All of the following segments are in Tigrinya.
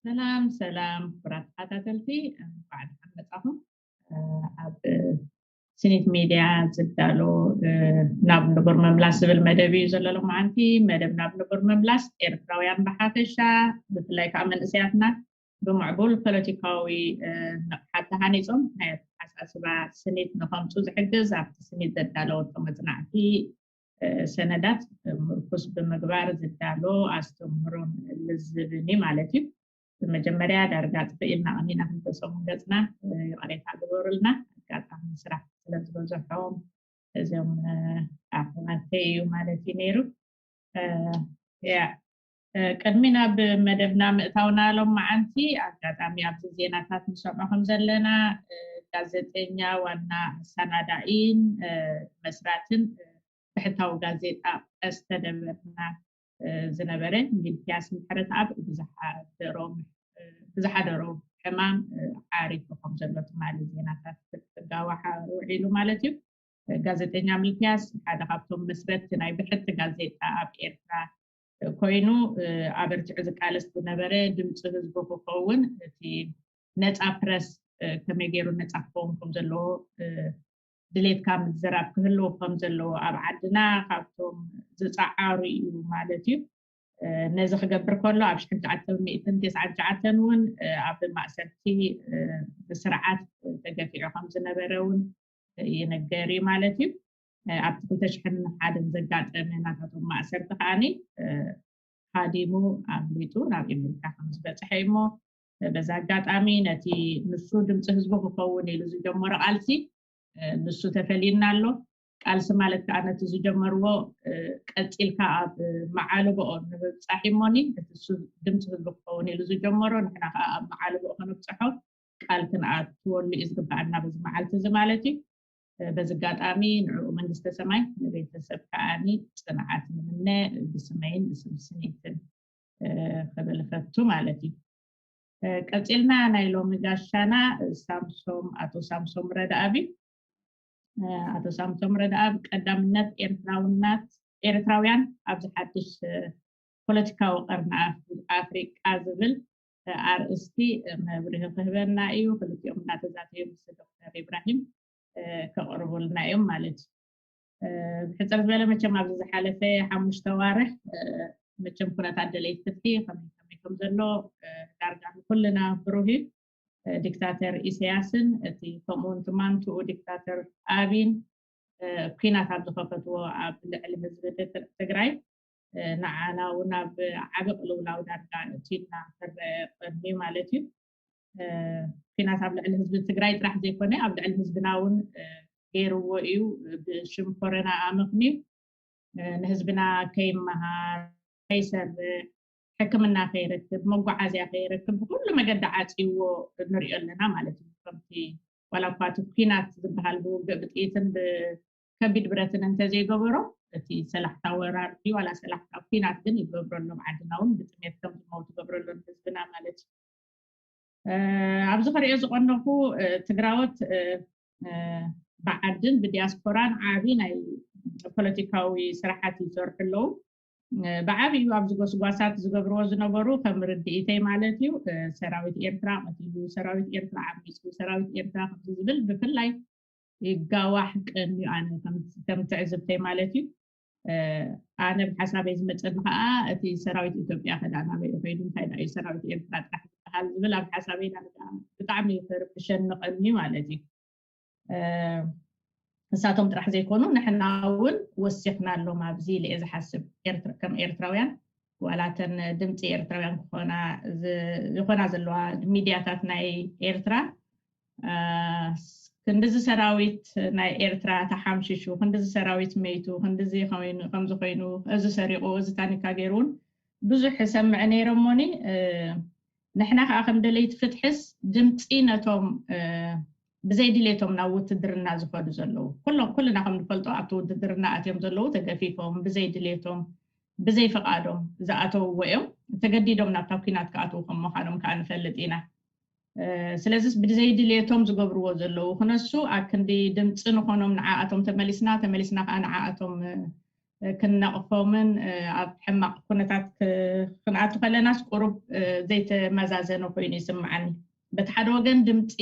ሰላም ሰላም ክቡራት ተኸታተልቲ፣ እንኳዕ ደሓን መጻኹም። ኣብ ስኒት ሚድያ ዝዳሎ ናብ ንቡር ምምላስ ዝብል መደብ እዩ ዘሎ። ሎማዓንቲ መደብ ናብ ንቡር ምምላስ ኤርትራውያን ብሓፈሻ፣ ብፍላይ ከዓ መንእሰያትና ብምዕቡል ፖለቲካዊ ንቕሓት ተሃኒፆም ናይ ኣተሓሳስባ ስኒት ንኸምፁ ዝሕግዝ ኣብቲ ስኒት ዘዳለወቶ መፅናዕቲ ሰነዳት ምርኩስ ብምግባር ዝዳሎ ኣስተምህሮን ልዝብን ማለት እዩ። ብመጀመርያ ዳርጋ ጥፍእ ኢልና ቀኒና ክንተሰሙ ገፅና ይቕሬታ ግበሩልና። ኣጋጣሚ ስራሕ ስለዝበዝሖም እዚኦም ኣሕዋተይ እዩ ማለት እዩ ነይሩ። ያ ቅድሚ ናብ መደብና ምእታውና ሎም መዓንቲ ኣጋጣሚ ኣብዚ ዜናታት ንሰምዖ ከም ዘለና ጋዜጠኛ ዋና ኣሰናዳኢን መስራትን ብሕታዊ ጋዜጣ ቀስተ ደበና ዝነበረ ሚልክያስ ምሕረተኣብ ብዝሓደሮ ሕማም ዓሪፉ ከም ዘሎ ትማሊ ዜናታት ክጋዋሓ ውዒሉ ማለት እዩ። ጋዜጠኛ ሚልክያስ ሓደ ካብቶም መስረትቲ ናይ ብሕቲ ጋዜጣ ኣብ ኤርትራ ኮይኑ ኣበርቲዑ ዝቃለስ ዝነበረ ድምፂ ህዝቡ ክኸውን እቲ ነፃ ፕረስ ከመይ ገይሩ ነፃ ክኸውን ከም ዘለዎ ድሌትካ ምዝራብ ክህልው ከም ዘለዎ ኣብ ዓድና ካብቶም ዝፀዓሩ እዩ ማለት እዩ። ነዚ ክገብር ከሎ ኣብ ሽሕን ትሽዓተ ሚእትን ተስዓን ትሽዓተን እውን ኣብ ማእሰርቲ ብስርዓት ተገፊዑ ከም ዝነበረ እውን ይንገር እዩ ማለት እዩ። ኣብቲ ክልተ ሽሕን ሓደን ዘጋጠመ ናታቶም ማእሰርቲ ከዓኒ ሃዲሙ ኣምሊጡ ናብ ኣሜሪካ ከም ዝበፅሐ እሞ በዚ ኣጋጣሚ ነቲ ንሱ ድምፂ ህዝቡ ክኸውን ኢሉ ዝጀመሮ ቃልሲ ንሱ ተፈልዩና ኣሎ። ቃልሲ ማለት ከዓ ነቲ ዝጀመርዎ ቀፂልካ ኣብ መዓልቦኦ ንምብፃሕ እሞኒ እቲ ድምፂ ህዝቡ ክኸውን ኢሉ ዝጀመሮ ንሕና ከዓ ኣብ መዓልቦኦ ክንብፅሖ ቃል ክንኣትወሉ እዩ ዝግበኣና በዚ መዓልቲ እዚ ማለት እዩ። በዚ ኣጋጣሚ ንዕኡ መንግስተ ሰማይ ንቤተሰብ ከዓኒ ፅንዓት ንምነ ብስመይን ብስም ስኒትን ክብል ፈቱ ማለት እዩ። ቀፂልና ናይ ሎሚ ጋሻና ሳምሶም ኣቶ ሳምሶም ረድኣብ እዩ። ኣቶ ሳምሶም ረድኣብ ቀዳምነት ኤርትራውናት ኤርትራውያን ኣብዚ ሓድሽ ፖለቲካዊ ቀርኒ ኣፍሪቃ ዝብል ኣርእስቲ መብርሂ ክህበና እዩ። ክልቲኦም እናተዛተዩ ምስ ዶክተር ኢብራሂም ከቕርቡልና እዮም ማለት እዩ። ብሕፅር ዝበለ መቸም ኣብዚ ዝሓለፈ ሓሙሽተ ዋርሕ መቸም ኩነታት ደለይቲ ፍትሒ ከመይ ከመይ ከም ዘሎ ዳርጋ ንኩልና ብሩህ እዩ። ዲክታተር ኢሳያስን እቲ ከምኡውን ትማንትኡ ዲክታተር ኣብይን ኩናት ኣብ ዝኸፈትዎ ኣብ ልዕሊ ህዝቢ ትግራይ ንዓና እውን ኣብ ዓቢ ቅልውላው ዳርጋ እቲና ክረአ ቀንዩ ማለት እዩ። ኩናት ኣብ ልዕሊ ህዝቢ ትግራይ ጥራሕ ዘይኮነ ኣብ ልዕሊ ህዝብና እውን ገይርዎ እዩ። ብሽም ኮረና ኣመኽንዩ ንህዝብና ከይመሃር ከይሰርሕ ሕክምና ከይረክብ መጓዓዝያ ከይረክብ ብኩሉ መገዲ ዓፅይዎ ንሪኦ ኣለና ማለት እዩ። ከምቲ ዋላ እኳ እቲ ኩናት ዝበሃል ብውግእ ብጥይትን ብከቢድ ብረትን እንተዘይገበሮ እቲ ሰላሕታ ወራር ዋላ ሰላሕታ ኩናት ግን ይገብረሎም ዓድና እውን ብጥሜት ከም ዝመውት ገብረሎም ህዝብና ማለት እዩ። ኣብዚ ከሪኦ ዝቀነኩ ትግራዎት ብዓድን ብዲያስፖራን ዓብዪ ናይ ፖለቲካዊ ስራሓት ይሰርሑ ኣለዉ። ብዓብዩ ኣብዚ ጎስጓሳት ዝገብርዎ ዝነበሩ ከም ርድኢተይ ማለት እዩ ሰራዊት ኤርትራ ቀቲሉ ሰራዊት ኤርትራ ዓሚፁ ሰራዊት ኤርትራ ከምዚ ዝብል ብፍላይ ይጋዋሕ ቀንዩ ኣነ ከም ትዕዝብተይ ማለት እዩ። ኣነ ብሓሳበይ ዝመፀኒ ከዓ እቲ ሰራዊት ኢትዮጵያ ከዳ ናበይ ኮይኑ እንታይ ዳ እዩ ሰራዊት ኤርትራ ጥራሕ ዝበሃል ዝብል ኣብ ሓሳበይ ናበይ ብጣዕሚ ተርብሸኒ ቀንዩ ማለት እዩ። እሳቶም ጥራሕ ዘይኮኑ ንሕና እውን ወሲኽና ኣሎም ኣብዚ ኢለ እየ ዝሓስብ። ከም ኤርትራውያን ዋላተን ድምፂ ኤርትራውያን ክኾና ዝኾና ዘለዋ ሚድያታት ናይ ኤርትራ ክንድዚ ሰራዊት ናይ ኤርትራ ተሓምሽሹ፣ ክንድዚ ሰራዊት መይቱ፣ ክንድዚ ከምዚ ኮይኑ፣ እዚ ሰሪቑ፣ እዚ ታኒካ ገይሩ እውን ብዙሕ እሰምዕ ነይረ እሞኒ ንሕና ከዓ ከም ደለይቲ ፍትሕስ ድምፂ ነቶም ብዘይ ድሌቶም ናብ ውትድርና ዝኸዱ ዘለዉ ኩሎም ኩልና ከም ንፈልጦ ኣብቲ ውትድርና ኣትዮም ዘለዉ ተገፊፎም ብዘይ ድሌቶም ብዘይ ፍቓዶም ዝኣተውዎ እዮም። ተገዲዶም ናብታ ኲናት ክኣትዉ ከም ምዃኖም ከዓ ንፈልጥ ኢና። ስለዚስ ብዘይ ድሌቶም ዝገብርዎ ዘለዉ ክነሱ ኣብ ክንዲ ድምፂ ንኾኖም ንዓኣቶም ተመሊስና ተመሊስና ከዓ ንዓኣቶም ክንነቕፎምን ኣብ ሕማቕ ኩነታት ክንኣቱ ከለናስ ቁሩብ ዘይተመዛዘነ ኮይኑ ይስምዓኒ። በቲ ሓደ ወገን ድምፂ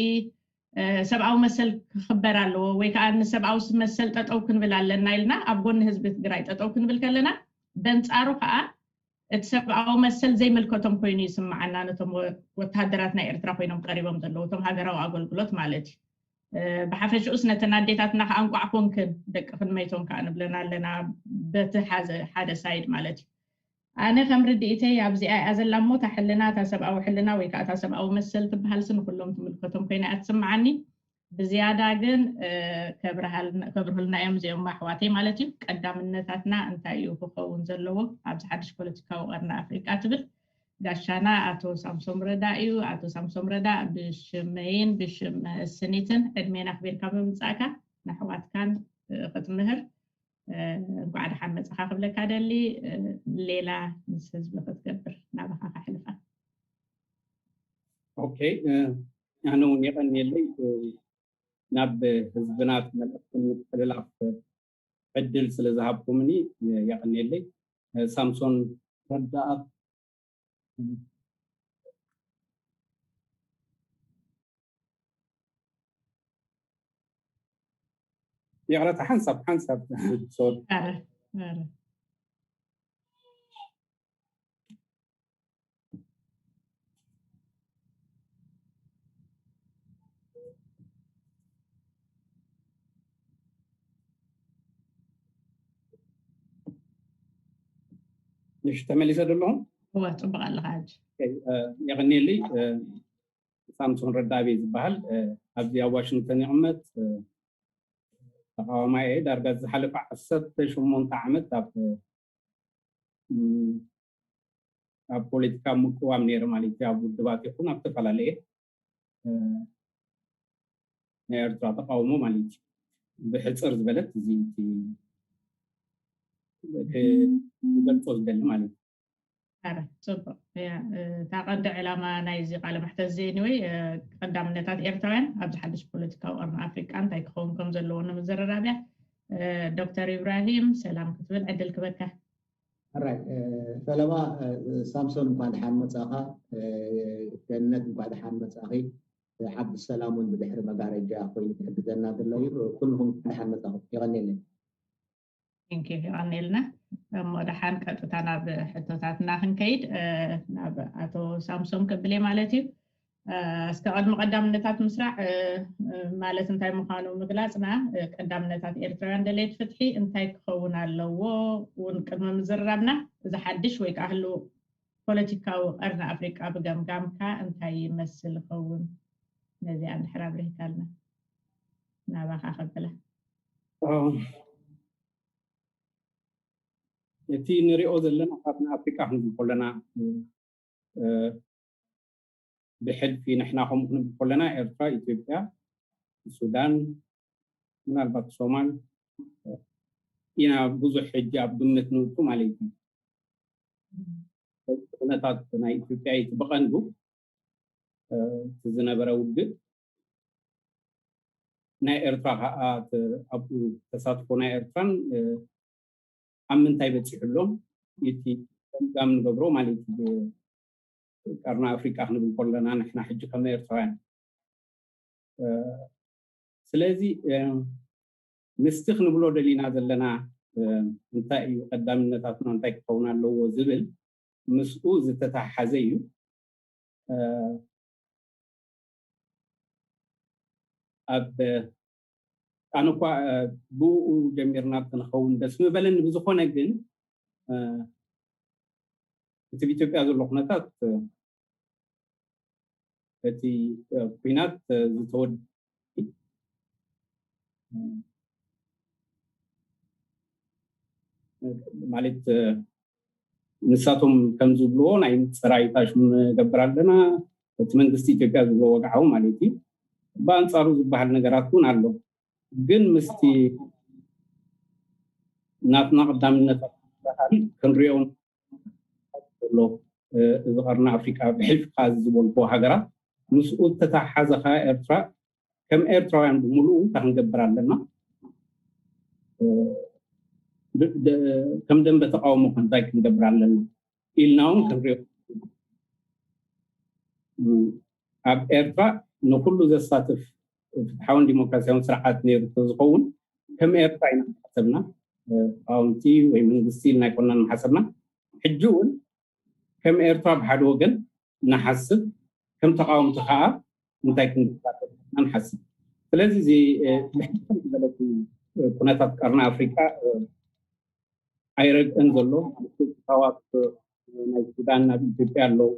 ሰብኣዊ መሰል ክኽበር ኣለዎ ወይ ከዓ ንሰብኣዊ መሰል ጠጠው ክንብል ኣለና ኢልና ኣብ ጎኒ ህዝቢ ትግራይ ጠጠው ክንብል ከለና፣ በንፃሩ ከዓ እቲ ሰብኣዊ መሰል ዘይምልከቶም ኮይኑ ይስምዓና፣ ነቶም ወታደራት ናይ ኤርትራ ኮይኖም ቀሪቦም ዘለዉ፣ እቶም ሃገራዊ ኣገልግሎት ማለት እዩ። ብሓፈሽኡስ ነተን ኣዴታትና ከዓ እንቋዕ ኮንክን ደቅኽን መይቶም ከዓ ንብለን ኣለና። በቲ ሓደ ሳይድ ማለት እዩ። ኣነ ከም ርድኢተይ ኣብዚኣ እያ ዘላ እሞ፣ እታ ሕልና፣ እታ ሰብኣዊ ሕልና ወይ ከዓ እታ ሰብኣዊ መሰል ትበሃልሲ ንኩሎም ትምልከቶም ኮይና እያ ትስምዓኒ። ብዝያዳ ግን ከብርሃልና እዮም እዚኦም ኣሕዋተይ ማለት እዩ። ቀዳምነታትና እንታይ እዩ ክኸውን ዘለዎ ኣብዚ ሓድሽ ፖለቲካዊ ቀርኒ ኣፍሪቃ ትብል ጋሻና ኣቶ ሳምሶም ረዳ እዩ። ኣቶ ሳምሶም ረዳ፣ ብሽመይን ብሽም ስኒትን ዕድሜና ኣኽቢርካ ብምምጻእካ ንኣሕዋትካን ክትምህር እንኳዕ ደሓን መጻኻ ክብለካ ደሊ። ሌላ ምስ ህዝቢ ክትገብር ናባኻ ከሕልፋ። ኦኬ፣ ኣነ እውን የቐንየለይ ናብ ህዝብና መልእኽቲ ምትሕልላፍ ዕድል ስለ ዝሃብኩምኒ የቐንየለይ። ሳምሶን ረዳኣ ይቕረታ፣ ሓንሳብ ሓንሳብ ሶሪ። እሺ፣ ተመሊሰ ዶ ኣለኹ? እወ፣ ጽቡቕ ኣለኻ ሕጂ። የቐንየለይ። ሳምሶን ረዳቤ ዝበሃል፣ ኣብዚ ኣብ ዋሽንግተን ይቕመጥ፣ ተቃዋማይ እየ። ዳርጋ ዝሓለፈ ዓሰርተ ሸሞንተ ዓመት ኣብ ኣብ ፖለቲካ ምቅዋም ነይረ ማለት እዩ። ኣብ ውድባት ይኹን ኣብ ዝተፈላለየ ናይ ኤርትራ ተቃውሞ ማለት እዩ። ብሕፅር ዝበለት እዚ ገልፆ ዝደሊ ማለት እዩ። ኣረ፣ ጽቡቕ። እታ ቀንዲ ዕላማ ናይዚ ቃለ መሕተት እዚ፣ ኤኒወይ፣ ቀዳምነታት ኤርትራውያን ኣብዚ ሓድሽ ፖለቲካዊ ቀርኒ ኣፍሪቃ እንታይ ክኸውን ከም ዘለዎ ንምዝርራብ እያ። ዶክተር ኢብራሂም፣ ሰላም ክትብል ዕድል ክበካ። ኣራይ፣ ፈለማ፣ ሳምሶን፣ እንኳን ደሓን መጻኻ። ገነት፣ እንኳን ደሓን መጻኺ። ዓብዱሰላም እውን ብድሕሪ መጋረጃ ኮይኑ ክሕግዘና ዘሎ እዩ። ኩልኹም እንኳን ደሓን መጻኹም። የቐንየለይ። ቴንኪ፣ የቐንየልና። እሞ ደሓን ቀጥታ ናብ ሕቶታትና ክንከይድ፣ ናብ ኣቶ ሳምሶም ከብሌ ማለት እዩ። እስከ ቅድሚ ቀዳምነታት ምስራዕ ማለት እንታይ ምዃኑ ምግላፅና፣ ቀዳምነታት ኤርትራውያን ደለይቲ ፍትሒ እንታይ ክኸውን ኣለዎ እውን ቅድሚ ምዝርራብና፣ እዚ ሓድሽ ወይ ከዓ ህልው ፖለቲካዊ ቀርኒ ኣፍሪቃ ብገምጋምካ እንታይ ይመስል ይኸውን? ነዚኣ እንድሕር ኣብሪህካልና ናባኻ ከብላ። እቲ ንሪኦ ዘለና ካብ ንኣፍሪቃ ክንብል ከለና፣ ብሕልፊ ንሕና ከምኡ ክንብል ከለና ኤርትራ፣ ኢትዮጵያ፣ ሱዳን፣ ምናልባት ሶማል ኢና ብዙሕ ሕጂ ኣብ ግምት ንውቱ ማለት እዩ። ኩነታት ናይ ኢትዮጵያ እቲ ብቐንዱ እቲ ዝነበረ ውግእ ናይ ኤርትራ ከዓ ኣብኡ ተሳትፎ ናይ ኤርትራን ኣብ ምንታይ በፂሑ ኣሎ እቲ ገምጋም ንገብሮ ማለት እዩ። ቀርኒ ኣፍሪቃ ክንብል ከለና ንሕና ሕጂ ከም ኤርትራውያን፣ ስለዚ ምስቲ ክንብሎ ደሊና ዘለና እንታይ እዩ፣ ቀዳምነታትና እንታይ ክኸውን ኣለዎ ዝብል ምስኡ ዝተተሓሓዘ እዩ። ኣብ ኣነ እኳ ብኡ ጀሚርና እንተንኸውን ደስ ምበለኒ። ብዝኾነ ግን እቲ ኣብ ኢትዮጵያ ዘሎ ኩነታት፣ እቲ ኩናት ዝተወድ ማለት ንሳቶም ከም ዝብልዎ ናይ ምፅራይ ታሽሙ ንገብር ኣለና፣ እቲ መንግስቲ ኢትዮጵያ ዝብሎ ወግዓዊ ማለት እዩ። ብኣንፃሩ ዝበሃል ነገራት እውን ኣሎ። ግን ምስቲ ናትና ቀዳምነት ክንሪኦ ዘሎ እዚ ቀርኒ ኣፍሪቃ ብሕልፊ ከዓ ዝበልኩዎ ሃገራት ምስኡ ዝተተሓሓዘ ከዓ ኤርትራ ከም ኤርትራውያን ብምሉኡ እንታይ ክንገብር ኣለና? ከም ደንበ ተቃውሞ እንታይ ክንገብር ኣለና ኢልና እውን ክንሪኦ። ኣብ ኤርትራ ንኩሉ ዘሳትፍ ፍትሓውን ዲሞክራሲያውን ስርዓት ነይሩ ተዝኸውን ከም ኤርትራ ኢና ሓሰብና። ተቃወምቲ ወይ መንግስቲ ኢልና ኣይኮናን ሓሰብና። ሕጂ እውን ከም ኤርትራ ብሓደ ወገን ንሓስብ፣ ከም ተቃወምቲ ከዓ እንታይ ክንግባእ ንሓስብ። ስለዚ እዚ ብሕልም ዝበለቱ ኩነታት ቀርኒ ኣፍሪካ ኣይረግእን ዘሎ። ታዋት ናይ ሱዳን ናብ ኢትዮጵያ ኣለዉ።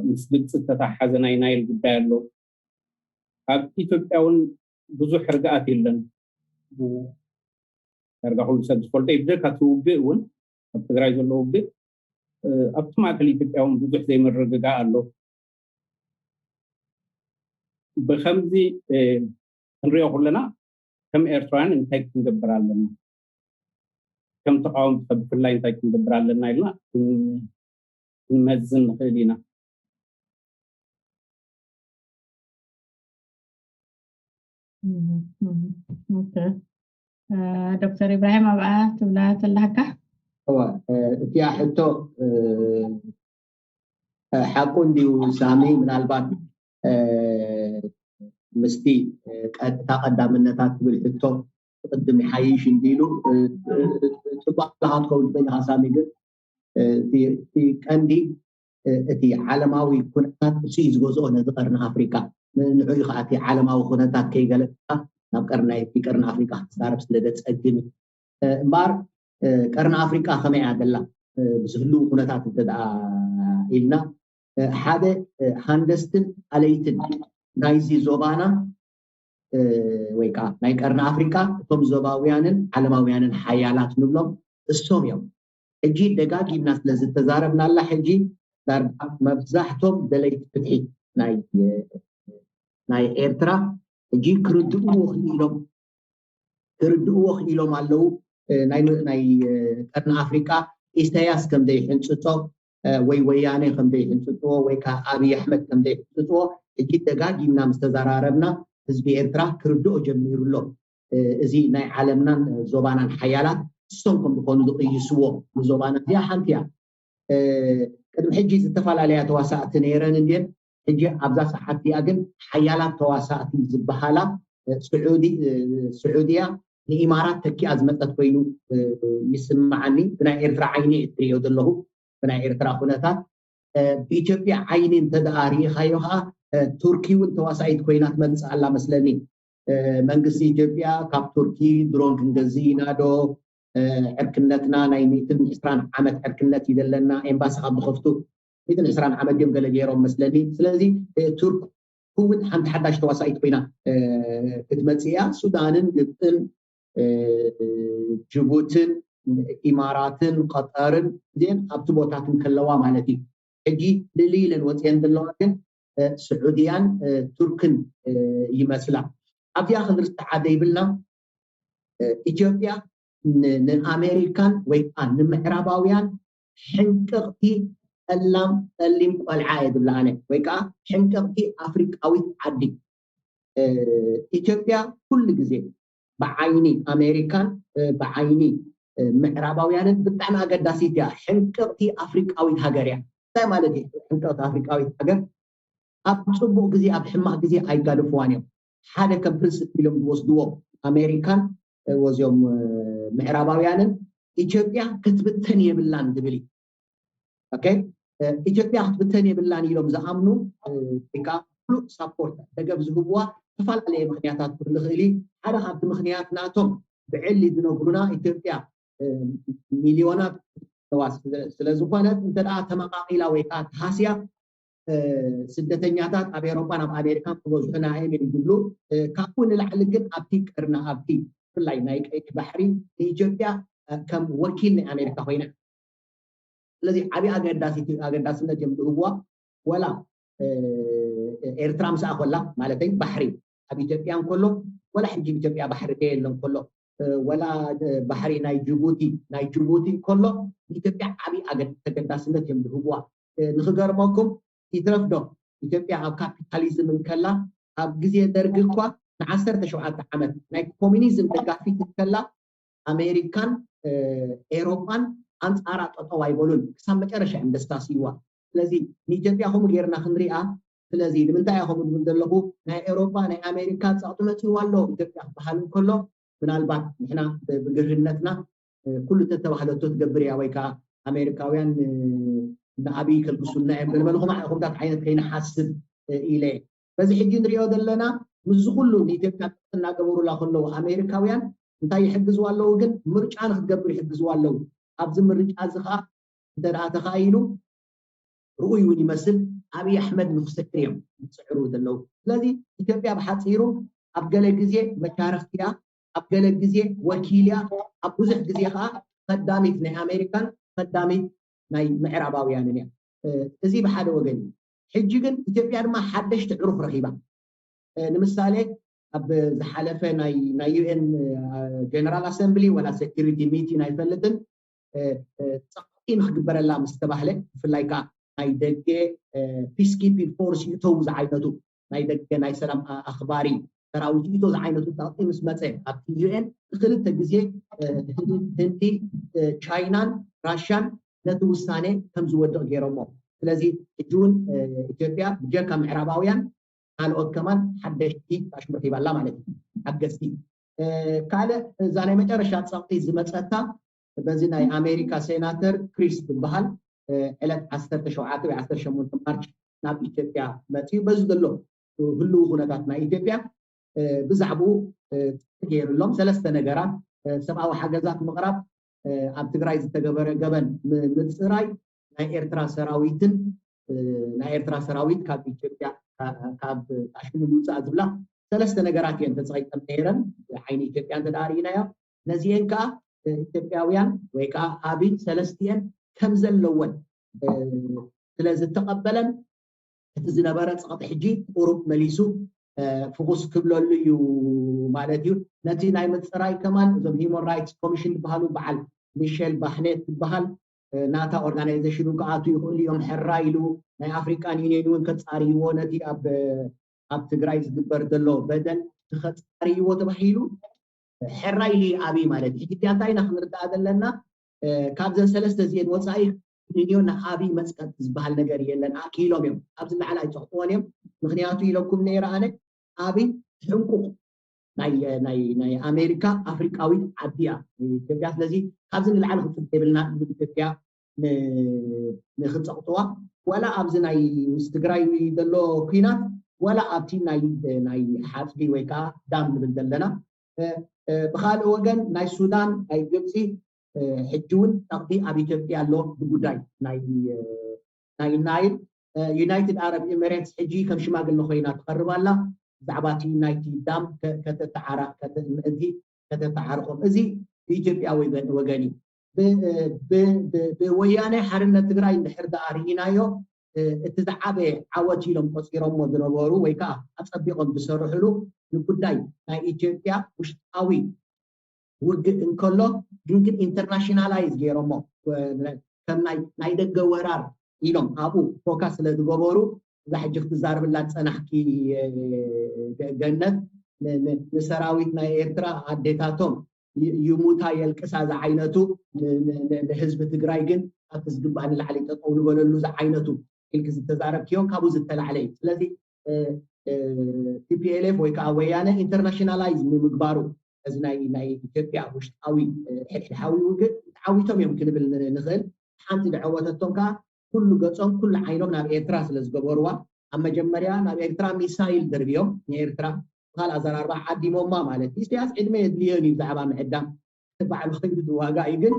ምስ ግብፂ ዝተተሓሓዘ ናይ ናይል ጉዳይ ኣሎ። ኣብ ኢትዮጵያ እውን ብዙሕ ርግኣት የለን። ዳርጋ ኩሉ ሰብ ዝፈልጦ እዩ። ብዘካ እቲ ውግእ እውን ኣብ ትግራይ ዘሎ ውግእ ኣብቲ ማእከል ኢትዮጵያ እውን ብዙሕ ዘይምርግጋእ ኣሎ። ብከምዚ ክንሪኦ ከለና ከም ኤርትራውያን እንታይ ክንገብር ኣለና? ከም ተቃወምቲ ከ ብፍላይ እንታይ ክንገብር ኣለና ኢልና ክንመዝን ንኽእል ኢና። ዶክተር ኢብራሂም ኣብኣ ትብላ ተላካ? እዋ እቲያ ሕቶ ሓቁ እንዲዩ ሳሚ፣ ምናልባት ምስቲ እታ ቀዳምነታት ትብል ሕቶ ቅድም ይሓይሽ እንዲሉ ፅቡቅ ኣለካ ትኸውን ትኽእል ኢካ ሳሚ። ግን እቲ ቀንዲ እቲ ዓለማዊ ኩነታት እሱ እዩ ዝገዝኦ ነዚ ቀርኒ ኣፍሪካ። ንዑ እዩ ከዓ እቲ ዓለማዊ ኩነታት ከይገለፅካ ናብ ቀርኒ ቀርኒ ኣፍሪካ ክትዛረብ ስለደፀግም እዩ። እምበኣር ቀርኒ ኣፍሪቃ ከመይ እያ ዘላ? ብዝህልው ኩነታት እንተ ደኣ ኢልና ሓደ ሃንደስትን ኣለይትን ናይዚ ዞባና ወይ ከዓ ናይ ቀርኒ ኣፍሪቃ እቶም ዞባውያንን ዓለማውያንን ሓያላት ንብሎም እሶም እዮም። ሕጂ ደጋጊምና ስለ ዝተዛረብናላ ሕጂ ዳርጋ መብዛሕቶም ደለይቲ ፍትሒ ናይ ናይ ኤርትራ ሕጂ ክርድእዎ ክኢሎም ክርድእዎ ክኢሎም ኣለዉ። ናይ ቀርኒ ኣፍሪቃ ኢሳያስ ከም ዘይሕንፅፆ ወይ ወያነ ከም ዘይሕንፅፅዎ ወይ ከዓ ኣብይ ኣሕመድ ከም ዘይሕንፅፅዎ ሕጂ ደጋጊምና ምስ ተዘራረብና ህዝቢ ኤርትራ ክርድኦ ጀሚሩ ኣሎ። እዚ ናይ ዓለምናን ዞባናን ሓያላት እሶም ከም ዝኾኑ ዝቕይስዎ ንዞባና እዚኣ ሓንቲ እያ። ቅድሚ ሕጂ ዝተፈላለያ ተዋሳእቲ ነይረን እንድየን። ሕጂ ኣብዛ ሰዓት እዚኣ ግን ሓያላት ተዋሳእቲ ዝበሃላ ስዑዲ ስዑድያ ንኢማራት ተኪኣ ዝመፀት ኮይኑ ይስምዓኒ። ብናይ ኤርትራ ዓይኒ እየ ትሪኦ ዘለኹ። ብናይ ኤርትራ ኩነታት ብኢትዮጵያ ዓይኒ እንተደኣ ርኢኻዮ ከዓ ቱርኪ እውን ተዋሳኢት ኮይና ትመፅእ ኣላ መስለኒ። መንግስቲ ኢትዮጵያ ካብ ቱርኪ ድሮን ክንገዝእ ኢና ዶ ዕርክነትና ናይ ሚእትን ዕስራን ዓመት ዕርክነት እዩ ዘለና። ኤምባሲ ካብ ዝኸፍቱ ሚእትን ዕስራን ዓመት ድዮም ገለ ገይሮም መስለኒ። ስለዚ ቱርክ እውን ሓንቲ ሓዳሽ ተዋሳኢት ኮይና ክትመፅእ እያ። ሱዳንን ግብፅን ጅቡትን ኢማራትን ቀጠርን እዚአን ኣብቲ ቦታትን ከለዋ ማለት እዩ። ሕጂ ልልይ ኢለን ወፅየን ዘለዋ ግን ስዑድያን ቱርክን ይመስላ። ኣብዚኣ ክንርስዓ ዘይብልና ኢትዮጵያ ንኣሜሪካን ወይ ከዓ ንምዕራባውያን ሕንቅቕቲ ጠላም ጠሊም ቆልዓ እየ ዝብላ ኣነ፣ ወይ ከዓ ሕንቅቕቲ ኣፍሪቃዊት ዓዲ። ኢትዮጵያ ኩሉ ግዜ ብዓይኒ ኣሜሪካን ብዓይኒ ምዕራባውያንን ብጣዕሚ ኣገዳሲት እያ። ሕንቅቕቲ ኣፍሪቃዊት ሃገር እያ። እንታይ ማለት እዩ? ሕንቅቕቲ ኣፍሪቃዊት ሃገር ኣብ ፅቡቅ ግዜ ኣብ ሕማቅ ግዜ ኣይጋደፍዋን እዮም። ሓደ ከም ፕሪንስፕል ኢሎም ዝወስድዎ ኣሜሪካን ወዚኦም ምዕራባውያንን ኢትዮጵያ ክትብተን የብላን ዝብል እዩ። ኢትዮጵያ ክትብተን የብላን ኢሎም ዝኣምኑ ወይ ከዓ ፍሉጥ ሳፖርት ደገፍ ዝህብዋ ዝተፈላለየ ምክንያታት ክህሉ ይኽእል እዩ። ሓደ ካብቲ ምክንያት ናቶም ብዕሊ ዝነግሩና ኢትዮጵያ ሚሊዮናት ስለዝኾነት እንተ ተመቃቂላ ወይ ከዓ ተሃስያ ስደተኛታት ኣብ ኤሮጳን ኣብ ኣሜሪካን ክበዝሑና እዮም እዮም ዝብሉ። ካብኡ ንላዕሊ ግን ኣብቲ ቀርኒ ኣብቲ ብፍላይ ናይ ቀይሕ ባሕሪ ንኢትዮጵያ ከም ወኪል ናይ ኣሜሪካ ኮይና። ስለዚ ዓብዪ ኣገዳሲት ኣገዳስነት እዮም ዝህብዋ። ወላ ኤርትራ ምስኣ ኮላ ማለተይ ባሕሪ ኣብ ኢትዮጵያ እንከሎ ወላ ሕጂ ኢትዮጵያ ባሕሪ ከየለ እንከሎ ወላ ባሕሪ ናይ ጅቡቲ ናይ ጅቡቲ ከሎ ንኢትዮጵያ ዓብዪ ተገዳስነት እዮም ዝህብዋ። ንክገርመኩም ይትረፍ ዶ ኢትዮጵያ ኣብ ካፒታሊዝም እንከላ ኣብ ግዜ ደርጊ እኳ ንዓሰርተ ሸውዓተ ዓመት ናይ ኮሚኒዝም ደጋፊት እንከላ ኣሜሪካን ኤሮጳን ኣንፃራ ጠጠው ኣይበሉን። ክሳብ መጨረሻ እዮም ደስታስይዋ። ስለዚ ንኢትዮጵያ ከምኡ ጌርና ክንሪኣ። ስለዚ ንምንታይ እያ ከምኡ ዝብል ዘለኹ? ናይ ኤሮጳ ናይ ኣሜሪካ ፀቕጢ መፅዋ ኣሎ ኢትዮጵያ ክበሃል እንከሎ፣ ምናልባት ንሕና ብግርህነትና ኩሉ ተተባህለቶ ትገብር እያ ወይ ከዓ ኣሜሪካውያን ንኣብይ ከልግሱና እዮም ገለመለ ከምኡ ዓይነት ከይንሓስብ ኢለ። በዚ ሕጂ ንሪኦ ዘለና ምስዚ ኩሉ ንኢትዮጵያ እናገበሩላ ከለዉ ኣሜሪካውያን እንታይ ይሕግዝዋ ኣለዉ? ግን ምርጫ ንክትገብር ይሕግዝዋ ኣለዉ። ኣብዚ ምርጫ እዚ ከዓ እንተ ደኣ ተኻኢሉ ርኡይ እውን ይመስል ኣብይ ኣሕመድ ንክስዕር እዮም ዝፅዕሩ ዘለዉ። ስለዚ ኢትዮጵያ ብሓፂሩ ኣብ ገለ ግዜ መሻርክቲ እያ፣ ኣብ ገለ ግዜ ወኪል እያ፣ ኣብ ብዙሕ ግዜ ከዓ ከዳሚት ናይ ኣሜሪካን ከዳሚት ናይ ምዕራባውያንን እያ። እዚ ብሓደ ወገን እዩ። ሕጂ ግን ኢትዮጵያ ድማ ሓደሽቲ ዕሩኽ ረኺባ። ንምሳሌ ኣብ ዝሓለፈ ናይ ዩኤን ጀነራል ኣሰምብሊ ወላ ሴኪሪቲ ሚቲን ኣይፈልጥን፣ ፀቕጢ ንክግበረላ ምስ ተባህለ፣ ብፍላይ ከዓ ናይ ደገ ፒስኪፒንግ ፎርስ ይእተው ዝዓይነቱ ናይ ደገ ናይ ሰላም ኣኽባሪ ሰራዊት ይእቶ ዝዓይነቱ ፀቕጢ ምስ መፀ ኣብቲ ዩኤን ክልተ ግዜ ህንዲ፣ ቻይናን ራሽያን ነቲ ውሳኔ ከም ዝወድቕ ገይሮሞ። ስለዚ ሕጂ እውን ኢትዮጵያ ብጀካ ምዕራባውያን ካልኦት ከማን ሓደሽቲ ጣሽሙ ሂባላ ማለት እዩ። ሓገዝቲ ካልእ እዛ ናይ መጨረሻ ፀቕጢ ዝመፀታ በዚ ናይ ኣሜሪካ ሴናተር ክሪስ ዝበሃል ዕለት ዓሰርተ ሸውዓተ ወይ ዓሰርተ ሸሞንተ ማርች ናብ ኢትዮጵያ መፅዩ በዚ ዘሎ ህልው ኩነታት ናይ ኢትዮጵያ ብዛዕባኡ ገይሩሎም ሰለስተ ነገራት ሰብኣዊ ሓገዛት ምቕራብ፣ ኣብ ትግራይ ዝተገበረ ገበን ምፅራይ፣ ናይ ኤርትራ ሰራዊትን ናይ ኤርትራ ሰራዊት ካብ ኢትዮጵያ ካብ ጣሽሙ ምውፃእ ዝብላ ሰለስተ ነገራት እየን ተፀቂጠን ነይረን። ዓይኒ ኢትዮጵያ እንተ ርኢናዮ ነዚአን ከዓ ኢትዮጵያውያን ወይ ከዓ ኣብይ ሰለስቲአን ከም ዘለወን ስለ ዝተቐበለን እቲ ዝነበረ ፀቕጢ ሕጂ ቁሩብ መሊሱ ፍኹስ ክብለሉ እዩ ማለት እዩ። ነቲ ናይ ምፅራይ ከማን እዞም ሂማን ራይትስ ኮሚሽን ዝበሃሉ በዓል ሚሸል ባሕኔት ዝበሃል ናታ ኦርጋናይዜሽን እውን ክኣቱ ይኽእሉ እዮም። ሕራ ኢሉ ናይ ኣፍሪካን ዩኒየን እውን ከፃርይዎ ነቲ ኣብ ትግራይ ዝግበር ዘሎ በደል ከፃርይዎ ተባሂሉ ሕራይ ኢሉ ኣብይ ማለት እዩ። ሕጂ እንታይ ኢና ክንርዳእ ዘለና? ካብዘን ሰለስተ እዚአን ወፃኢ ንዮ ንኣብይ መፅቀጢ ዝበሃል ነገር የለን። ኣኪሎም እዮም ኣብዚ ላዕሊ ኣይፀቕጥዎን እዮም። ምክንያቱ ኢለኩም ነይረ ኣነ ኣብይ ሕንቁቕ ናይ ኣሜሪካ ኣፍሪቃዊት ዓዲ እያ ኢትዮጵያ። ስለዚ ካብዚ ንላዕሊ ክፅበ የብልና ኢትዮጵያ ንክፀቕጥዋ ዋላ ኣብዚ ናይ ምስ ትግራይ ዘሎ ኩናት ዋላ ኣብቲ ናይ ሓፅቢ ወይ ከዓ ዳም ንብል ዘለና ብካልእ ወገን ናይ ሱዳን ናይ ግብፂ ሕጂ እውን ጣቕዲ ኣብ ኢትዮጵያ ኣሎ ብጉዳይ ናይ ናይል። ዩናይትድ ኣረብ ኤሚሬትስ ሕጂ ከም ሽማግለ ኮይና ትቐርብ ኣላ። ብዛዕባ እቲ ናይቲ ዳም ምእንቲ ከተተዓርቆም እዚ ብኢትዮጵያ ወገን እዩ። ብወያነ ሓርነት ትግራይ እንድሕር ደኣ ርኢናዮ እቲ ዝዓበየ ዓወት ኢሎም ቆፂሮሞ ዝነበሩ ወይ ከዓ ኣፀቢቆም ዝሰርሕሉ ንጉዳይ ናይ ኢትዮጵያ ውሽጣዊ ውግእ እንከሎ ግን ግን ኢንተርናሽናላይዝ ገይሮሞ ከም ናይ ደገ ወራር ኢሎም ኣብኡ ፎካስ ስለ ዝገበሩ እዛ ሕጂ ክትዛረብላ ዝፀናሕኪ ገነት ንሰራዊት ናይ ኤርትራ ኣዴታቶም ይሙታ የልቅሳ ዝዓይነቱ ንህዝቢ ትግራይ ግን ኣብቲ ዝግባእ ንላዕሊ ጠጠው ንበለሉ ዝዓይነቱ ኢልክ ዝተዛረብክዮ ካብኡ ዝተላዕለ እዩ። ስለዚ ቲፒኤልኤፍ ወይ ከዓ ወያነ ኢንተርናሽናላይዝ ንምግባሩ እዚ ናይ ኢትዮጵያ ውሽጣዊ ሕድሕድሓዊ ውግእ ተዓዊቶም እዮም ክንብል ንኽእል። ሓንቲ ዝዐወተቶም ከዓ ኩሉ ገፆም ኩሉ ዓይኖም ናብ ኤርትራ ስለ ዝገበርዋ ኣብ መጀመርያ ናብ ኤርትራ ሚሳይል ደርብዮም ንኤርትራ ብካል ኣዘራርባ ዓዲሞማ ማለት እዩ። ኢሳያስ ዕድመ የድልዮን እዩ ብዛዕባ ምዕዳም በዓሉ ከይዱ ዋጋ እዩ ግን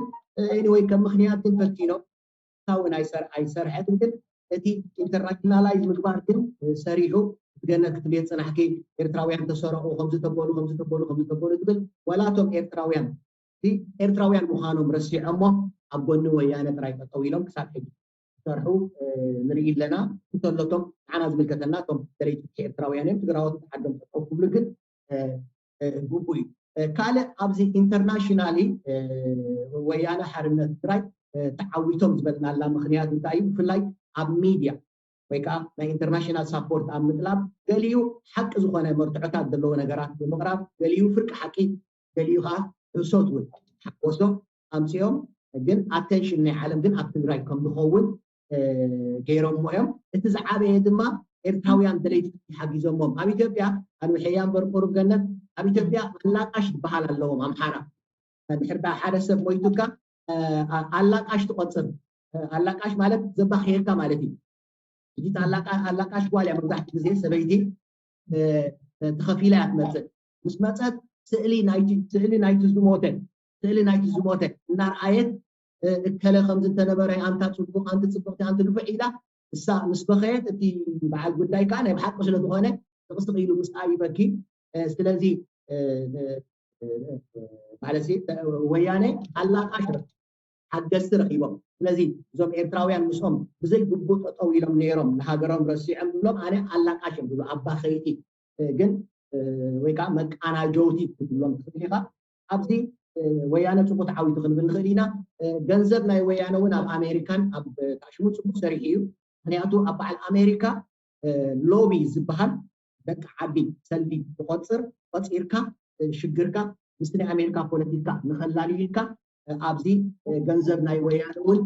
ኤኒወይ ከም ምክንያት ግን ፈቲኖም እውን ኣይሰርሐትን ግን እቲ ኢንተርናሽናላይዝ ምግባር ግን ሰሪሑ ትገነት ክትብል የፅናሕኪ ኤርትራውያን ተሰረቑ ከምዚ ተበሉ ከምዚ ተበሉ ከምዚ ተበሉ ትብል ዋላቶም ኤርትራውያን ኤርትራውያን ምዃኖም ረሲዖሞ ኣብ ጎኒ ወያነ ጥራይ ጠጠው ኢሎም ክሳብ ሕጂ ዝሰርሑ ንርኢ ኣለና። እንተሎቶም ንዓና ዝምልከተና እቶም ደለይቲ ፍትሒ ኤርትራውያን እዮም። ትግራዎት ዓዶም ጠጠው ክብሉ ግን ግቡእ እዩ። ካልእ ኣብዚ ኢንተርናሽናሊ ወያነ ሓርነት ትግራይ ተዓዊቶም ዝበልናላ ምክንያት እንታይ እዩ? ብፍላይ ኣብ ሚድያ ወይ ከዓ ናይ ኢንተርናሽናል ሳፖርት ኣብ ምጥላብ ገሊኡ ሓቂ ዝኾነ መርትዖታት ዘለዎ ነገራት ብምቕራብ ገሊኡ ፍርቂ ሓቂ ገሊኡ ከዓ ሕሶት እውን ሓጎሶ ኣምፅኦም፣ ግን ኣቴንሽን ናይ ዓለም ግን ኣብ ትግራይ ከም ዝኸውን ገይሮሞ እዮም። እቲ ዝዓበየ ድማ ኤርትራውያን ደለይቲ ፍትሒ ሓጊዞሞም። ኣብ ኢትዮጵያ ኣድውሐያ እምበር ቁሩብ ገነት፣ ኣብ ኢትዮጵያ ኣላቃሽ ዝበሃል ኣለዎም ኣምሓራ። ድሕር ሓደ ሰብ ሞይቱካ ኣላቃሽ ትቆፅር። ኣላቃሽ ማለት ዘባክየካ ማለት እዩ። ሕጂ ኣላቃሽ ጓል እያ፣ መብዛሕትኡ ግዜ ሰበይቲ ተኸፊላ እያ ትመፅእ። ምስ መፀት ስእሊ ናይቲ ዝሞተ ስእሊ ናይቲ ዝሞተ እናርኣየት፣ እከለ ከምዚ እንተነበረ፣ ኣንታ ፅቡቕ፣ ኣንቲ ፅቡቕቲ፣ ኣንቲ ንፉዕ ኢላ እሳ ምስ በኸየት፣ እቲ በዓል ጉዳይ ከዓ ናይ ብሓቂ ስለዝኾነ ስቕስቕ ኢሉ ምስኣ ይበኪ። ስለዚ ማለት ወያነ ኣላቃሽ ሓገዝቲ ረኪቦም። ስለዚ እዞም ኤርትራውያን ምስኦም ብዘይ ግቡእ ጠጠው ኢሎም ነይሮም፣ ንሃገሮም ረሲዖም ዝብሎም ኣነ ኣላቃሽ እዮም ዝብሉ፣ ኣባኸይቲ ግን ወይ ከዓ መቃናጀውቲ ክትብሎም ትኽእል ኢኻ። ኣብዚ ወያነ ፅቡቅ ተዓዊቱ ክንብል ንኽእል ኢና። ገንዘብ ናይ ወያነ እውን ኣብ ኣሜሪካን ኣብ ታሽሙ ፅቡቅ ሰሪሑ እዩ። ምክንያቱ ኣብ በዓል ኣሜሪካ ሎቢ ዝበሃል ደቂ ዓዲ ሰልዲ ትቆፅር፣ ቆፂርካ ሽግርካ ምስ ናይ ኣሜሪካ ፖለቲካ ንኸላልዩልካ ኣብዚ ገንዘብ ናይ ወያነ እውን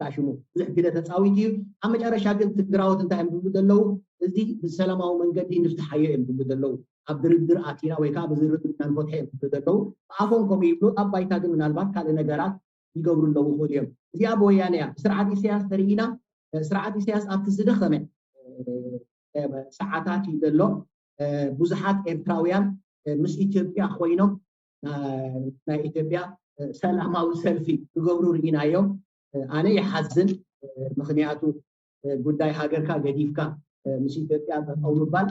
ታሽሙ ብዙሕ ግደ ተፃዊት እዩ። ኣብ መጨረሻ ግን ትግራዎት እንታይ እዮም ዝብሉ ዘለዉ? እዚ ብሰላማዊ መንገዲ ንፍትሓዮ እዮም ዝብሉ ዘለዉ። ኣብ ድርድር ኣቲና ወይ ከዓ ብዝርድር ኢና ንፈትሖ እዮም ዝብሉ ዘለዉ። ብኣፎም ከምኡ ይብሉ፣ ኣብ ባይታ ግን ምናልባት ካልእ ነገራት ይገብሩ ኣለዉ ይኽእሉ እዮም። እዚኣ ብወያነ እያ። ብስርዓት ኢሳያስ ተርኢና፣ ስርዓት ኢሳያስ ኣብቲ ዝደኸመ ሰዓታት እዩ ዘሎ። ብዙሓት ኤርትራውያን ምስ ኢትዮጵያ ኮይኖም ናይ ኢትዮጵያ ሰላማዊ ሰልፊ ክገብሩ ርኢናዮም። ኣነ ይሓዝን። ምክንያቱ ጉዳይ ሃገርካ ገዲፍካ ምስ ኢትዮጵያ ጠጠው ምባል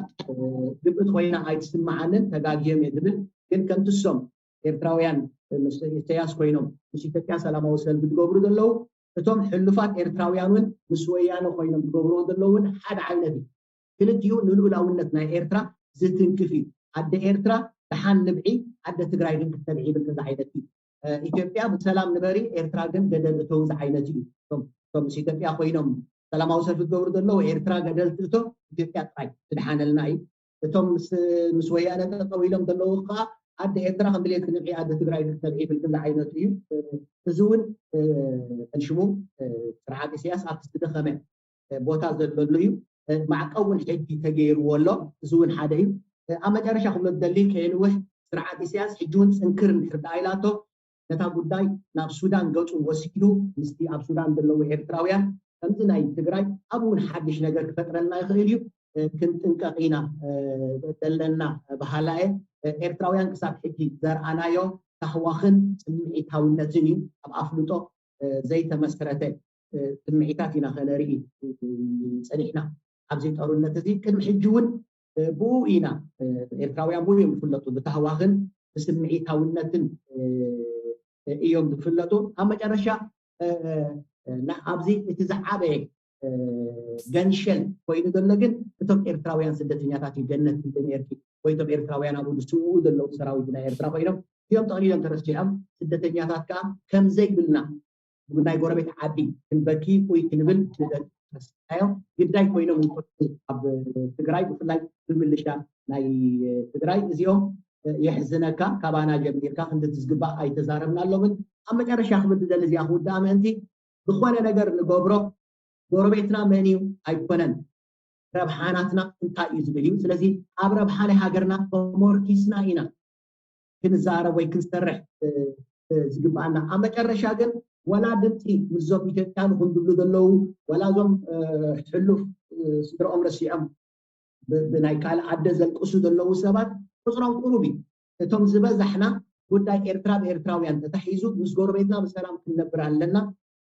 ግብእቲ ኮይና ኣይትስምዓንን፣ ተጋግዮም እየ ዝብል። ግን ከምቲ እሶም ኤርትራውያን ምስ ኢሳያስ ኮይኖም ምስ ኢትዮጵያ ሰላማዊ ሰልፊ ዝገብሩ ዘለዉ፣ እቶም ሕሉፋት ኤርትራውያን እውን ምስ ወያነ ኮይኖም ዝገብርዎ ዘለዉ እውን ሓደ ዓይነት እዩ። ክልቲኡ ንልኡላውነት ናይ ኤርትራ ዝትንክፍ እዩ። ኣደ ኤርትራ ደሓን ንብዒ፣ ኣደ ትግራይ ግን ክተብዒ ይብል፣ እዚ ዓይነት እዩ። ኢትዮጵያ ብሰላም ንበሪ፣ ኤርትራ ግን ገደል እተው ዝዓይነት እዩ። እቶም ምስ ኢትዮጵያ ኮይኖም ሰላማዊ ሰልፊ ዝገብሩ ዘለዉ፣ ኤርትራ ገደል ትእቶ፣ ኢትዮጵያ ጥራይ ትድሓነልና እዩ። እቶም ምስ ወያነ ጠጠው ኢሎም ዘለዉ ከዓ ኣደ ኤርትራ ከም ድሌት ንብዒ፣ ኣደ ትግራይ ግን ክተብዒ ይብል፣ እዚ ዓይነት እዩ። እዚ እውን ሽሙ ስርዓት ኢሳያስ ኣብቲ ዝደኸመ ቦታ ዘለሉ እዩ። ማዕቀብ እውን ሕጂ ተገይርዎ ኣሎ። እዚ እውን ሓደ እዩ። ኣብ መጨረሻ ክብሎ ዝደሊ ከየንውሕ፣ ስርዓት ኢሳያስ ሕጂ እውን ፅንክር እንድሕር ደኣ ኢላቶ፣ ነታ ጉዳይ ናብ ሱዳን ገፁ ወሲዱ ምስቲ ኣብ ሱዳን ዘለዉ ኤርትራውያን ከምዚ ናይ ትግራይ ኣብኡ እውን ሓድሽ ነገር ክፈጥረልና ይኽእል እዩ፣ ክንጥንቀቕ ኢና ዘለና በሃላ እየ። ኤርትራውያን ክሳብ ሕጂ ዘርኣናዮ ታህዋኽን ስምዒታውነትን እዩ። ኣብ ኣፍልጦ ዘይተመስረተ ስምዒታት ኢና ከነርኢ ፀኒሕና። ኣብዚ ጦርነት እዚ ቅድሚ ሕጂ እውን ብኡ ኢና፣ ኤርትራውያን ብኡ እዮም ዝፍለጡ፣ ብታህዋኽን ብስምዒታውነትን እዮም ዝፍለጡ። ኣብ መጨረሻ ኣብዚ እቲ ዝዓበየ ገንሸል ኮይኑ ዘሎ ግን እቶም ኤርትራውያን ስደተኛታት እዩ። ገነት እንተነርኪ ወይ እቶም ኤርትራውያን ኣብኡ ዝስውኡ ዘለዉ ሰራዊት ናይ ኤርትራ ኮይኖም እዮም ጠቕሊሎም ተረሲዖም። ስደተኛታት ከዓ ከም ዘይብልና ናይ ጎረቤት ዓዲ ክንበኪ ወይ ክንብል ንደልዮም ግዳይ ኮይኖም ኣብ ትግራይ ብፍላይ ብምልሻ ናይ ትግራይ እዚኦም የሕዝነካ። ካባና ጀሚርካ ክንድቲ ዝግባእ ኣይተዛረብናሎምን። ኣብ መጨረሻ ክብል ዝደሊ እዚኣ ክውዳእ ምእንቲ ዝኾነ ነገር ንገብሮ ጎረቤትና መን እዩ ኣይኮነን፣ ረብሓናትና እንታይ እዩ ዝብል እዩ። ስለዚ ኣብ ረብሓ ናይ ሃገርና ተሞርኪስና ኢና ክንዛረብ ወይ ክንሰርሕ ዝግባኣና። ኣብ መጨረሻ ግን ወላ ድምፂ ምስዞም ኢትዮጵያ ንኹን ዝብሉ ዘለዉ፣ ወላ እዞም ሕሉፍ ስድረኦም ረሲዖም ብናይ ካልእ ኣደ ዘልቅሱ ዘለዉ ሰባት ቁፅሮም ቁሩብ እዩ። እቶም ዝበዛሕና ጉዳይ ኤርትራ ብኤርትራውያን ተታሒዙ ምስ ጎረቤትና ብሰላም ክንነብር ኣለና፣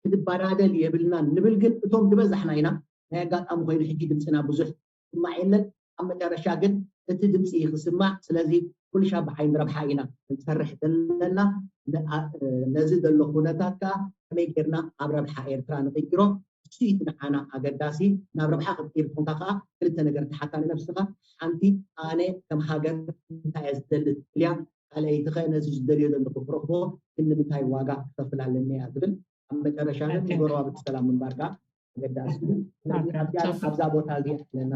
ክንበዳደል የብልናን ንብል። ግን እቶም ዝበዛሕና ኢና። ናይ ኣጋጣሚ ኮይኑ ሕጂ ድምፅና ብዙሕ ይስማዕ የለን። ኣብ መጨረሻ ግን እቲ ድምፂ እዩ ክስማዕ። ስለዚ ኩልሻ ብዓይኒ ረብሓ ኢና ክንሰርሕ ዘለና። ነዚ ዘሎ ኩነታት ከዓ ከመይ ጌርና ኣብ ረብሓ ኤርትራ ንቕይሮ፣ እሱ እቲ ንዓና ኣገዳሲ። ናብ ረብሓ ክትቅይር ኮንካ ከዓ ክልተ ነገር ተሓታ ንነብስኻ። ሓንቲ ኣነ ከም ሃገር እንታይ እየ ዝደሊ ትብል እያ፣ ካልኣይቲ ኸ ነዚ ዝደልዮ ዘለኹ ክረኽቦ ግን ንምንታይ ዋጋ ክከፍል ኣለኒ እያ ዝብል። ኣብ መጨረሻ ግን ንጎረባብቲ ሰላም ምንባር ከዓ ኣገዳሲ እዩ። ስለዚ ኣብዛ ቦታ እዚኣ ኣለና።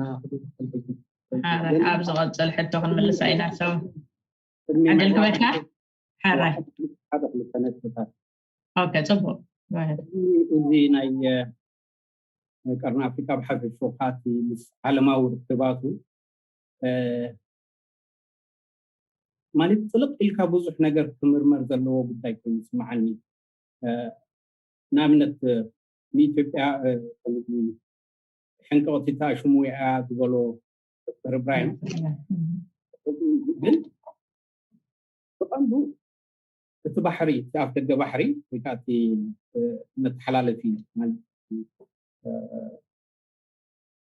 ኣብ ዝቐፅል ሕቶ ክንምልሳ ኢና። ሰብ ዕድል ክበካ። ሕራይ። ሓደ ክልተ ነጥብታት። ኦኬ፣ ጽቡቅ። Go ahead። እዚ ናይ ቀርኒ ኣፍሪካ ብሓፈሽኡ እቲ ምስ ዓለማዊ ርክባቱ ማለት ጥልቕ ኢልካ ብዙሕ ነገር ክምርመር ዘለዎ ጉዳይ ኮይኑ ይስምዓኒ። ንኣብነት ንኢትዮጵያ ሕንቅቕቲ ተኣሽሙ እያ ዝበሎ ዶክተር እብራሂም ግን ብቐንዱ እቲ ባሕሪ እቲ ኣፍ ደገ ባሕሪ ወይ ከዓ እቲ መተሓላለፊ ማለት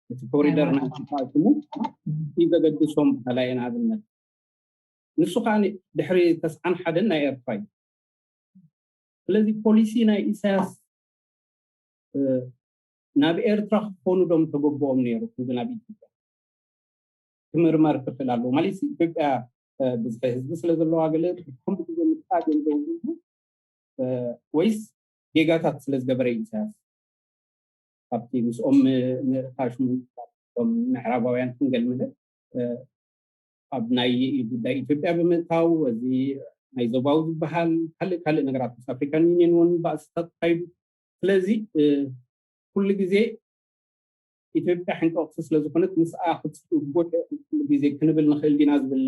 እቲ ኮሪደር ናይ ሽሙ እዩ ዘገድሶም በሃላ እየ። ንኣብነት ንሱ ከዓ ድሕሪ ተስዓን ሓደን ናይ ኤርትራ እዩ። ስለዚ ፖሊሲ ናይ ኢሳያስ ናብ ኤርትራ ክኾኑ ዶም ተገብኦም ነይሩ ክንዲ ናብ ኢትዮጵያ ክምርመር ክኽእል ኣለዎ ማለት ኢትዮጵያ ብዝሒ ህዝቢ ስለ ዘለዋ ገለ ኩሉ ግዜ ምጥቃ ገንዘብ ወይስ ጌጋታት ስለ ዝገበረ እዩ ኢሳያስ ኣብቲ ምስኦም ምእታሹ ምዕራባውያን ክንገልምለ ኣብ ናይ ጉዳይ ኢትዮጵያ ብምእታው እዚ ናይ ዞባዊ ዝበሃል ካልእ ካልእ ነገራት ምስ ኣፍሪካን ዩኒየን እውን ባእስታት ተካይዱ። ስለዚ ኩሉ ግዜ ኢትዮጵያ ሕንቀቕቲ ስለዝኾነት ምስኣ ክትጎድዕ ኩሉ ግዜ ክንብል ንኽእል ዲና ዝብል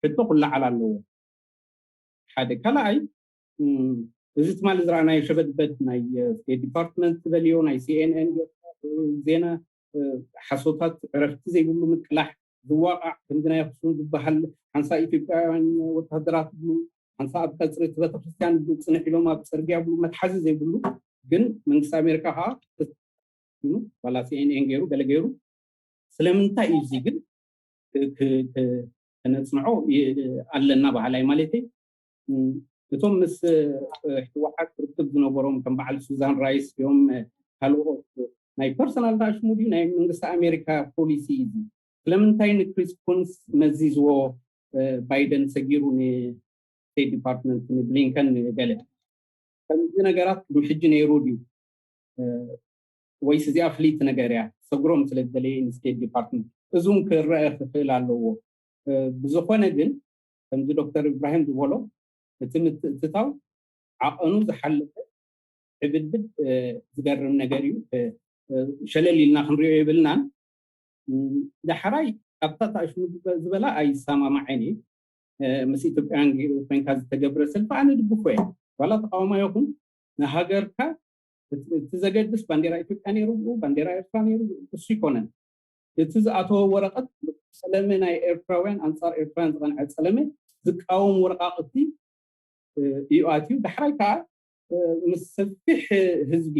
ሕቶ ክለዓል ኣለዎ። ሓደ ካልኣይ እዚ ትማሊ ዝረኣናዮ ሸበድበድ ናይ ስቴት ዲፓርትመንት ዝበልዮ ናይ ሲኤንኤን ዜና ሓሶታት ዕረፍቲ ዘይብሉ ምቅላሕ ዝዋቃዕ ከምዚ ናይ ኣክሱም ዝበሃል ሓንሳ ኢትዮጵያውያን ወታደራት ብሉ ሓንሳ ኣብ ቀፅሪ እቲ ቤተክርስትያን ብሉ ፅንሕ ኢሎም ኣብ ፅርግያ ብሉ መትሓዚ ዘይብሉ ግን መንግስቲ ኣሜሪካ ከዓ ዋላ ሲኤንኤን ገይሩ ገለ ገይሩ ስለምንታይ እዩ እዚ ግን ክነፅንዖ ኣለና በሃላይ ማለተይ እቶም ምስ ህወሓት ርክብ ዝነበሮም ከም በዓል ሱዛን ራይስ እዮም ካልኦት ናይ ፐርሰናል ታሽሙ ድዩ ናይ መንግስቲ ኣሜሪካ ፖሊሲ እዩ ስለምንታይ ንክሪስ ኩንስ መዚዝዎ ባይደን ሰጊሩ ንስቴት ዲፓርትመንት ንብሊንከን ገለ ከምዚ ነገራት ቅድሚ ሕጂ ነይሩ ድዩ ወይስ እዚኣ ፍልይቲ ነገር እያ ሰግሮም ስለ ዝደለየ ንስቴት ዲፓርትመንት እዙም ክረአ ክኽእል ኣለዎ ብዝኾነ ግን ከምዚ ዶክተር ኢብራሂም ዝበሎ እቲ ምትእትታው ዓቐኑ ዝሓለፈ ዕብድብድ ዝገርም ነገር እዩ ሸለል ኢልና ክንሪኦ የብልናን ዳሕራይ ኣብታ ታእሽሙ ዝበላ ኣይሰማማዐን እዩ ምስ ኢትዮጵያን ኮይንካ ዝተገብረ ሰልፊ ኣነ ድግፎ እየ ዋላ ተቃውማ ይኹን ንሃገርካ እቲ ዘገድስ ባንዴራ ኢትዮጵያ ነይሩ ባንዴራ ኤርትራ ነይሩ እሱ ይኮነን እቲ ዝኣተወ ወረቀት ፀለመ ናይ ኤርትራውያን ኣንፃር ኤርትራውያን ዝቀንዐ ፀለመ ዝቃወም ወረቃቅቲ እዩ ኣትዩ ዳሕራይ ከዓ ምስ ሰፊሕ ህዝቢ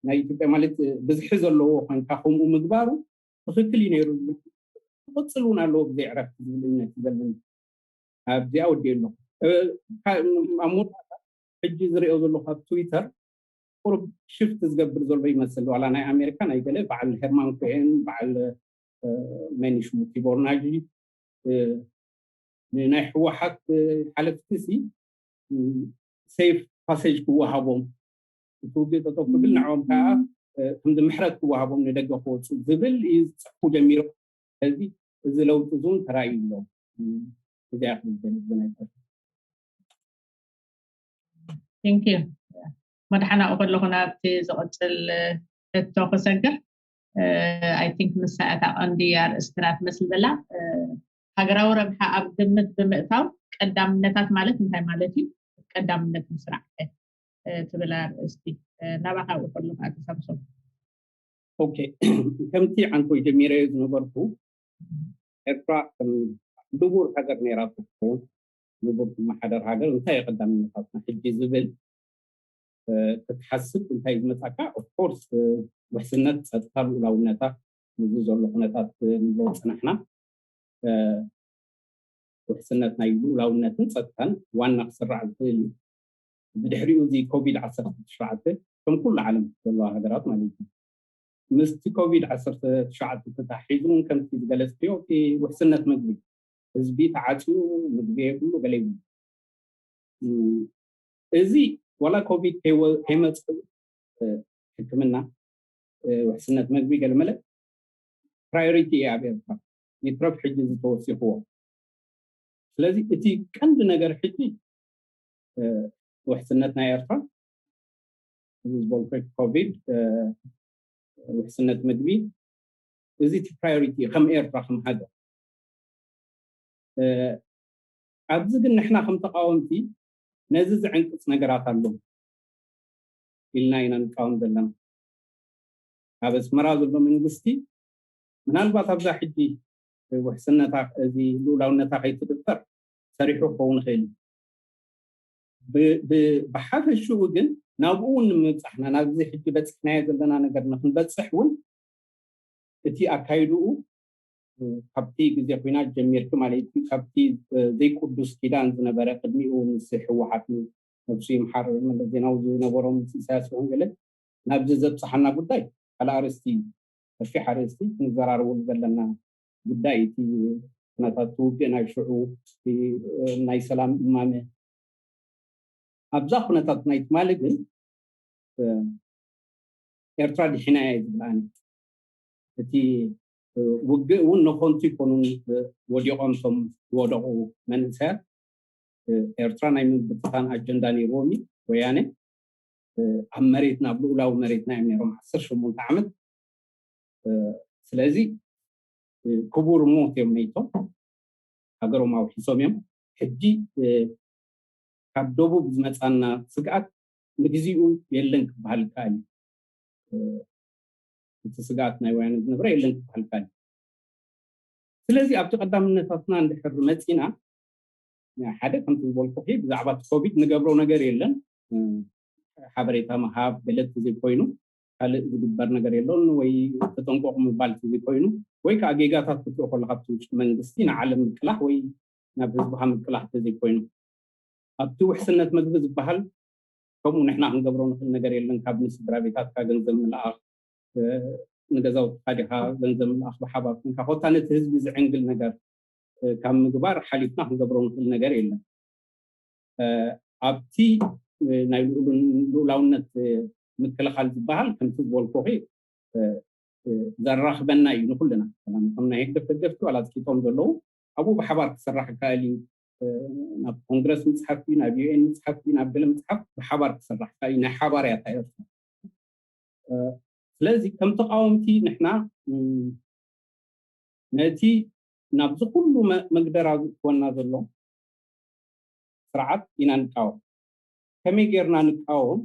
ናይ ኢትዮጵያ ማለት ብዝሒ ዘለዎ ኮንካ ከምኡ ምግባሩ ትክክል እዩ ነይሩ ትቅፅል እውን ኣለዎ ብዘይ ዕረፍቲ ዝብል እምነት እዩ ዘለኒ ኣብዚኣ ወዲኡ ኣለኩ ኣብ መወዳእታ ሕጂ ዝሪኦ ዘለኩ ኣብ ትዊተር ቁሩብ ሽፍት ዝገብር ዘሎ ይመስል ዋላ ናይ ኣሜሪካ ናይ ገለ በዓል ሄርማን ኮሄን በዓል መኒሽሙ ቲቦርናጂ ናይ ህወሓት ሓለፍቲ ሲ ሴፍ ፓሴጅ ክወሃቦም እቲ ውግእ ጠጠው ክብል ንዕኦም ከዓ ከምዚ ምሕረት ክወሃቦም ንደገ ክወፁ ዝብል እዩ ዝፅሕፉ ጀሚሮም ስለዚ እዚ ለውጢ እዚ እውን ተራእዩ ኣሎ እዚኣ ክብል ናይ Thank you መድሓናኡ ከለኹ ናብቲ ዝቕፅል ሕቶ ክሰግር I think ንሳ እታ ቀንዲ ኣርእስትና ትመስል ዘላ ሃገራዊ ረብሓ ኣብ ግምት ብምእታው ቀዳምነታት ማለት እንታይ ማለት እዩ ቀዳምነት ምስራዕ ትብል ኣርእስቲ ናባኻ ውከሉ ኣተሳብሶም ኦኬ ከምቲ ዓንኮይ ጀሚረዮ ዝነበርኩ ኤርትራ ከም ንቡር ሃገር ነይራ ትኸውን ንቡር ትመሓደር ሃገር እንታይ ቀዳምነታትና ሕጂ ዝብል ክትሓስብ እንታይ ዝመፃካ ኦፍኮርስ ውሕስነት ፀጥታ ልኡላውነታ ንዚ ዘሎ ኩነታት ንብሎ ፅናሕና ውሕስነት ናይ ልኡላውነትን ፀጥታን ዋና ክስራዕ ዝኽእል እዩ ብድሕሪኡ እዚ ኮቪድ ዓሰርተ ትሽዓተ ከም ኩሉ ዓለም ዘለዋ ሃገራት ማለት እዩ ምስቲ ኮቪድ ዓሰርተ ትሽዓተ ተታሒዙ እውን ከምቲ ዝገለፅክዮ እቲ ውሕስነት ምግቢ ህዝቢ ተዓፅዩ ምግቢ የብሉ ገለ ይብሉ እዚ ዋላ ኮቪድ ከይመፅእ ሕክምና ውሕስነት ምግቢ ገለመለ ፕራዮሪቲ እየ ኣብ ኤርትራ ይትረፍ ሕጂ ዝተወሲኽዎ ስለዚ እቲ ቀንዲ ነገር ሕጂ ውሕስነት ናይ ኤርትራ፣ እዚ ዝበልኩ ኮቪድ፣ ውሕስነት ምግቢ፣ እዚ እቲ ፕራዮሪቲ ከም ኤርትራ ከም ሃገር። ኣብዚ ግን ንሕና ከም ተቃወምቲ ነዚ ዝዕንቅፅ ነገራት ኣሎ ኢልና ኢና ንቃወም ዘለና። ኣብ ኣስመራ ዘሎ መንግስቲ ምናልባት ኣብዛ ሕጂ ውሕስነታ፣ እዚ ልኡላውነታ ከይትድፈር ሰሪሑ ክኸውን ይኽእል እዩ። ብሓፈሽኡ ግን ናብኡ እውን ንምብፃሕና፣ ናብዚ ሕጂ በፂሕናዮ ዘለና ነገር ንክንበፅሕ እውን እቲ ኣካይድኡ ካብቲ ግዜ ኩናት ጀሚርኪ ማለት እዩ፣ ካብቲ ዘይቅዱስ ኪዳን ዝነበረ ቅድሚኡ ምስ ህወሓት ነብሱ ይምሓር መለስ ዜናዊ ዝነበሮም ምስ ኢሳያስ ይኹን ገለ ናብዚ ዘብፅሓና ጉዳይ ካልእ ኣርእስቲ እዩ። ሰፊሕ ኣርእስቲ ክንዘራረበሉ ዘለና ጉዳይ እቲ ኩነታት ውግእ ናይ ሽዑ ናይ ሰላም እማመ ኣብዛ ኩነታት ናይ ትማሊ ግን ኤርትራ ድሒና እያ ዝብል ኣነ። እቲ ውግእ እውን ነኾንቱ ይኮኑን ወዲቖም እቶም ዝወደቑ መንእሰያት። ኤርትራ ናይ ምብትታን ኣጀንዳ ነይርዎም እዩ። ወያነ ኣብ መሬትና፣ ኣብ ልኡላዊ መሬትና እዮም ነይሮም ዓሰርተ ሸሞንተ ዓመት። ስለዚ ክቡር ሞት እዮም መይቶም፣ ሃገሮም ኣውሒሶም እዮም። ሕጂ ካብ ደቡብ ዝመፃና ስግኣት ንግዚኡ የለን ክበሃል ይከኣል እዩ። እቲ ስግኣት ናይ ወያነ ዝነበረ የለን ክበሃል ይከኣል እዩ። ስለዚ ኣብቲ ቀዳምነታትና እንድሕር መፂና፣ ሓደ ከምቲ ዝበልኩኺ ብዛዕባ እቲ ኮቪድ ንገብሮ ነገር የለን። ሓበሬታ ምሃብ ገለ ተዘይኮይኑ፣ ካልእ ዝግበር ነገር የሎን፣ ወይ ተጠንቀቑ ምባል ተዘይኮይኑ፣ ወይ ከዓ ጌጋታት ክትርኢ ከለካ ኣብቲ ውሽጢ መንግስቲ ንዓለም ምቅላሕ ወይ ናብ ህዝብካ ምቅላሕ ተዘይኮይኑ፣ ኣብቲ ውሕስነት ምግቢ ዝበሃል ከምኡ ንሕና ክንገብሮ ንኽእል ነገር የለን። ካብ ንስድራ ቤታትካ ገንዘብ ምልኣኽ፣ ንገዛውትካ ዲኻ ገንዘብ ምልኣኽ ብሓባር ኮንካ፣ ኮታ ነቲ ህዝቢ ዝዕንግል ነገር ካብ ምግባር ሓሊፍና ክንገብሮ ንኽእል ነገር የለን። ኣብቲ ናይ ልኡላውነት ምክልኻል ዝበሃል ከምቲ ዝበልኩኺ ዘራኽበና እዩ ንኩልና። ከም ናይ ህግደፍ ደገፍቲ ዋላ ኣጽቂጦም ዘለዉ ኣብኡ ብሓባር ክስራሕ ይከኣል እዩ። ናብ ኮንግረስ ምጽሓፍ እዩ፣ ናብ ዩኤን ምጽሓፍ እዩ፣ ናብ ገለ ምጽሓፍ ብሓባር ክስራሕ ይከኣል እዩ። ናይ ሓባር እያ እታ ኤርትራ። ስለዚ ከም ተቃወምቲ ንሕና ነቲ ናብዚ ኩሉ መግደራ ዝእትወና ዘሎ ስርዓት ኢና ንቃወም። ከመይ ጌርና ንቃወም?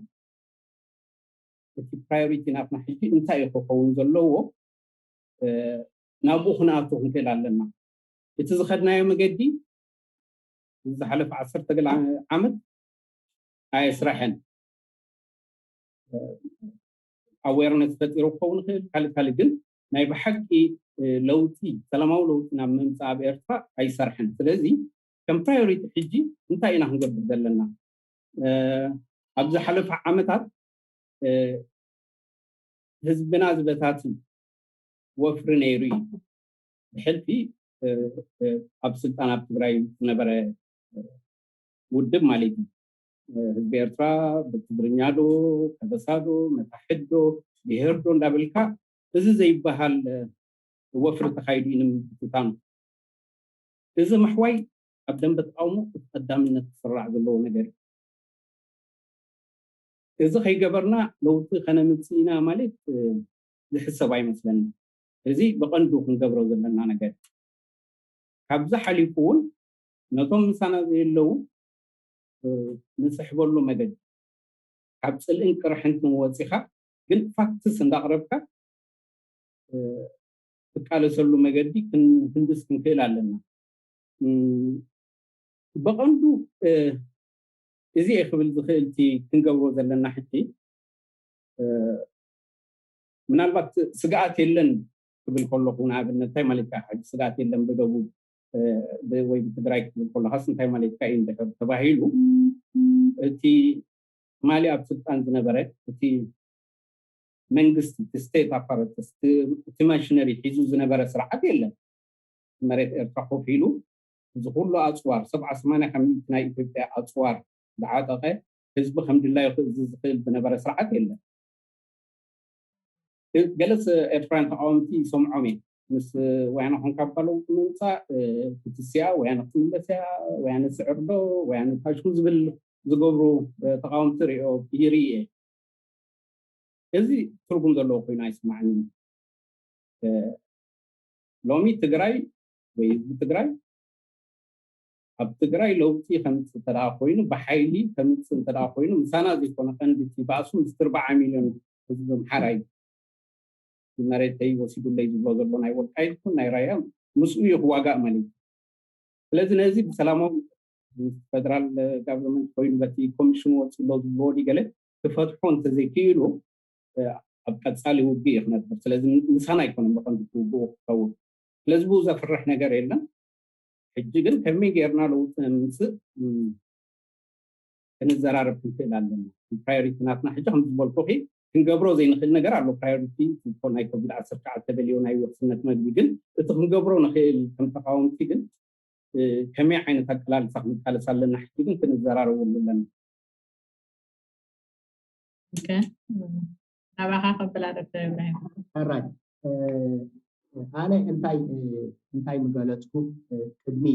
እቲ ፕራዮሪቲ ናትና ሕጂ እንታይ እዩ ክኸውን ዘለዎ? ናብኡ ክንኣቱ ክንክእል ኣለና። እቲ ዝኸድናዮ መገዲ ዝሓለፈ ዓሰርተ ገለ ዓመት ኣየስራሐን። ኣዌርነት ፈጢሩ ክኸውን ይኽእል፣ ካልእ ካልእ፣ ግን ናይ ብሓቂ ለውጢ፣ ሰላማዊ ለውጢ ናብ ምምፃእ ኣብ ኤርትራ ኣይሰርሐን። ስለዚ ከም ፕራዮሪቲ ሕጂ እንታይ ኢና ክንገብር ዘለና? ኣብ ዝሓለፈ ዓመታት ህዝብና ዝበታትን ወፍሪ ነይሩ እዩ። ብሕልፊ ኣብ ስልጣን ኣብ ትግራይ ዝነበረ ውድብ ማለት እዩ። ህዝቢ ኤርትራ ብትግርኛ ዶ፣ ከበሳ ዶ፣ መታሕት ዶ፣ ብሄር ዶ እንዳበልካ እዚ ዘይበሃል ወፍሪ ተኻይዱ እዩ ንምብትታኑ። እዚ ምሕዋይ ኣብ ደንበ ተቃውሞ እቲ ቀዳምነት ክስራዕ ዘለዎ ነገር እዩ። እዚ ከይገበርና ለውጢ ከነምጽእ ኢና ማለት ዝሕሰብ ኣይመስለኒ። እዚ ብቐንዱ ክንገብሮ ዘለና ነገር። ካብዚ ሓሊፉ እውን ነቶም ምሳና ዘየለዉ ንስሕበሉ መገዲ፣ ካብ ጽልእን ቅርሕንትን ወጺኻ ግን ፋክትስ እንዳቕረብካ ትቃለሰሉ መገዲ ክንህንድስ ክንክእል ኣለና። ብቐንዱ እዚ እየ ክብል ዝኽእል እቲ ክንገብሮ ዘለና ሕጂ። ምናልባት ስግኣት የለን ክብል ከለኹ ንኣብነት እንታይ ማለት እዩ? ሕጂ ስግኣት የለን ብደቡብ ወይ ብትግራይ ክብል ከለኻስ እንታይ ማለትካ እዩ እንድሕር ተባሂሉ፣ እቲ ማሊ ኣብ ስልጣን ዝነበረ እቲ መንግስቲ፣ እቲ ስቴት ኣፓራተስ፣ እቲ ማሽነሪ ሒዙ ዝነበረ ስርዓት የለን። መሬት ኤርትራ ኮፍ ኢሉ እዚ ኩሉ ኣፅዋር፣ ሰብዓ ሰማንያ ካብ ሚእቲ ናይ ኢትዮጵያ ኣፅዋር ዝዓጠቐ ህዝቢ ከም ድላዩ ክእዝዝ ዝኽእል ዝነበረ ስርዓት የለን። ገለስ ኤርትራውያን ተቃወምቲ ይሰምዖም እየ። ምስ ወያነ ኮንካ ባለው ምምፃእ ክትስያ፣ ወያነ ክትምለስ እያ፣ ወያነ ስዕር ዶ፣ ወያነ ታሽሙ ዝብል ዝገብሩ ተቃወምቲ ሪኦ ይርኢ እየ። እዚ ትርጉም ዘለዎ ኮይኑ ኣይስማዕን። ሎሚ ትግራይ ወይ ህዝቢ ትግራይ ኣብ ትግራይ ለውጢ ከምፅእ እንተደኣ ኮይኑ፣ ብሓይሊ ከምፅእ እንተደኣ ኮይኑ፣ ምሳና ዘይኮነ ቀንዲ እቲ ባእሱ ምስ ኣርባዓ ሚልዮን ህዝቢ ኣምሓራይ መሬተይ ወሲዱለይ ዝብሎ ዘሎ ናይ ወልቃይት ይኹን ናይ ራያ ምስኡ እዩ ክዋጋእ ማለት እዩ። ስለዚ ነዚ ብሰላማዊ ምስ ፌደራል ጋቨርንመንት ኮይኑ በቲ ኮሚሽን ወፂ ኣሎ ዝብልዎ ድዩ ገለ ክፈትሖ እንተዘይክኢሉ ኣብ ቀፃሊ ውግእ እዩ ክነብር። ስለዚ ምሳና ኣይኮነን ብቐንዱ ክውግኡ ክኸውን። ስለዚ ብኡ ዘፍርሕ ነገር የለን። ሕጂ ግን ከመይ ጌርና ለውጢ ንምምፅእ ክንዘራረብ ክንክእል ኣለና። ፕራዮሪቲ ናትና ሕጂ ከም ዝበልኩኺ ክንገብሮ ዘይንኽእል ነገር ኣሎ። ፕራዮሪቲ ናይ ኮቪድ ዓሰርተ ትሽዓተ በልዮ ናይ ውሕስነት መግቢ ግን እቲ ክንገብሮ ንኽእል ከም ተቃወምቲ ግን ከመይ ዓይነት ኣቀላልሳ ክንቃለስ ኣለና ሕጂ ግን ክንዘራረበሉ ኣለና። ናባኻ ከብል ኣደብተ እብራሂም ኣራይ ኣነ እንታይ እንታይ ምገለፅኩ ቅድሚ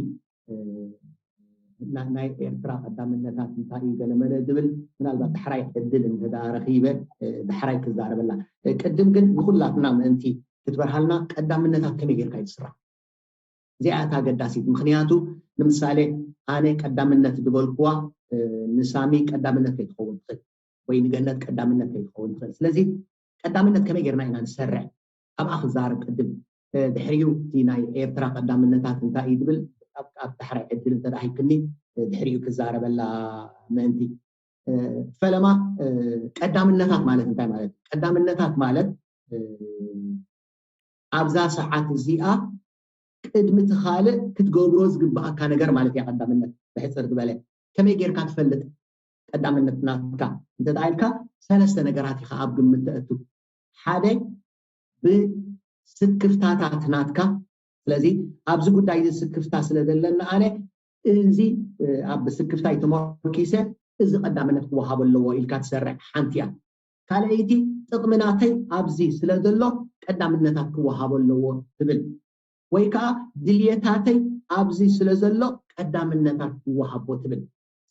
ናይ ኤርትራ ቀዳምነታት እንታይ እዩ ገለመለ ዝብል ምናልባት ዳሕራይ ዕድል እንተደኣ ረኺበ ዳሕራይ ክዛረበላ ቅድም ግን ንኩላትና ምእንቲ ክትበርሃልና ቀዳምነታት ከመይ ጌርካ እዩ ዝስራሕ እዚኣ እታ ኣገዳሲት ምክንያቱ ንምሳሌ ኣነ ቀዳምነት ዝበልኩዋ ንሳሚ ቀዳምነት ከይትኸውን ትኽእል ወይ ንገነት ቀዳምነት ከይትኸውን ትኽእል ስለዚ ቀዳምነት ከመይ ጌርና ኢና ንሰርዕ ካብኣ ክዛረብ ቅድም ድሕሪኡ እቲ ናይ ኤርትራ ቀዳምነታት እንታይ እዩ ዝብል ኣብ ዳሕራይ ዕድል እንተ ሂብክኒ ድሕሪኡ ክዛረበላ ምእንቲ ፈለማ ቀዳምነታት ማለት እንታይ ማለት ቀዳምነታት ማለት ኣብዛ ሰዓት እዚኣ ቅድሚ እቲ ካልእ ክትገብሮ ዝግብኣካ ነገር ማለት እያ ቀዳምነት ብሕፅር ዝበለ ከመይ ጌርካ ትፈልጥ ቀዳምነት ናትካ እንተ ኢልካ ሰለስተ ነገራት ኢኻ ኣብ ግምት ተእቱ ሓደ ብስክፍታታት ናትካ ስለዚ ኣብዚ ጉዳይ እዚ ስክፍታ ስለ ዘለና ኣነ እዚ ኣብ ስክፍታይ ተመርኪሰ እዚ ቀዳምነት ክወሃቦ ኣለዎ ኢልካ ትሰርዕ ሓንቲ እያ ካልኣይቲ ጥቕሚ ናተይ ኣብዚ ስለ ዘሎ ቀዳምነታት ክወሃቦ ኣለዎ ትብል ወይ ከዓ ድልየታተይ ኣብዚ ስለ ዘሎ ቀዳምነታት ክወሃቦ ትብል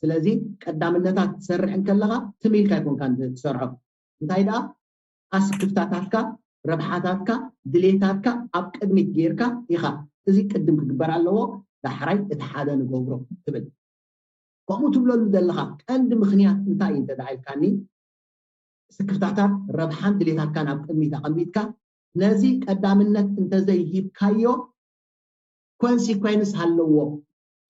ስለዚ ቀዳምነታት ትሰርሕ እንከለካ ትም ኢልካ ይኮንካ ትሰርሖ እንታይ ደኣ ኣስክፍታታትካ ረብሓታትካ ድሌታትካ ኣብ ቅድሚት ጌርካ ኢኻ እዚ ቅድም ክግበር ኣለዎ ዳሕራይ እቲ ሓደ ንገብሮ ትብል ከምኡ ትብለሉ ዘለኻ ቀንዲ ምክንያት እንታይ እዩ እንተደኣ ኢልካኒ ስክፍታታት ረብሓን ድሌታትካን ኣብ ቅድሚት ኣቐሚጥካ ነዚ ቀዳምነት እንተዘይሂብካዮ ኮንሲኮንስ ኣለዎ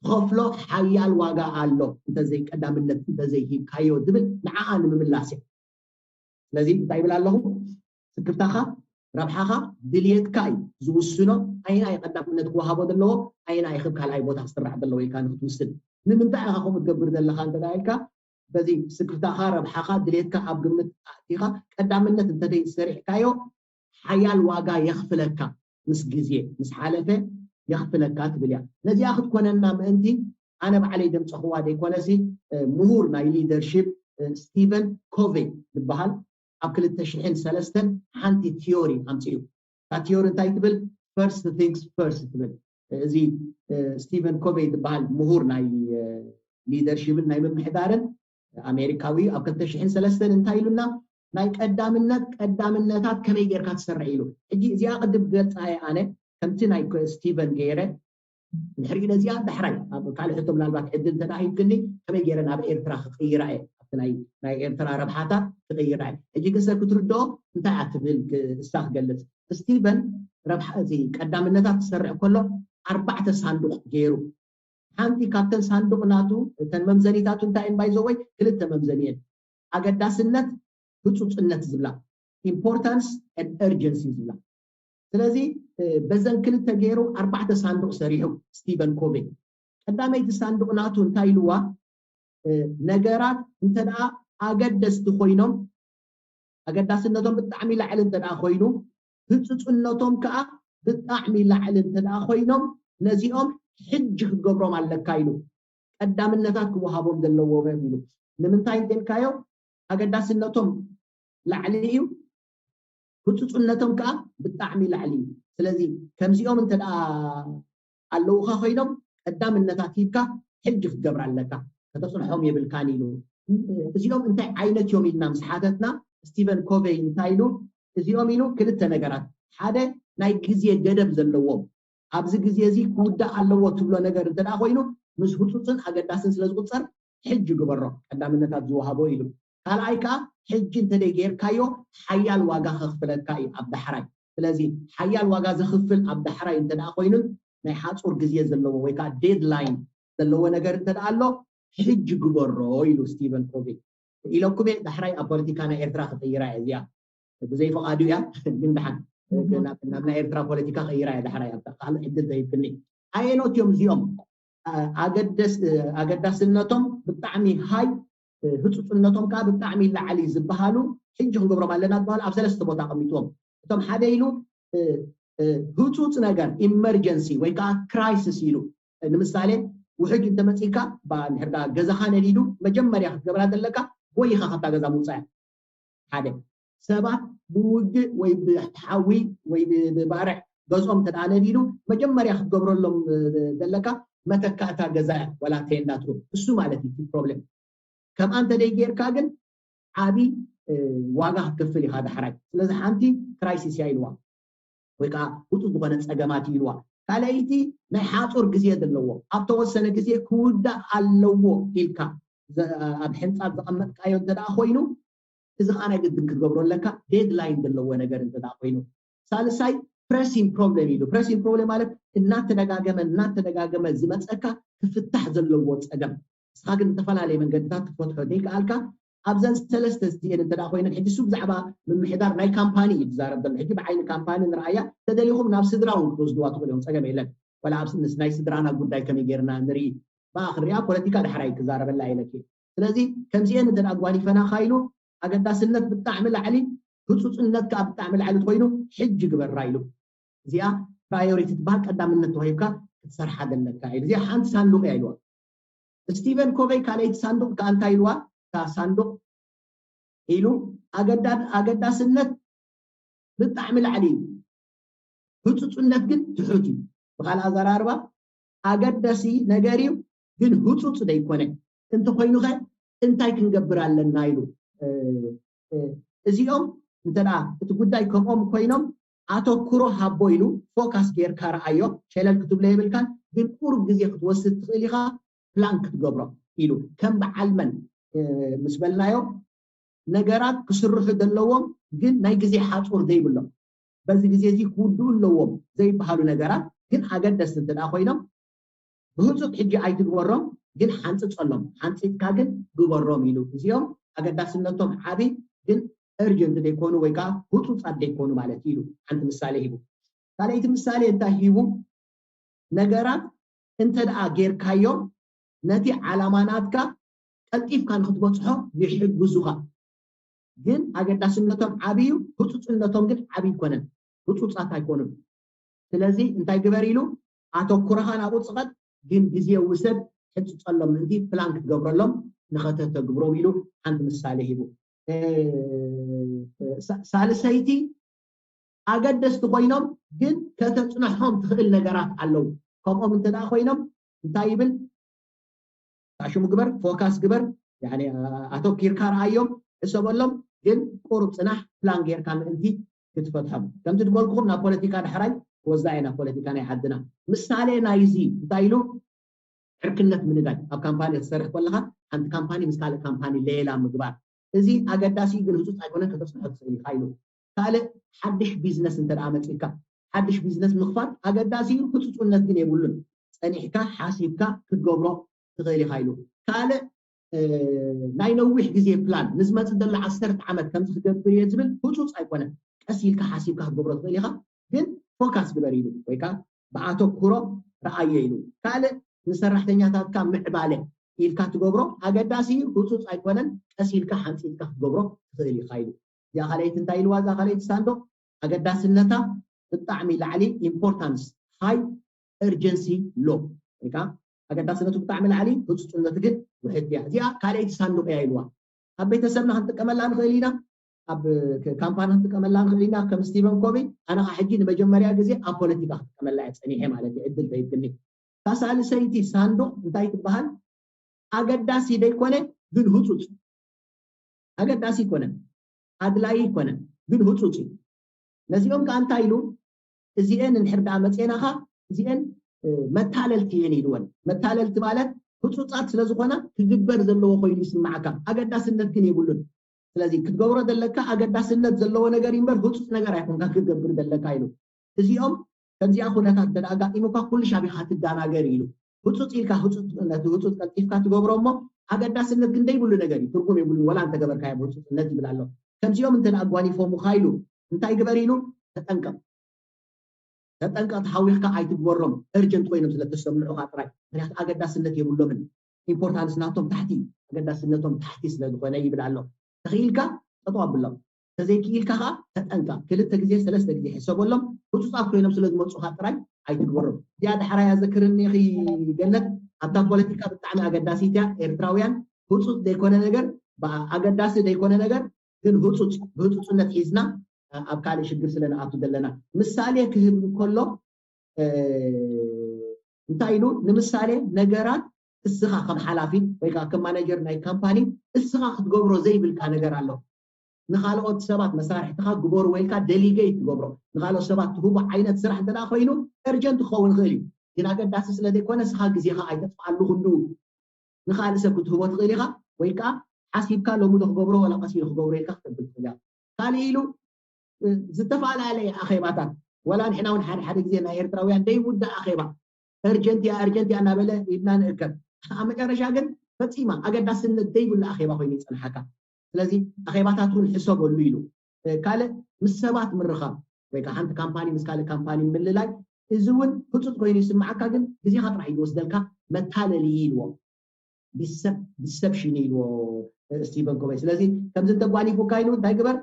ትኸፍሎ ሓያል ዋጋ ኣሎ እንተዘይ ቀዳምነት እንተዘይሂብካዮ ዝብል ንዓኣ ንምምላስ እየ ስለዚ እንታይ ይብል ኣለኹ ስክፍታኻ ረብሓኻ ድልየትካ እዩ ዝውስኖ ኣይና እዩ ቀዳምነት ክወሃቦ ዘለዎ ኣይና እዩ ካብ ካልኣይ ቦታ ክስራሕ ዘለዎ ኢልካ ንክትውስን ንምንታይ ኢኻ ከምኡ ትገብር ዘለካ እንተ ኢልካ በዚ ስክፍታኻ ረብሓኻ ድልየትካ ኣብ ግምት ኣእቲኻ ቀዳምነት እንተዘይ ሰሪሕካዮ ሓያል ዋጋ የኽፍለካ ምስ ግዜ ምስ ሓለፈ የኽፍለካ ትብል እያ ነዚኣ ክትኮነና ምእንቲ ኣነ ባዕለይ ደምፀኽዋ ዘይኮነሲ ምሁር ናይ ሊደርሽፕ ስቲቨን ኮቬ ዝበሃል ኣብ ክልተ ሽሕን ሰለስተን ሓንቲ ቲዮሪ ኣምፅኡ እታ ቲዮሪ እንታይ ትብል first things first ትብል እዚ ስቲቨን ኮቬ ዝበሃል ምሁር ናይ ሊደርሽፕን ናይ ምምሕዳርን ኣሜሪካዊ ኣብ ክልተ ሽሕን ሰለስተን እንታይ ኢሉና ናይ ቀዳምነት ቀዳምነታት ከመይ ጌርካ ትሰርዕ ኢሉ ሕጂ እዚኣ ቅድም ገልፃ እየ ኣነ ከምቲ ናይ ስቲቨን ገይረ ንሕሪኡ ነዚኣ ዳሕራይ ኣብ ካልእ ሕቶ ምናልባት ዕድል እንተ ሂብክኒ ከመይ ገይረ ናብ ኤርትራ ክቅይራ እየ ኣብቲ ናይ ኤርትራ ረብሓታት ክቅይራ እየ ሕጂ ግን ሰብ ክትርድኦ እንታይ እያ ትብል እሳ ክገልፅ ስቲቨን ረብሓ እዚ ቀዳምነታት ክሰርዕ ከሎ ኣርባዕተ ሳንዱቅ ገይሩ ሓንቲ ካብተን ሳንዱቅ ናቱ እተን መምዘኒታቱ እንታይ እየን ባይዘወይ ክልተ መምዘኒ እየን ኣገዳስነት ህፁፅነት ዝብላ importance and urgency ዝብላ ስለዚ በዘን ክልተ ገይሩ ኣርባዕተ ሳንዱቅ ሰሪሑ ስቲቨን ኮቬ ቀዳመይቲ ሳንዱቅ ናቱ እንታይ ኢልዋ ነገራት እንተ ኣገደስቲ ኮይኖም ኣገዳስነቶም ብጣዕሚ ላዕሊ እንተ ኮይኑ ህፁፅነቶም ከዓ ብጣዕሚ ላዕሊ እንተ ኮይኖም ነዚኦም ሕጂ ክትገብሮም ኣለካ ኢሉ ቀዳምነታት ክወሃቦም ዘለዎም ኢሉ ንምንታይ እንተልካዮ ኣገዳስነቶም ላዕሊ እዩ ህፁፅነቶም ከዓ ብጣዕሚ ላዕሊ እዩ ስለዚ ከምዚኦም እንተ ኣለውካ ኮይኖም ቀዳምነታት ሂብካ ሕጂ ክትገብር ኣለካ ከተፅንሖም የብልካን ኢሉ። እዚኦም እንታይ ዓይነት እዮም ኢልና ምስ ሓተትና፣ ስቲቨን ኮቬይ እንታይ ኢሉ? እዚኦም ኢሉ ክልተ ነገራት፣ ሓደ ናይ ግዜ ገደብ ዘለዎም፣ ኣብዚ ግዜ እዚ ክውዳእ ኣለዎ ትብሎ ነገር እንተ ደኣ ኮይኑ ምስ ህፁፅን ኣገዳስን ስለ ዝቁፀር ሕጂ ግበሮ፣ ቀዳምነታት ዝወሃቦ ኢሉ። ካልኣይ ከዓ ሕጂ እንተደይ ጌርካዮ ሓያል ዋጋ ከኽፍለካ እዩ ኣብ ዳሕራይ። ስለዚ ሓያል ዋጋ ዘኽፍል ኣብ ዳሕራይ እንተ ደኣ ኮይኑን ናይ ሓፁር ግዜ ዘለዎ ወይ ከዓ ዴድላይን ዘለዎ ነገር እንተ ደኣ ኣሎ ሕጂ ግበሮ ኢሉ ስቲቨን ኮቪ። ኢለኩም እየ ዳሕራይ ኣብ ፖለቲካ ናይ ኤርትራ ክቕይራ እየ እዚኣ። ብዘይ ፍቓዱ እያ ግን ደሓን ናብ ናይ ኤርትራ ፖለቲካ ቀይራ እያ ዳሕራይ ኣብታ ካልእ ዕድል ተሂብክኒ። ኣየኖት እዮም እዚኦም ኣገዳስነቶም ብጣዕሚ ሃይ ህፁፅነቶም ከዓ ብጣዕሚ ላዕሊ ዝበሃሉ ሕጂ ክንገብሮም ኣለና ዝበሃሉ ኣብ ሰለስተ ቦታ ኣቐሚጥዎም። እቶም ሓደ ኢሉ ህፁፅ ነገር ኢመርጀንሲ ወይ ከዓ ክራይሲስ ኢሉ ንምሳሌ ውሕጅ እንተመፂካ ንሕርዳ ገዛኻ ነዲዱ መጀመርያ ክትገብራ ዘለካ ወይ ኢኻ ካብታ ገዛ ምውፃያ ሓደ ሰባት ብውግእ ወይ ብሓዊ ወይ ብባርዕ ገዝኦም እንተ ነዲዱ መጀመርያ ክትገብረሎም ዘለካ መተካእታ ገዛ ወላ ቴንዳ ትኹን እሱ ማለት እዩ ፕሮብሌም። ከምኣ እንተ ደይ ጌርካ ግን ዓቢ ዋጋ ክትከፍል ኢኻ ዳሕራይ። ስለዚ ሓንቲ ክራይሲስ እያ ኢልዋ ወይ ከዓ ውጡጥ ዝኾነ ፀገማት ኢልዋ። ካልኣይቲ ናይ ሓፁር ግዜ ዘለዎ ኣብ ተወሰነ ግዜ ክውዳእ ኣለዎ ኢልካ ኣብ ሕንፃብ ዘቐመጥካዮ እንተ ደኣ ኮይኑ እዚ ከዓ ናይ ግድን ክትገብሮ ኣለካ ዴድላይን ዘለዎ ነገር እንተ ደኣ ኮይኑ። ሳልሳይ ፕሬሲንግ ፕሮብሌም ኢሉ። ፕሬሲንግ ፕሮብሌም ማለት እናተደጋገመ እናተደጋገመ ዝመፀካ ክፍታሕ ዘለዎ ፀገም ንስኻ ግን ዝተፈላለየ መንገድታት ክትፈትሖ ዘይከኣልካ ኣብዘን ሰለስተ እዚአን እንተ ኮይነን ሕጂ ሱ ብዛዕባ ምምሕዳር ናይ ካምፓኒ እዩ ዝዛረብ ዘሎ ሕጂ ብዓይኒ ካምፓኒ ንርኣያ ተደሊኹም ናብ ስድራ እውን ክትወስድዋ ትኽእሉ እዮም ፀገም የለን ወላ ኣብ ናይ ስድራና ጉዳይ ከመይ ጌርና ንርኢ ባ ክሪኣ ፖለቲካ ዳሕራይ ክዛረበላ ኢለኪ ስለዚ ከምዚአን እንተ ኣጓኒፈና ካይሉ ኣገዳስነት ብጣዕሚ ላዕሊ ህፁፅነት ከዓ ብጣዕሚ ላዕሊ ኮይኑ ሕጂ ግበራ ኢሉ እዚኣ ፕራዮሪቲ ትበሃል ቀዳምነት ተዋሂብካ ክትሰርሓ ዘለካ ኢሉ እዚኣ ሓንቲ ሳንዱቅ እያ ኢልዋ ስቲቨን ኮቨይ ካልኣይቲ ሳንዱቅ ከዓ እንታይ ኢልዋ እታ ሳንዱቅ ኢሉ ኣገዳስነት ብጣዕሚ ላዕሊ እዩ ህፁፅነት ግን ትሑት እዩ ብካልእ ኣዘራርባ ኣገዳሲ ነገር እዩ ግን ህፁፅ ዘይኮነ እንተኮይኑኸ እንታይ ክንገብር ኣለና ኢሉ እዚኦም እንተ እቲ ጉዳይ ከምኦም ኮይኖም ኣተኩሮ ሃቦ ኢሉ ፎካስ ጌርካ ረኣዮ ሸለል ክትብሎ የብልካን ግን ቁሩብ ግዜ ክትወስድ ትኽእል ኢኻ ፕላን ክትገብሮ ኢሉ ከም በዓል መን ምስ በልናዮ ነገራት ክስርሑ ዘለዎም ግን ናይ ግዜ ሓፁር ዘይብሎም በዚ ግዜ እዚ ክውድኡ ኣለዎም ዘይበሃሉ ነገራት ግን ኣገደስቲ እንተ ኮይኖም ብህፁፅ ሕጂ ኣይትግበሮም ግን ሓንፅፀሎም ሓንፂፅካ ግን ግበሮም ኢሉ እዚኦም ኣገዳስነቶም ዓብይ ግን እርጀንት ዘይኮኑ ወይ ከዓ ህፁፃት ዘይኮኑ ማለት ኢሉ ሓንቲ ምሳሌ ሂቡ ካልኣይቲ ምሳሌ እንታይ ሂቡ ነገራት እንተ ደኣ ጌርካዮም ነቲ ዓላማ ናትካ ቀልጢፍካ ንክትበፅሖ ይሕግዙኻ ግን ኣገዳስነቶም ዓብዩ ህፁፅነቶም ግን ዓብይ ይኮነን ህፁፃት ኣይኮኑን ስለዚ እንታይ ግበር ኢሉ ኣተኩረኻ ናብኡ ፅቐጥ ግን ግዜ ውሰድ ሕፅፀሎም ምእንቲ ፕላን ክትገብረሎም ንኸተተግብሮም ኢሉ ሓንቲ ምሳሌ ሂቡ ሳልሰይቲ ኣገደስቲ ኮይኖም ግን ከተፅንሖም ትኽእል ነገራት ኣለዉ ከምኦም እንተ ኮይኖም እንታይ ይብል ሽሙ ግበር ፎካስ ግበር ኣተኪርካ ረኣዮም ሕሰበሎም ግን ቁሩብ ፅናሕ ፕላን ጌርካ ምእንቲ ክትፈትሖም ከምቲ ዝበልኩኹም ናብ ፖለቲካ ዳሕራይ ክወዛ እየ ናብ ፖለቲካ ናይ ዓድና ምሳሌ ናይዚ እንታይ ኢሉ ዕርክነት ምንዳይ ኣብ ካምፓኒ ክትሰርሕ ከለካ ሓንቲ ካምፓኒ ምስ ካልእ ካምፓኒ ሌላ ምግባር እዚ ኣገዳሲ ግን ህፁፅ ኣይኮነን ከተፅንሖ ትኽእል ኢኻ ኢሉ ካልእ ሓድሽ ቢዝነስ እንተ መፂእካ ሓድሽ ቢዝነስ ምኽፋት ኣገዳሲ እዩ ህፁፁነት ግን የብሉን ፀኒሕካ ሓሲብካ ክትገብሮ ትኽእል ኢኻ ኢሉ ካልእ ናይ ነዊሕ ግዜ ፕላን ንዝመፅእ ዘሎ ዓሰርተ ዓመት ከምዚ ክገብር እየ ዝብል ህፁፅ ኣይኮነን ቀስ ኢልካ ሓሲብካ ክትገብሮ ትኽእል ኢኻ ግን ፎካስ ግበር ኢሉ ወይ ከዓ ብኣተኩሮ ረኣዮ ኢሉ ካልእ ንሰራሕተኛታትካ ምዕባለ ኢልካ ትገብሮ ኣገዳሲ እዩ ህፁፅ ኣይኮነን ቀስ ኢልካ ሓንፂፅካ ክትገብሮ ትኽእል ኢኻ ኢሉ እዚኣ ካልኣይቲ እንታይ ኢልዋ እዛ ካልኣይቲ ሳንዱቅ ኣገዳስነታ ብጣዕሚ ላዕሊ ኢምፖርታንስ ሃይ እርጀንሲ ሎ ወይ ከዓ ኣገዳስነቱ ብጣዕሚ ላዕሊ ህፁፅነቱ ግን ውሕድ እያ እዚኣ ካልኣይቲ ሳንዱቅ እያ ኢልዋ ኣብ ቤተሰብና ክንጥቀመላ ንኽእል ኢና ኣብ ካምፓኒ ክንጥቀመላ ንኽእል ኢና ከም ስቲቨን ኮቪ ኣነ ከዓ ሕጂ ንመጀመርያ ግዜ ኣብ ፖለቲካ ክጥቀመላ እየ ፀኒሐ ማለት እዩ ዕድል ተሂብክኒ እታ ሳልሰይቲ ሳንዱቅ እንታይ ትበሃል ኣገዳሲ ደይኮነ ግን ህፁፅ፣ ኣገዳሲ ይኮነ ኣድላይ ይኮነ ግን ህፁፅ እዩ። ነዚኦም ከዓ እንታይ ኢሉ፣ እዚአን እንድሕር ደኣ መፅኤናኻ እዚአን መታለልቲ እየን ኢልወን። መታለልቲ ማለት ህፁፃት ስለዝኮና ክግበር ዘለዎ ኮይኑ ይስማዓካ፣ ኣገዳስነት ግን የብሉን። ስለዚ ክትገብሮ ዘለካ ኣገዳስነት ዘለዎ ነገር እምበር ህፁፅ ነገር ኣይኮንካ ክትገብር ዘለካ ኢሉ። እዚኦም ከምዚኣ ኩነታት እንተ ኣጋጢሙካ ኩሉ ሻቢኻ ትደናገር ኢሉ። ህፁፅ ኢልካ ህፁፅ ነቲ ህፁፅ ቀልጢፍካ ትገብሮ እሞ ኣገዳስነት ግን ደይብሉ ነገር እዩ፣ ትርጉም የብሉ ወላ እንተገበርካዮ ብህፁፅነት ይብል ኣሎ። ከምዚኦም እንተ ኣጓኒፎሙካ ኢሉ እንታይ ግበር ኢሉ፣ ተጠንቀቕ። ተጠንቀቕ፣ ተሓዊኽካ ኣይትግበሮም። እርጀንት ኮይኖም ስለ ተሰምዑኻ ጥራይ፣ ምክንያቱ ኣገዳስነት የብሎምን። ኢምፖርታንስ ናቶም ታሕቲ እዩ፣ ኣገዳስነቶም ታሕቲ ስለ ዝኾነ ይብል ኣሎ። ተኽኢልካ ጠጠው ኣብሎም። ተዘይክኢልካ ከዓ ተጠንቀቕ። ክልተ ግዜ ሰለስተ ግዜ ሕሰበሎም። ህፁፃት ኮይኖም ስለ ዝመፁኻ ጥራይ ኣይትግበሮም። እዚኣ ዳሕራይ ኣዘክርኒ ኢኺ ገነት፣ ኣብታ ፖለቲካ ብጣዕሚ ኣገዳሲት እያ። ኤርትራውያን ህፁፅ ዘይኮነ ነገር፣ ኣገዳሲ ዘይኮነ ነገር ግን ህፁፅ፣ ብህፁፅነት ሒዝና ኣብ ካልእ ሽግር ስለ ንኣቱ ዘለና። ምሳሌ ክህብ እንከሎ እንታይ ኢሉ፣ ንምሳሌ ነገራት እስኻ ከም ሓላፊ ወይ ከዓ ከም ማነጀር ናይ ካምፓኒ እስኻ ክትገብሮ ዘይብልካ ነገር ኣሎ። ንካልኦት ሰባት መሳርሕትኻ ግበሩ ወይ ከዓ ደሊገይት ትገብሮ፣ ንካልኦት ሰባት ትህቦ ዓይነት ስራሕ እንተ ኮይኑ እርጀንት ክኸውን ይኽእል እዩ። ግን ኣገዳሲ ስለ ዘይኮነ እስኻ ግዜኻ ኣይተጥፍኣሉ ክንድኡ። ንኻልእ ሰብ ክትህቦ ትኽእል ኢኻ ወይ ከዓ ሓሲብካ ሎሚ ዶ ክገብሮ ወላ ቀስ ኢሉ ክገብሮ ኢልካ ክተብል ትኽእል ኢኻ። ካልእ ኢሉ ዝተፈላለየ ኣኼባታት፣ ወላ ንሕና እውን ሓደ ሓደ ግዜ ናይ ኤርትራውያን ደይውዳእ ኣኼባ እርጀንት እያ እርጀንት እያ እናበለ ኢድና ንእከብ። ኣብ መጨረሻ ግን ፈፂማ ኣገዳስነት ዘይብሉ ኣኼባ ኮይኑ ይፀንሓካ። ስለዚ ኣኼባታት እውን ሕሰበሉ ኢሉ። ካልእ ምስ ሰባት ምርኻብ ወይ ከዓ ሓንቲ ካምፓኒ ምስ ካልእ ካምፓኒ ምልላይ፣ እዚ እውን ህፁፅ ኮይኑ ይስምዓካ፣ ግን ግዜኻ ጥራሕ እዩ ዝወስደልካ፣ መታለሊ ኢልዎ። ዲሰፕሽን ኢልዎ ስቲቨን ኮቨይ። ስለዚ ከምዚ እንተጓኒፉካ ኢሉ እንታይ ግበር፣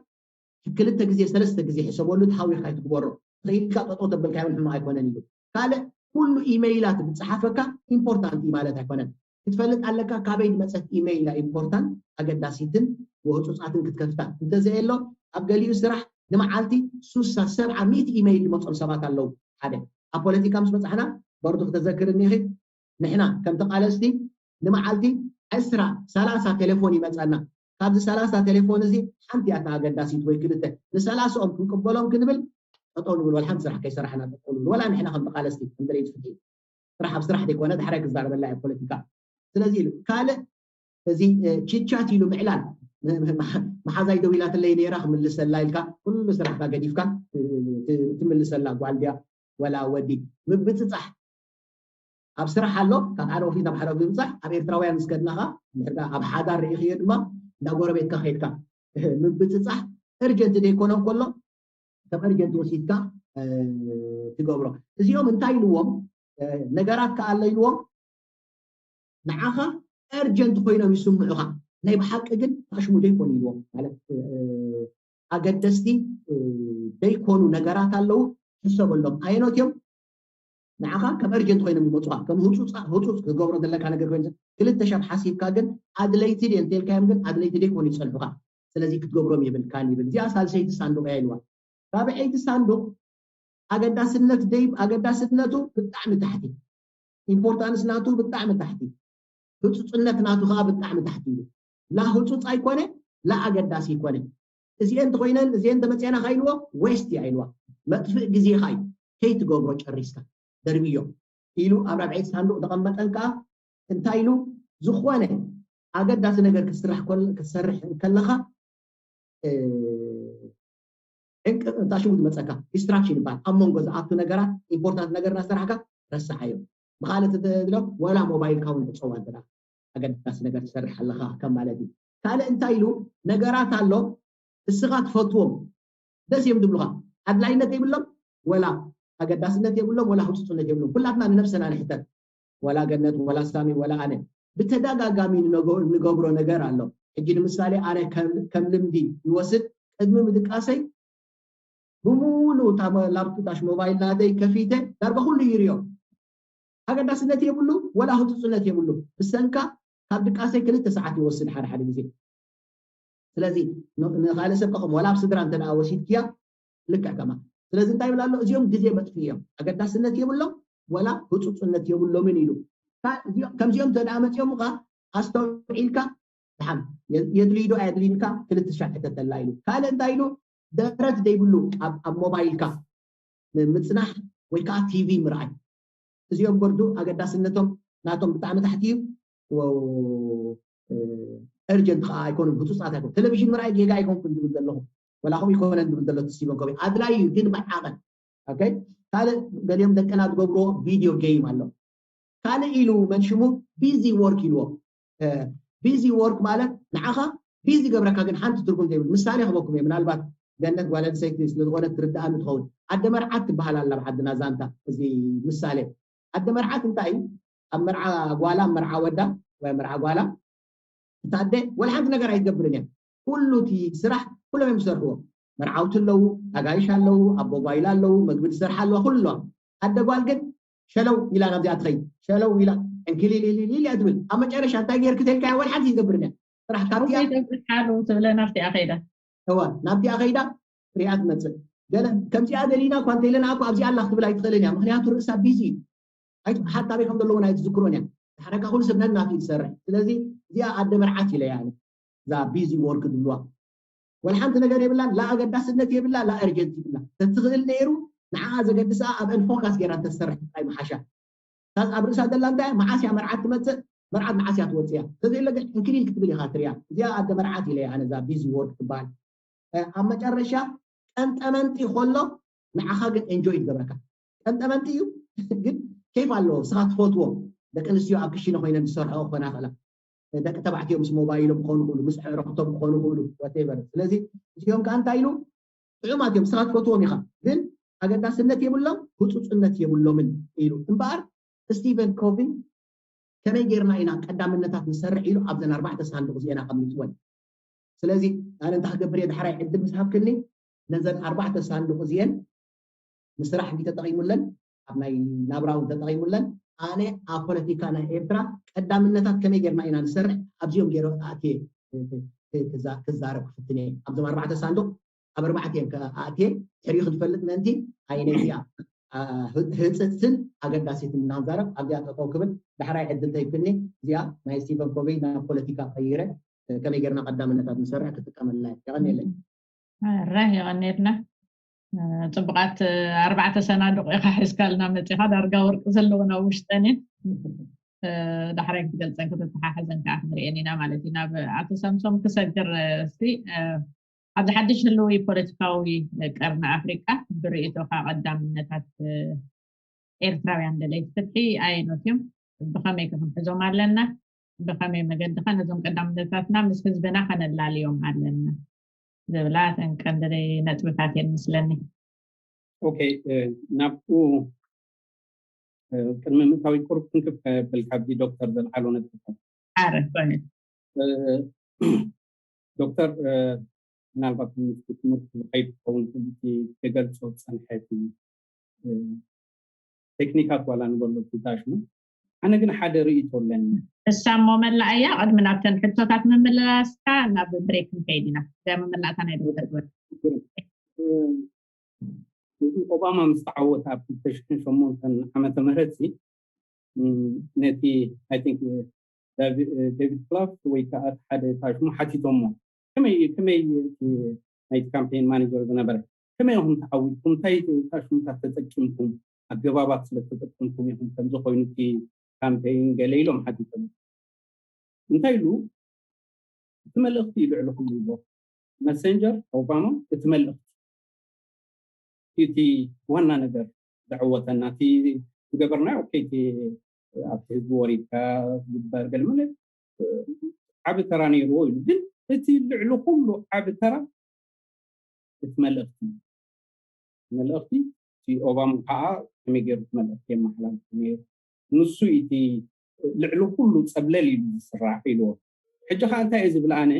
ክልተ ግዜ ሰለስተ ግዜ ሕሰበሉ፣ ተሃዊኻ ኣይትግበሮ። ተኽኢልካ ጠጠው ተበልካዮ እውን ሕማቕ ኣይኮነን ኢሉ። ካልእ ኩሉ ኢመይላት ዝፀሓፈካ ኢምፖርታንት እዩ ማለት ኣይኮነን። ክትፈልጥ ኣለካ ካበይ ዝመፀት ኢመይል ኢምፖርታንት ኣገዳሲትን ወህፁፃትን ክትከፍታ። እንተዘየሎ ኣብ ገሊኡ ስራሕ ንመዓልቲ ሱሳ ሰብዓ ሚእቲ ኢመይል ዝመፆም ሰባት ኣለዉ። ሓደ ኣብ ፖለቲካ ምስ በፃሕና በርዱ ክተዘክርኒ ኢኺ፣ ንሕና ከም ተቓለስቲ ንመዓልቲ ዕስራ ሰላሳ ቴሌፎን ይመፀና። ካብዚ ሰላሳ ቴሌፎን እዚ ሓንቲ እያ ኣገዳሲት ወይ ክልተ፣ ንሰላሳኦም ክንቅበሎም ክንብል ጠጠው ንብል፣ ወላ ሓንቲ ስራሕ ከይሰራሕና ጠጠው ንብል፣ ወላ ንሕና ከም ተቓለስቲ ከም ደለይቲ ፍትሒ። ስራሕ ኣብ ስራሕ ዘይኮነ ዳሕራይ ክዛረበላ እየ ፖለቲካ። ስለዚ ኢሉ ካልእ እዚ ቺቻት ኢሉ ምዕላል፣ መሓዛይ ደው ኢላትለይ ነይራ ክምልሰላ ኢልካ ኩሉ ስራሕካ ገዲፍካ ትምልሰላ ጓል ድያ ወላ ወዲ። ምብፅፃሕ ኣብ ስራሕ ኣሎ፣ ካብ ሓደ ኦፊስ ናብ ሓደ ኦፊስ ምብፃሕ። ኣብ ኤርትራውያን ምስ ከድናኻ ድሕር ኣብ ሓዳር ርኢኽዮ ድማ እንዳ ጎረቤትካ ከይድካ ምብፅፃሕ እርጀንት ዘይኮነ ከሎ ከም እርጀንት ወሲድካ ትገብሮ። እዚኦም እንታይ ኢልዎም፣ ነገራት ከኣ ኣሎ ኢልዎም፣ ንዓኻ እርጀንት ኮይኖም ይስምዑኻ፣ ናይ ብሓቂ ግን ታሽሙ ዘይኮኑ ኢልዎም። ማለት ኣገደስቲ ዘይኮኑ ነገራት ኣለዉ፣ ሕሰበሎም። ኣየኖት እዮም ንዓኻ ከም እርጀንት ኮይኖም ይመፁኻ? ከም ህፁፅ ክገብሮ ዘለካ ነገር ኮይኑ ክልተ ሻብ ሓሲብካ ግን ኣድለይቲ ድየ እንተልካዮም ግን ኣድለይቲ ዘይኮኑ ይፀንሑኻ። ስለዚ ክትገብሮም የብልካን ይብል። እዚኣ ሳልሰይቲ ሳንዱቕ እያ ኢልዋ። ራብዐይቲ ሳንዱቕ ኣገዳስነት ደይ ኣገዳስነቱ ብጣዕሚ ታሕቲ፣ ኢምፖርታንስ ናቱ ብጣዕሚ ታሕቲ፣ ህፁፅነት ናቱ ከዓ ብጣዕሚ ታሕቲ እዩ። ላ ህፁፅ ኣይኮነ ላ ኣገዳሲ ይኮነ። እዚኤን እንተኮይነን እዚኤን እንተመፅአና ኢልዎ ዌስት እያ ኢልዋ። መጥፍእ ግዜኻ እዩ፣ ከይትገብሮ ጨሪስካ ደርብዮ ኢሉ ኣብ ራብዐይቲ ሳንዱቕ ተቐመጠን ከዓ እንታይ ኢሉ፣ ዝኾነ ኣገዳሲ ነገር ክትስራሕ ክትሰርሕ ከለካ ዕንቅ እንታይ ሽሙ ዝመፀካ ዲስትራክሽን ይበሃል። ኣብ መንጎ ዝኣቱ ነገራት ኢምፖርታንት ነገር እናሰራሕካ ረስሓዮ። ብካልእ ትድሎ ወላ ሞባይልካ እውን ዕፀዋ እንተ ኣገዳሲ ነገር ትሰርሕ ኣለካ ከም ማለት እዩ። ካልእ እንታይ ኢሉ፣ ነገራት ኣሎ እስኻ ትፈትዎም ደስ እዮም ዝብሉካ፣ ኣድላይነት የብሎም ወላ ኣገዳስነት የብሎም ወላ ህፁፅነት የብሎም። ኩላትና ንነብሰና ንሕተት፣ ወላ ገነት ወላ ሳሚ ወላ ኣነ ብተደጋጋሚ ንገብሮ ነገር ኣሎ። ሕጂ ንምሳሌ ኣነ ከም ልምዲ ይወስድ፣ ቅድሚ ምድቃሰይ ብምሉእ ላፕቶፕ ሞባይል ናተይ ከፊተ ዳርጋ ኩሉ ይርዮ። ኣገዳስነት የብሉ ወላ ህፁፅነት የብሉ። ብሰንካ ካብ ድቃሰይ ክልተ ሰዓት ይወስድ ሓደ ሓደ ግዜ። ስለዚ ንካልእ ሰብ ከኸም ወላ ኣብ ስድራ እንተ ወሲድክያ ልክዕ ከማ። ስለዚ እንታይ ይብል ኣሎ፣ እዚኦም ግዜ መጥፍኢ እዮም፣ ኣገዳስነት የብሎም ወላ ህፁፅነት የብሎምን ኢሉ። ከምዚኦም እንተ መፅኦም ካ ኣስተውዒልካ ድሓን የድልዩ ዶ ኣየድልዩንካ ክልተ ሽሕ ሕተተላ ኢሉ። ካልእ እንታይ ኢሉ? ደረት ዘይብሉ ኣብ ሞባይልካ ምጽናሕ ወይ ከዓ ቲቪ ምርኣይ። እዚኦም በርዱ ኣገዳስነቶም ናቶም ብጣዕሚ ታሕቲ እዩ። እርጀንት ከዓ ኣይኮኑን፣ ህፁፃት ኣይኮኑ። ቴሌቪዥን ምርኣይ ጌጋ ኣይኮንኩን ዝብል ዘለኹ፣ ወላ ከምኡ ይኮነን ዝብል ዘሎ ስቲቨን ኮቪ ኣድላይ እዩ፣ ግን ብዓቐን ካልእ ገሊኦም ደቀና ዝገብርዎ ቪድዮ ጌም ኣሎ። ካልእ ኢሉ መን ሽሙ ቢዚ ወርክ ኢልዎ። ቢዚ ወርክ ማለት ንዓኻ ቢዚ ገብረካ ግን ሓንቲ ትርጉም ዘይብል። ምሳሌ ክበኩም እየ፣ ምናልባት ገነት ጓል ኣንስተይቲ ስለዝኾነት ትርድኣኒ ትኸውን። ኣደ መርዓት ትበሃል ኣላ ኣብ ዓድና ዛንታ፣ እዚ ምሳሌ። ኣደ መርዓት እንታይ እዩ? ኣብ መርዓ ጓላ፣ ኣብ መርዓ ወዳ ወይ ኣብ መርዓ ጓላ እታ ኣደ ወላ ሓንቲ ነገር ኣይትገብርን እያ። ኩሉ እቲ ስራሕ ኩሎም እዮም ዝሰርሕዎ። መርዓውቲ ኣለዉ፣ ኣጋይሽ ኣለዉ፣ ኣቦ ጓይላ ኣለዉ፣ መግቢ ዝሰርሓ ኣለዋ፣ ኩሉ ኣለዋ። ኣደ ጓል ግን ሸለው ኢላ ናብዚኣ ትኸይድ። ሸለው ኢላ ዕንክሊሊሊሊ እያ ትብል። ኣብ መጨረሻ እንታይ ጌርክ ተልካያ ወላ ሓንቲ ይገብርን እያ። ስራሕ ካብቲኣ ሓሉ ትብለ ናብቲኣ ከይዳ። እዋ ናብቲኣ ከይዳ ሪኣ ትመፅእ። ገለ ከምዚኣ ደሊና እኳ እንተኢለና እኮ ኣብዚኣ ኣላ ክትብል ኣይትኽእልን እያ። ምክንያቱ ርእሳ ቢዚ እዩ። ኣይትሓት ኣበይ ከም ዘለውን ኣይትዝክሮን እያ። ሓረካ ኩሉ ሰብ ነናቱ እዩ ዝሰርሕ። ስለዚ እዚኣ ኣደ መርዓት ኢለ እያ ኣነ። እዛ ቢዚ ወርክ ዝብልዋ ወላ ሓንቲ ነገር የብላን፣ ላ ኣገዳስነት የብላ፣ ላ እርጀንት ይብላ። ተትኽእል ነይሩ ንዓኣ ዘገድስኣ ኣብአን ፎካስ ገይራ እንተትሰርሕ ጥራይ ምሓሻ። ታዝ ኣብ ርእሳ ዘላ እንታይ እያ? መዓስ እያ መርዓት ትመጽእ? መርዓት መዓስ እያ ትወጽእ እያ። ተዘይለ ግን እንክሊል ክትብል ኢኻ ትሪያ። እዚኣ ኣደ መርዓት ኢለ እያ ኣነ እዛ ቢዚ ወርክ ትበሃል። ኣብ መጨረሻ ቀንጠመንጢ ከሎ ንዓኻ ግን ኤንጆይ ትገብረካ። ቀንጠመንጢ እዩ ግን ኬፍ ኣለዎ። ንስኻ ትፈትዎ ደቂ ኣንስትዮ ኣብ ክሽነ ኮይነን ዝሰርሖ ክኾና ይኽእላ። ደቂ ተባዕትዮ ምስ ሞባይሎም ክኾኑ ይኽእሉ፣ ምስ ኣዕሩኽቶም ክኾኑ ይኽእሉ፣ ዋቴቨር። ስለዚ እዚኦም ከዓ እንታይ ኢሉ? ጥዑማት እዮም፣ ንስኻ ትፈትዎም ኢኻ፣ ግን ኣገዳስነት የብሎም፣ ህፁፅነት የብሎምን ኢሉ። እምበኣር ስቲቨን ኮቪ ከመይ ጌርና ኢና ቀዳምነታት ንሰርሕ ኢሉ ኣብዘን ኣርባዕተ ሳንዱቕ እዚአን ኣቐሚጥወን። ስለዚ ኣነ እንታይ ክገብር እየ? ዳሕራይ ዕድል ምስ ሃብክኒ ነዘን ኣርባዕተ ሳንዱቕ እዚአን ንስራሕ እንዲ ተጠቒሙለን፣ ኣብ ናይ ናብራ እውን ተጠቒሙለን፣ ኣነ ኣብ ፖለቲካ ናይ ኤርትራ ቀዳምነታት ከመይ ጌርና ኢና ንሰርሕ ኣብዚኦም ገይረ ኣትየ ክዛረብ ክፍትን እየ። ኣብዞም ኣርባዕተ ሳንዱቕ ኣብ ኣርባዕተ እዮም ኣትየ ሕሪኡ ክንፈልጥ ምእንቲ ኣይነዚኣ ህፅፅትን ኣገዳሲትን እናንዛረብ ኣብዚኣ ጠጠው ክብል ዳሕራይ ዕድል ተይብክኒ። እዚኣ ናይ ስቲቨን ኮበይ ናብ ፖለቲካ ቀይረ ከመይ ጌርና ቀዳምነታት ንሰርሕ ክጥቀመልና እየ። የቐንየለይ። ረ የቐንየልና። ፅቡቓት ኣርባዕተ ሰናዱቕ ኢኻ ሒዝካልና መፂኻ፣ ዳርጋ ወርቂ ዘለወን ኣብ ውሽጠን እየን። ዳሕራይ ክትገልፀን ክትተሓሕዘን ከዓ ክንሪአን ኢና ማለት እዩ። ናብ ኣቶ ሳምሶም ክሰግር እስቲ ኣብዚ ሓድሽ ህልዊ ፖለቲካዊ ቀርኒ ኣፍሪቃ ብርእይቶኻ ቀዳምነታት ኤርትራውያን ደለይቲ ፍትሒ ኣየኖት እዮም? ብኸመይ ከ ክንሕዞም ኣለና? ብኸመይ መገዲ ከ ነዞም ቀዳምነታትና ምስ ህዝብና ከነላልዮም ኣለና? ዝብላ እተን ቀንዲ ነጥብታት እየን ምስለኒ። ኦኬ፣ ናብኡ ቅድሚ ምእታዊ ቁሩብ ክንክብ ከብል ካብዚ ዶክተር ዘልዓሎ ነጥብታት። ሓረ ዶክተር፣ ምናልባት ትምህርቲ ዝኸይድ ክኸውን ክገልፆ ዝፀንሐ ቴክኒካት ዋላ ንበሎ ትንታሽሙ። ኣነ ግን ሓደ ርእይቶ ኣለኒ። እሳ እሞ መላእ እያ። ቅድሚ ናብተን ሕቶታት ምምልላስካ ናብ ብሬክ ክንከይድ ኢና። እዚኣ መመላእታ ናይ ዶክተር ግበር። እዚ ኦባማ ምስ ተዓወተ ኣብ ክልተ ሽሕን ሸሞንተን ዓመተ ምህረት ነቲ ኣይ ቲንክ ዴቪድ ክላፍ ወይ ከዓ ሓደ ታሽሙ ሓቲቶሞ ከመይ ከመይ ናይቲ ካምፔን ማኔጀር ዝነበረ ከመይ ኢኹም ተዓዊትኩም እንታይ ታሽሙታት ተጠቂምኩም ኣገባባት ስለ ተጠቀምኩም ኢኹም ከምዚ ኮይኑ እቲ ካምፔን ገለ ኢሎም ሓቲቶም። እንታይ ኢሉ እቲ መልእኽቲ እዩ ልዕሊ ኩሉ ኢሎ መሰንጀር ኦባማ እቲ መልእኽቲ እቲ ዋና ነገር ዘዕወተና እቲ ዝገበርናዮ ኦኬ እቲ ኣብቲ ህዝቢ ወሪድካ ዝግበር ገለ ማለት ዓቢ ተራ ነይርዎ ኢሉ ግን እቲ ልዕሊ ኩሉ ዓቢ ተራ እቲ መልእኽቲ መልእኽቲ እቲ ኦባማ ከዓ ከመይ ገይሩ እቲ መልእኽቲ የመሓላልፍ ነይሩ ንሱ እቲ ልዕሊ ኩሉ ፀብለል ኢሉ ዝስራዕ ኢልዎ ሕጂ ከዓ እንታይ እየ ዝብል ኣነ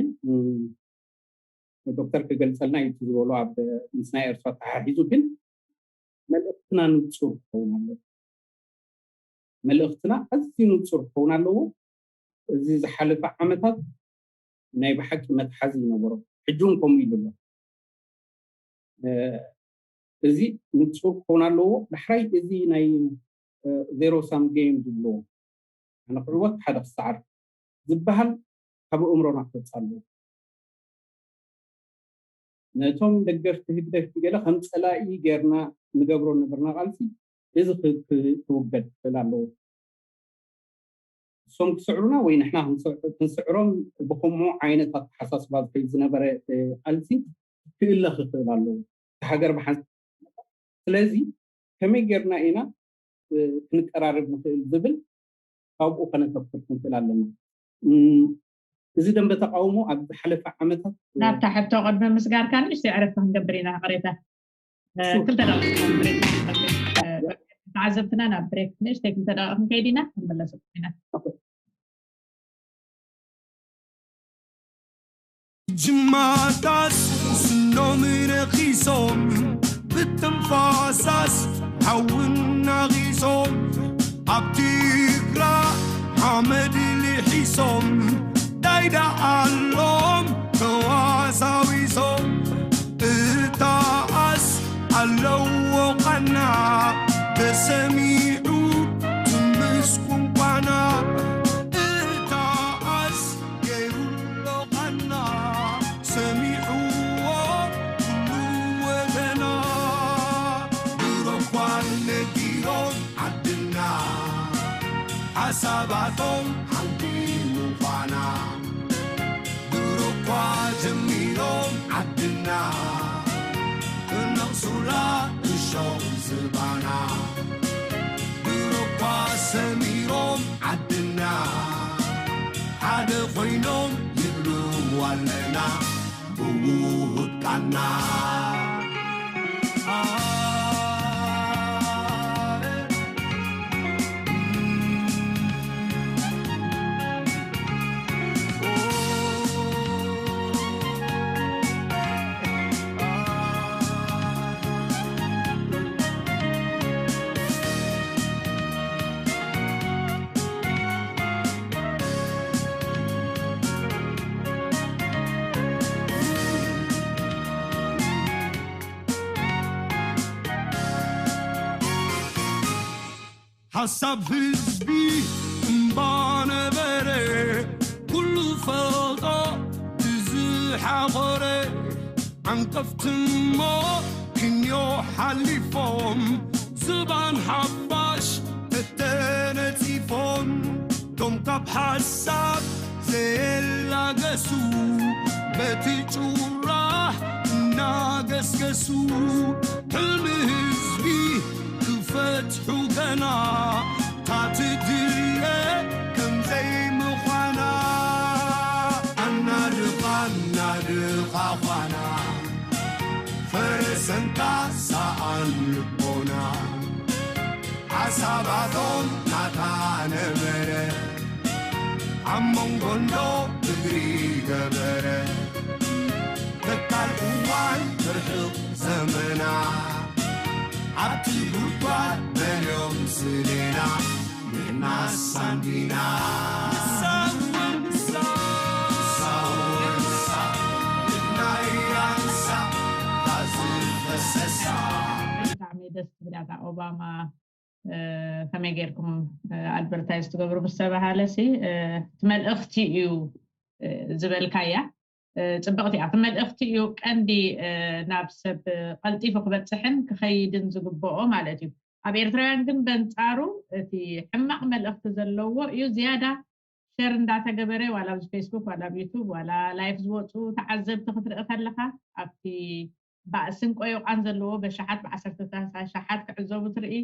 ዶክተር ክገልፀልና እዩ ዝበሎ ኣብ ምስ ናይ ኤርትራ ተሓሒዙ ግን መልእኽትና ንፁር ክኸውን ኣለዎ መልእኽትና ኣዝዩ ንፁር ክኸውን ኣለዎ እዚ ዝሓለፈ ዓመታት ናይ ብሓቂ መትሓዚ ይነበሮ ሕጂ እውን ከምኡ ኢሉ ኣሎ እዚ ንፁር ክኸውን ኣለዎ ዳሕራይ እዚ ናይ ዜሮ ሳም ጌም ዝብልዎ ኣነ ክዕወት ሓደ ክሰዓር ዝበሃል ካብ ኣእምሮና ክወፅእ ኣለዎ። ነቶም ደገፍቲ ህግደፍ ገለ ከም ፀላኢ ጌርና ንገብሮ ነበርና ቃልሲ፣ እዚ ክውገድ ክኽእል ኣለዎ። እሶም ክስዕሩና ወይ ንሕና ክንስዕሮም ብከምኡ ዓይነት ኣተሓሳስባ ዝኸይድ ዝነበረ ቃልሲ ክእለ ክኽእል ኣለዎ። እቲ ሃገር ብሓንሳብ ስለዚ ከመይ ጌርና ኢና ክንቀራረብ ንኽእል ዝብል ኣብኡ ከነተኩር ክንክእል ኣለና። እዚ ደንበ ተቃውሞ ኣብ ዝሓለፈ ዓመታት ናብታ ሕቶ ቅድሚ ምስጋርካ ንእሽተይ ዕረፍቲ ክንገብር ኢና። ቅሬታ ክልተ ደቂቕ ተዓዘብትና ናብ ብሬክ ንእሽተይ ክልተ ደቂቕ ክንከይድ ኢና፣ ክንመለስ ኢና። ጅማታት ስኖም ነኺሶም ብትንፋሳስ ሓውን ናኺሶም ኣብ ትግራ ሓመድ ልሒሶም ዳይዳ ኣሎም ተዋሳዊሶም እታኣስ ኣለዎ ቃና ተሰሚዑ ትምስኩን ቋና እታኣስ ገይሩሎ ቃና ሰሚዕዎ ኩሉ ወገና ድሮ እኳ ነጊሮም ዓድና ሓሳባቶም ሓንቲ ምዃና ድሮ እኳ ጀሚሮም ዓድና ክነቕሱላ እሾኽ ዝባና ድሮ እኳ ሰሚሮም ዓድና ሓደ ኮይኖም ይብሉ ኣለና ብውሁድ ቃና። ሓሳብ ህዝቢ እምባ ነበረ ኩሉ ፈልጦ ብዝሓኾረ ዓንቀፍትሞ ክንዮ ሓሊፎም ዝባን ሓፋሽ ተተነፂፎም ቶም ካብ ሓሳብ ዘየላገሱ በቲ ጩራ እናገስገሱ ሕልሚ ህዝቢ ክፈትሑ ገና ታትድለ ከምዘይምዃና ኣናድኻ እናድኻ ኳና ፈረሰንካ ሰኣን ልቦና ሓሳባቶም ናታ ነበረ ኣብ መንጎ እንዶ እግሪ ገበረ ተካል እዋን ርሕቕ ዘመና ኣብቲ ጉድጓድ በልዮም ስሌና ንሕና ሳንዲና ንሳውን ንሳ ንሕና እያ ንሳ ታዝፈሰሳ ብጣዕሚ ደስ ትብል እያ እዛ ኦባማ ከመይ ጌርኩም ኣድቨርታይዝ ትገብሩ ምስ ተባሃለ ሲ እቲ መልእኽቲ እዩ ዝበልካያ ፅብቕቲ እያ። እቲ መልእኽቲ እዩ ቀንዲ ናብ ሰብ ቀልጢፉ ክበፅሕን ክኸይድን ዝግብኦ ማለት እዩ። ኣብ ኤርትራውያን ግን በንፃሩ እቲ ሕማቕ መልእኽቲ ዘለዎ እዩ ዝያዳ ሸር እንዳተገበረ ዋላ ኣብዚ ፌስቡክ ዋላ ኣብ ዩቱብ ዋላ ላይፍ ዝወፁ ተዓዘብቲ ክትርኢ ከለካ ኣብቲ ባእስን ቆዮቃን ዘለዎ በሻሓት ብዓሰርተታት ኣሻሓት ክዕዘቡ ትርኢ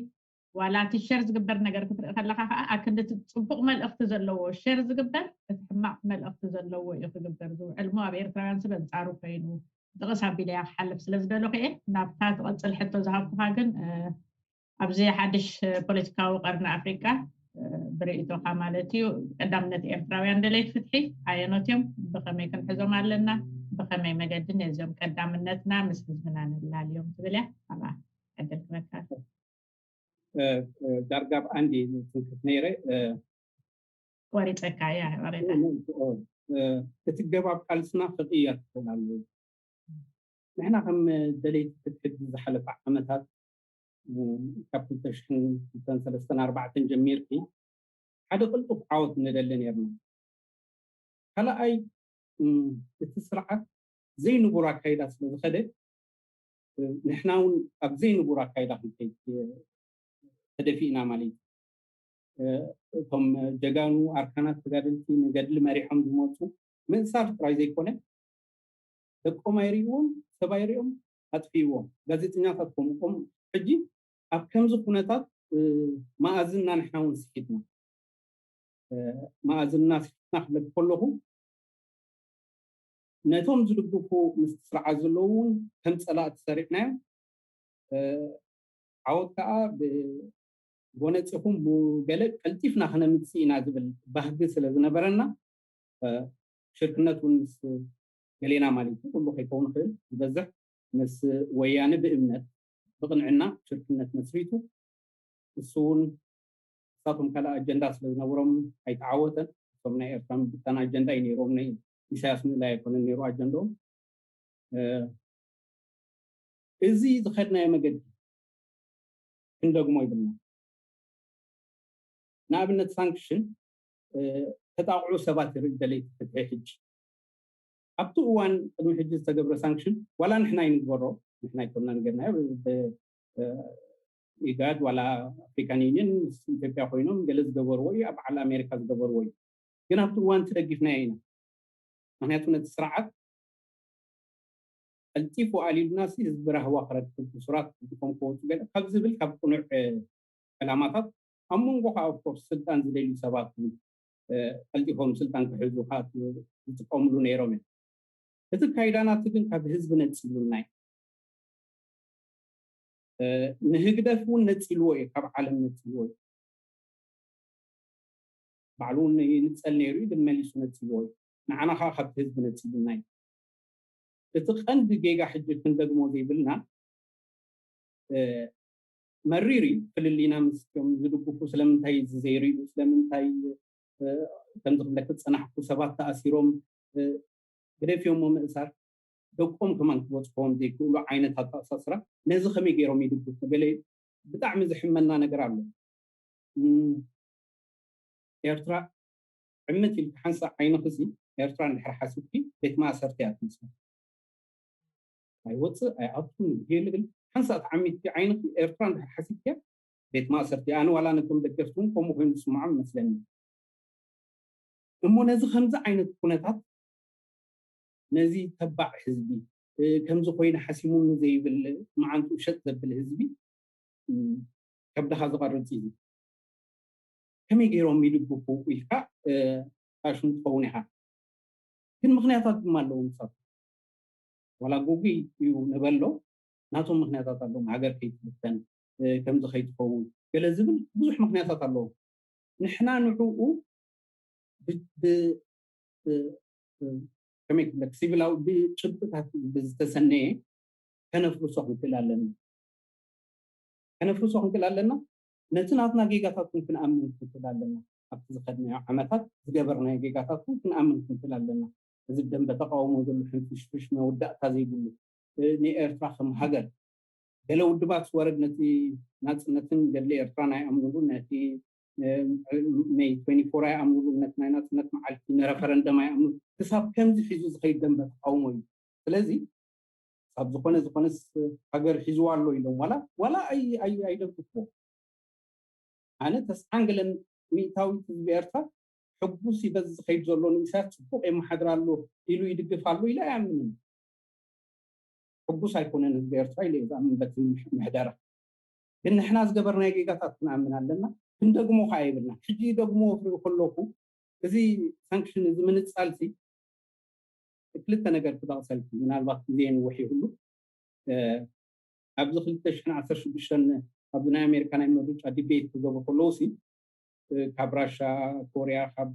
ዋላ እቲ ሸር ዝግበር ነገር ክትርኢ ከለካ ከዓ ኣክንዲ እቲ ፅቡቅ መልእክቲ ዘለዎ ሸር ዝግበር እቲ ሕማቅ መልእክቲ ዘለዎ እዩ ክግበር ዝውዕል እሞ ኣብ ኤርትራውያን ሲ በንፃሩ ኮይኑ ጥቅስ ኣቢለ እያ ክሓልፍ ስለ ዝደለኩ እየ ናብታ ትቐፅል ሕቶ ዝሃብኩካ ግን ኣብዚ ሓድሽ ፖለቲካዊ ቀርኒ ኣፍሪቃ ብርእይቶኻ ማለት እዩ ቀዳምነት ኤርትራውያን ደለይቲ ፍትሒ ኣየኖት እዮም ብኸመይ ክንሕዞም ኣለና ብኸመይ መገዲ ነዚኦም ቀዳምነትና ምስ ህዝብና ነላልዮም ትብል እያ ኣብኣ ዕድል ክበካ ዳርጋ ብኣንዲ ትንክፍ ነይረ ቆሪፀካ እያ እቲ ገባብ ቃልስና ክቕየር ክኽእል ኣለዎ ንሕና ከም ደለይቲ ፍትሒ ዝሓለፈ ዓመታት ካብ ክልተ ሽሕን ክልተን ሰለስተን ኣርባዕተን ጀሚርኪ ሓደ ቅልጡፍ ዓወት ንደሊ ነርና ካልኣይ እቲ ስርዓት ዘይንቡር ኣካይዳ ስለ ዝኸደ ንሕና እውን ኣብ ዘይንቡር ኣካይዳ ክንከይድ ተደፊእና ማለት እዩ። እቶም ጀጋኑ ኣርካናት ተጋደልቲ ንገድሊ መሪሖም ዝመፁ ምእሳር ጥራይ ዘይኮነ ደቆም ኣይርእዎም፣ ሰብ ኣይርእዮም፣ ኣጥፊእዎም። ጋዜጠኛታት ከምኡ ከምኡ። ሕጂ ኣብ ከምዚ ኩነታት መኣዝና ንሕና እውን ስሒትና መኣዝና ስሒትና ክብለክ ከለኹ ነቶም ዝድግፉ ምስቲ ስርዓት ዘለዉ እውን ከም ፀላእቲ ሰሪዕናዮም። ዓወት ከዓ ብጎነፂኹም ብገለ ቀልጢፍና ክነምፅእ ኢና ዝብል ባህጊ ስለ ዝነበረና ሽርክነት እውን ምስ ገሌና ማለት እዩ ኩሉ ከይከውን ይኽእል ዝበዝሕ ምስ ወያነ ብእምነት ብቕንዕና ሽርክነት መስሪቱ እሱ እውን ንሳቶም ካልእ ኣጀንዳ ስለ ዝነበሮም ኣይተዓወተን። እቶም ናይ ኤርትራ ምብታን ኣጀንዳ እዩ ነይሮም፣ ናይ ኢሳያስ ምእላይ ኣይኮነን ነይሩ ኣጀንዳኦም። እዚ ዝኸድናዮ መገዲ ክንደግሞ ይብልና። ንኣብነት ሳንክሽን ተጣቕዑ ሰባት ይርኢ ደለይቲ ፍትሒ ሕጂ ኣብቲ እዋን ቅድሚ ሕጂ ዝተገብረ ሳንክሽን ዋላ ንሕና ይንግበሮ ንሕና ይኮና ንገርናዮ ኢጋድ ዋላ ኣፍሪካን ዩኒየን ምስ ኢትዮጵያ ኮይኖም ገለ ዝገበርዎ እዩ ኣብ ዓል ኣሜሪካ ዝገበርዎ እዩ ግን ኣብቲ እዋን ትደጊፍናዮ ኢና ምክንያቱ ነቲ ስርዓት ቀልጢፉ ኣልዩልና ሲ ህዝቢ ራህዋ ክረክብ ብሱራት ክድፎም ክወፁ ገለ ካብ ዝብል ካብ ቅኑዕ ዕላማታት ኣብ መንጎ ከዓ ኦፍኮርስ ስልጣን ዝደልዩ ሰባት ቀልጢፎም ስልጣን ክሕዙ ከዓ ዝጥቀምሉ ነይሮም እዮም እቲ ካይዳናት ግን ካብ ህዝቢ ነፂሉና እዩ ንህግደፍ እውን ነፂልዎ እዩ ካብ ዓለም ነፂልዎ እዩ ባዕሉ ይንፀል ነይሩ ግን መሊሱ ነፂልዎ እዩ ንዓና ከዓ ካብቲ ህዝቢ ነፂሉና እዩ እቲ ቀንዲ ጌጋ ሕጂ ክንደግሞ ዘይብልና መሪር እዩ ፍልልይና ምስም ዝድግፉ ስለምንታይ እዚ ዘይርእዩ ስለምንታይ ከምዚ ክብለክ ዝፀናሕኩ ሰባት ተኣሲሮም ግደፍዮሞ ምእሳር ደቆም ከማን ክበፅሖም ዘይክእሉ ዓይነት ኣተኣሳስራ ነዚ ከመይ ገይሮም ይድግፉ ገለ ብጣዕሚ ዝሕመና ነገር ኣሎ ኤርትራ ዕምት ኢልካ ሓንሳእ ዓይንኺ ሲ ኤርትራ እንድሕር ሓሲብኪ ቤት ማእሰርቲ እያ ትመስል ኣይወፅእ ኣይኣቱን ይብል ሓንሳእ ተዓሚትኪ ዓይንኺ ኤርትራ እንድሕር ሓሲብኪ ቤት ማእሰርቲ ኣነ ዋላ ነቶም ደገፍቲ እውን ከምኡ ኮይኑ ዝስምዖም ይመስለኒ እሞ ነዚ ከምዚ ዓይነት ኩነታት ነዚ ተባዕ ህዝቢ ከምዚ ኮይኑ ሓሲሙኒ ዘይብል መዓንጡ ሸጥ ዘብል ህዝቢ ከብድኻ ዝቐርፅ እዩ ከመይ ገይሮም ይድግፉ ኢልካ ኣሽሙ ትኸውን ኢኻ ግን ምክንያታት ድማ ኣለዎም ንሳት ዋላ ጉጉይ እዩ ንበሎ ናቶም ምክንያታት ኣለዎም ሃገር ከይትብተን ከምዚ ከይትኸውን ገለ ዝብል ብዙሕ ምክንያታት ኣለዎም ንሕና ንዕኡ ከመይ ክብለክ ሲቪላዊ ብጭብጥታት ብዝተሰነየ ከነፍርሶ ክንክእል ኣለና ከነፍርሶ ክንክእል ኣለና ነቲ ናትና ጌጋታት እውን ክንኣምን ክንክእል ኣለና ኣብቲ ዝኸድናዮ ዓመታት ዝገበርናዮ ጌጋታት እውን ክንኣምን ክንክእል ኣለና እዚ ብደንበ ተቃውሞ ዘሎ ሕንፍሽፍሽ መወዳእታ ዘይብሉ ንኤርትራ ከም ሃገር ገለ ውድባት ወረድ ነቲ ናፅነትን ገድሊ ኤርትራን ኣይኣምኑሉ ነቲ ሜይ ትወንቲ ፎር ኣይኣምኑሉ ነቲ ናይ ናፅነት መዓልቲ ንረፈረንደም ኣይኣምኑ ክሳብ ከምዚ ሒዙ ዝኸይድ ደንበ ተቃውሞ እዩ ስለዚ ካብ ዝኾነ ዝኾነስ ሃገር ሒዝዋ ኣሎ ኢሎም ዋላ ዋላ ኣይደግፍዎ ኣነ ተስዓን ገለን ሚእታዊት ህዝቢ ኤርትራ ሕጉስ ይበዝ ዝኸይድ ዘሎ ንእሳት ፅቡቅ የመሓድር ኣሎ ኢሉ ይድግፍ ኣሎ ኢለ ኣይኣምንን ሕጉስ ኣይኮነን ህዝቢ ኤርትራ ኢለ ዝኣምን በቲ ምሕደራ ግን ንሕና ዝገበርናዮ ጌጋታት ክንኣምን ኣለና ክንደግሞ ከዓ ይብልና ሕጂ ደግሞ ክርኢ ከለኩ እዚ ሳንክሽን እዚ ምንፃል ሲ ክልተ ነገር ክጠቕሰልኩ ምናልባት ግዜ ንውሕ ይህሉ ኣብዚ ክልተ ሽሕን ዓሰርተ ሽዱሽተን ኣብዚ ናይ ኣሜሪካ ናይ ምርጫ ዲቤት ክገብሩ ከለዉ ሲ ካብ ራሻ ኮርያ ካብ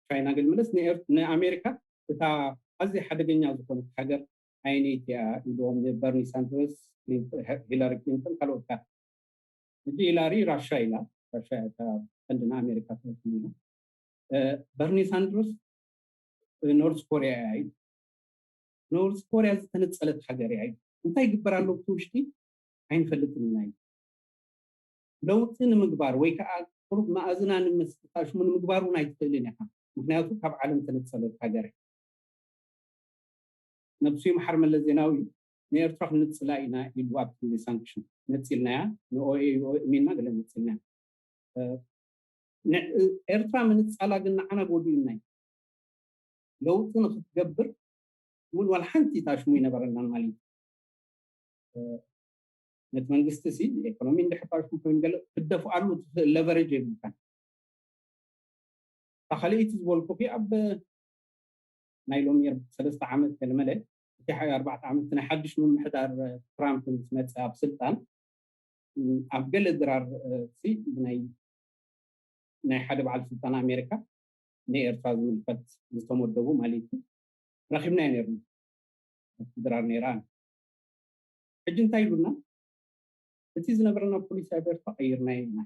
ቻይና ግን ምልስ ንኣሜሪካ እታ ኣዝያ ሓደገኛ ዝኾነት ሃገር ኣይነይቲ እያ ኢልዎም በርኒ ሳንደርስ ሂላሪ ክሊንተን ካልኦት ሕጂ ሂላሪ ራሻ ኢላ ራሻ እያ እታ ቀንዲ ንኣሜሪካ ትረክብ ኢላ በርኒ ሳንደርስ ኖርዝ ኮርያ እያ ኢሉ ኖርዝ ኮርያ ዝተነፀለት ሃገር እያ ኢሉ እንታይ ይግበር ኣሎ ብቲ ውሽጢ ኣይንፈልጥን ኢና ኢሉ ለውጢ ንምግባር ወይ ከዓ ቁሩብ መኣዝና ንምስጣሽሙ ንምግባር እውን ኣይትኽእልን ኢኻ ምክንያቱ ካብ ዓለም ተነፀለት ሃገር። ነብሱ ይምሓር መለስ ዜናዊ ንኤርትራ ክንፅላ ኢና ኢሉ ኣብቲ ግዜ ሳንክሽን ነፂልናያ ንኦኤዩ እሚና ገለ ነፂልናያ። ኤርትራ ምንፃላ ግን ንዓና ጎዲኡና እዩ። ለውጢ ንክትገብር እውን ዋላ ሓንቲ ታሽሙ ይነበረናን ማለት እዩ። ነቲ መንግስቲ ሲ ኢኮኖሚ እንድሕር ታሽሙ ኮይኑ ገለ ክትደፍኣሉ ትኽእል ለቨሬጅ የብልካን። እታ ካልኣይቲ ዝበልኩኺ ኣብ ናይ ሎሚ ሰለስተ ዓመት ገለመለ እቲ ሓ- ኣርባዕተ ዓመት ናይ ሓድሽ ምምሕዳር ትራምፕ ምስ መፀ ኣብ ስልጣን ም፣ ኣብ ገለ ድራር እ፣ ሲ ብናይ ናይ ሓደ በዓል ስልጣን ኣሜሪካ ንኤርትራ ዝምልከት ዝተመደቡ ማለት እዩ ረኺብናዮ ነርና ኣብቲ ድራር ነይራ። ሕጂ እንታይ ኢሉና? እቲ ዝነበረና ፖሊሲ ኣብ ኤርትራ ቀይርናዮ ኢና።